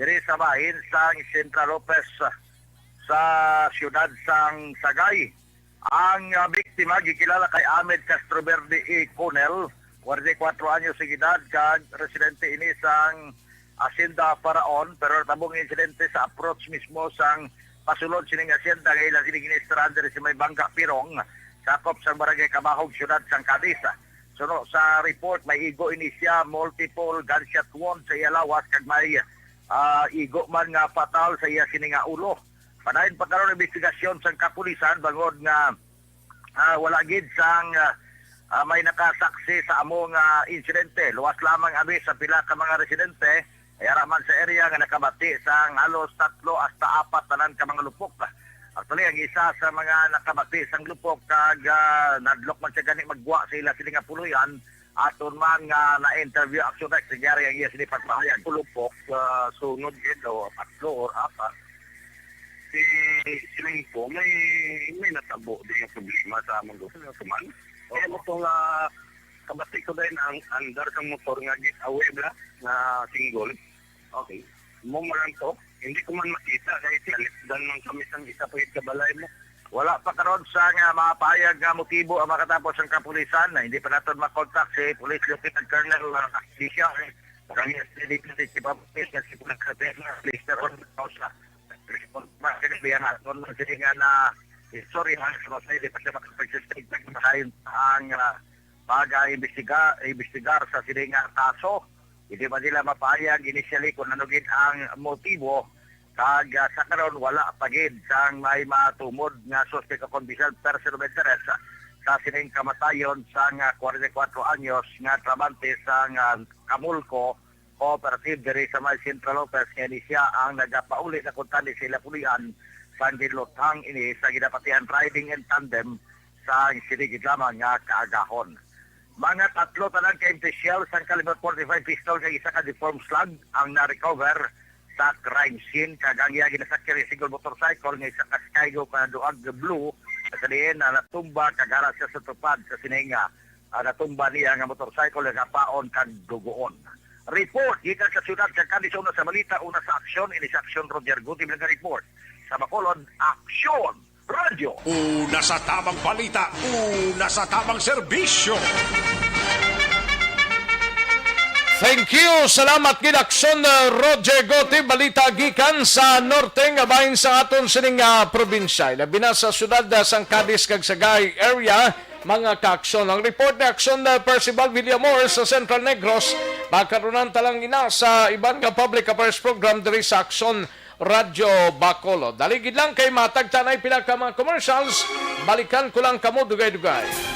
diri sa bahin sang Central Lopez sa siyudad sang Sagay. Ang, ah, biktima gikilala kay Ahmed Castroverde E. Conel, kwarenta y kuwatro anyos ang edad, kag residente ini sang Hacienda Faraon, pero natabo ang insidente sa approach mismo sang pasulod sining hacienda nga ila sini gin-istirahan diri sa may Bangga Pirong, sakop sang Barangay Kabahog, siyudad sang Cadiz. Suno sa report, may igo ini siya, multiple gunshot wound sa iya lawas, kag may, ah, igo man nga fatal sa iya sini nga ulo. Padayon pa karon ang investigasyon sang kapulisan bangod nga, ah, wala gid sang, ah, ah, may nakasaksi sa amo nga insidente. Luwas lamang abi sa pila ka mga residente, ay ara man sa area nga nakabati sang halos tatlo hasta apat tanan ka mga lupok. Actually, ang isa sa mga nakabati sang lupok kag, ah, nadlok man siya gani maggwa sa ila sini nga puloy-an, aton man nga na-interview, Action Rex, nangyari ang iya sini pagpahayag. Pulupok, ah, sunod gid, o tatlo or apat. Si, si Lingko, may, may natabo din yung problema sa among lugar. Ano man? Kaya Oo. mo to nga, kabati ko din ang andar sang motor nga gi-, away bla, nga single. Okay. Mo man lang to. Hindi ko man makita kay si Alex Dan man kami sang isa pa yung kabalay mo. Wala pa karon sa nga mapahayag nga motibo ang makatapos ang kapulisan. Hindi pa naton makontak si Police Lieutenant Colonel, uh, Castillo, eh. Kami sa Deputy Chief of Police, kasi po nagkatena, Mister On Causa. Respond pa, kaya biya naton, sige nga na istorya, sa mga hindi pa siya makapag-suspect, nagmakain ang, ah, pag-imbestiga-, imbestigar sa sini nga kaso. Hindi man nila mapahayag initially kung ano gid ang motibo, kag, ah, sa karon wala pa gid sang may matumod nga suspect o kon bisan person of interest sa sining kamatayon sang, ah, kwarenta y kuwatro anyos nga trabahante sang, ah, Camulco Cooperative diri sa may Central Lopez, nga ini siya ang nagapauli na kuntani sa ila pulian sang ginlutang ini sa ginapatihan riding in tandem sa sining gid lamang nga kaagahon. Mga tatlo tanan ka empty shells, sang caliber forty-five pistol kag isa ka deformed slug ang na-recover sa crime scene, kag ang iya ginasakyan nga single motorcycle nga isa ka Skygo ka duag blue, sa diin na natumba kag ara siya sa tupad sa sining, ah, natumba niya nga motorcycle nga gapaon kag dugoon. Report gikan sa siyudad kag Cadiz, una sa balita, una sa aksyon, ini sa aksyon, Roger Gutib nag-report. Sa Bacolod, aksyon! Radyo. Una sa tamang balita, una sa tamang serbisyo. Thank you. Salamat gid, Aksyon, uh, Roger Gote. Balita gikan sa norte nga bahin sa aton sining, uh, probinsya, labi na sa siyudad, uh, sang Cadiz kag Sagay area, mga kaaksyon. Ang report ni Aksyon, uh, Percival Villamor sa Central Negros. Pagkarunan ta lang ina sa iban nga public affairs program diri sa Aksyon Radyo Bacolod. Dali gid lang kay matag tanay pila ka mga commercials. Balikan ko lang kamo dugay-dugay.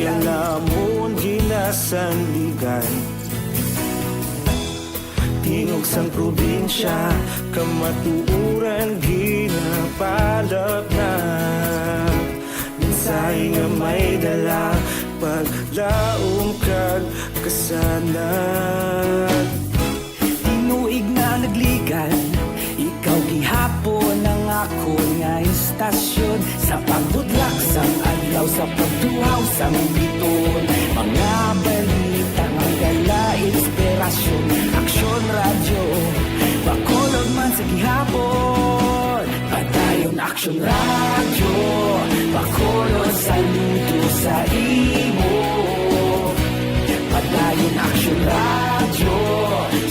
Lamon ginasandigan, tingog sang probinsya, kamatuoran ginapalapnag. Mensahe nga may dala, paglaom kag kasanag. Tinuig nga nagligan, ikaw gihapon ang akon nga istasyon. Sa pagbudlak sang adlaw, sa pagtuhaw sang bituon, mga balita nga dala inspirasyon. Aksyon Radyo, Bacolod man sa gihapon. Padayon Aksyon Radyo, Bacolod, saludo sa imo. Padayon Aksyon Radyo,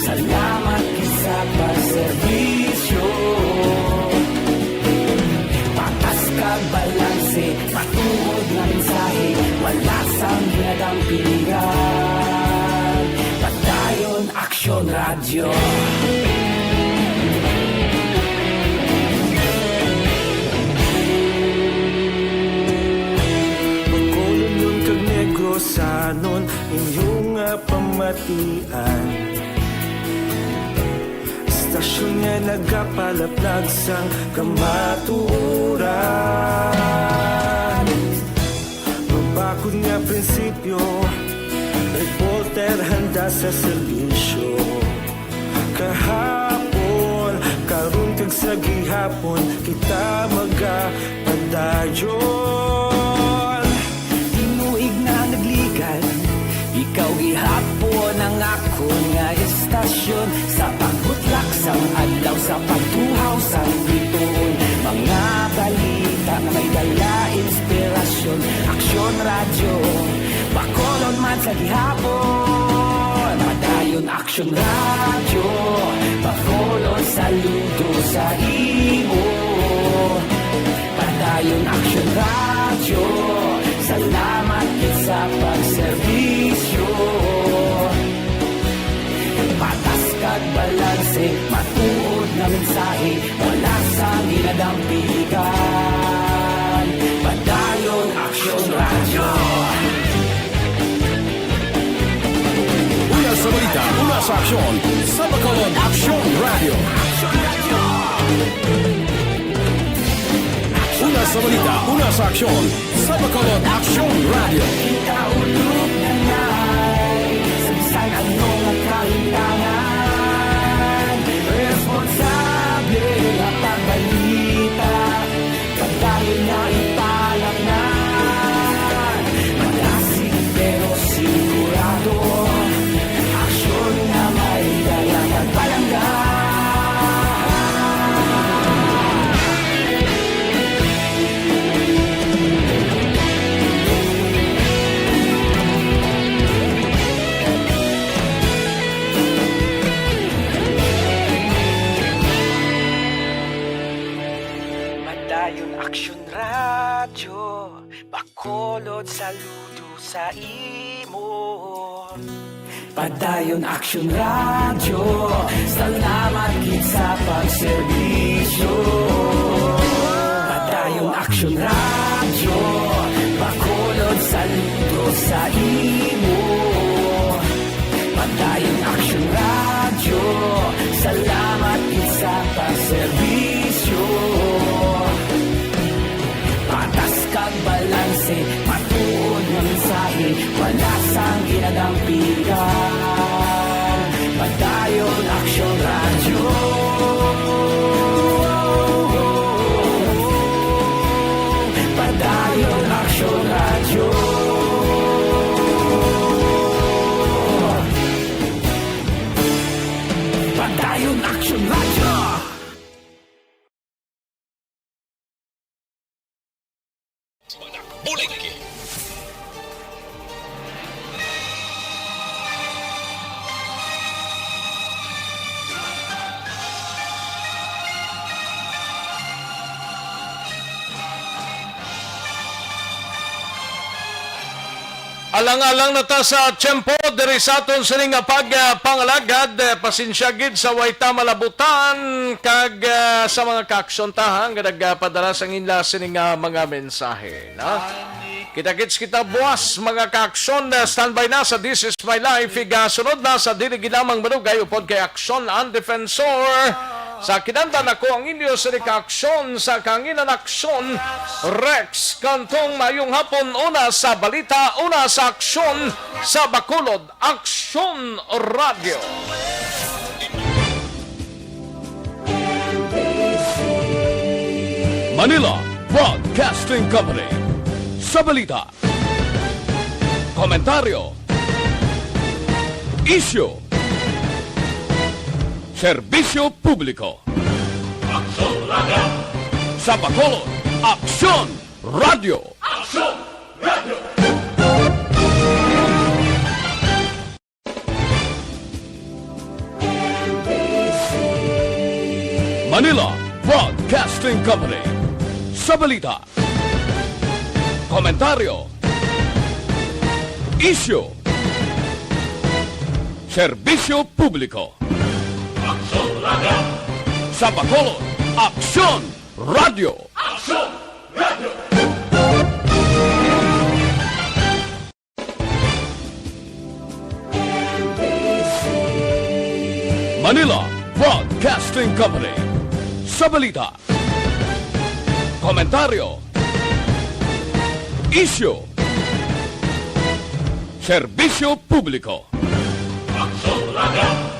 salamat gid sa pagserbisyo. Patas kag balanse, matuod nga mensahe, wala sang ginadampigan. Padayon Aksyon Radyo. Bacolodnon kag Negrosanon, inyo nga pamatian. Istasyon nga nagapalaplag sang kamatuoran. Mabakod nga prinsipyo, reporter handa sa serbisyo. Kahapon, karon kag sa gihapon, kita magapadayon. Tinuig nga nagligan, ikaw gihapon ang akon nga istasyon. Sa pagbutlak sang adlaw, sa pagtuhaw sang bituon, mga balita nga may dala inspirasyon. Aksyon Radyo, Bacolod man sa gihapon. Padayon Aksyon Radyo, Bacolod, saludo sa imo. Padayon Aksyon Radyo, salamat gid sa pagserbisyo. Patas kag balanse, matuod nga mensahe, wala sang ginadampigan. Padayon Aksyon Radyo. Una sa balita, una sa aksyon, sa Bacolod Aksyon Radyo. Una sa balita, una sa aksyon, sa Bacolod Aksyon Radyo. Kita ulog na nay, sa bisan ano nga kahintangan, responsable nga pagbalita. Padayon nga ipalapnan, malasig pero sigurado. Aksyon nga may dala nga palangga. Padayon Aksyon Radyo, Bacolod, saludo sa imo. Padayon Aksyon Radyo, salamat gid sa pagserbisyo. Padayon Aksyon Radyo, Bacolod, saludo sa imo. Padayon Aksyon Radyo, salamat gid sa pagserbisyo. Patas kag balanse, matuod nga mensahe, wala sang ginadampigan. Padayon Aksyon Radyo. Padayon Aksyon Radyo. Padayon Aksyon Radyo. Bulig. Alang-alang na ta sa tiyempo diri sa aton sini nga pag, ah, pangalagad, eh, pasensya gid sa way ta malabutan kag, ah, sa mga kaaksyon ta, ha, nga nagapadala sang inla sini nga mga mensahe, no? Kita-kits kita buwas, mga ka-aksyon. Standby na sa This Is My Life. Igasunod na sa dili ginamang malugay upod kay Aksyon ang Defensor. Sa kinandan ako ang inyo sa ka-aksyon sa kanginan aksyon, Rex Cantong. Mayong hapon, una sa balita, una sa aksyon sa Bacolod. Aksyon Radio. Manila Broadcasting Company. Sa balita, komentaryo, isyu, serbisyo publiko. Aksyon Radio. Sa Bacolod, Aksyon Radio. Aksyon Radio. Manila Broadcasting Company. Sa balita, komentaryo, isyu, serbisyo publiko. Aksyon Radio. Sa Bacolod, Aksyon Radio. Aksyon Radio. Manila Broadcasting Company. Sa balita, komentaryo, isyu, serbisyo publiko. Aksyon Radio.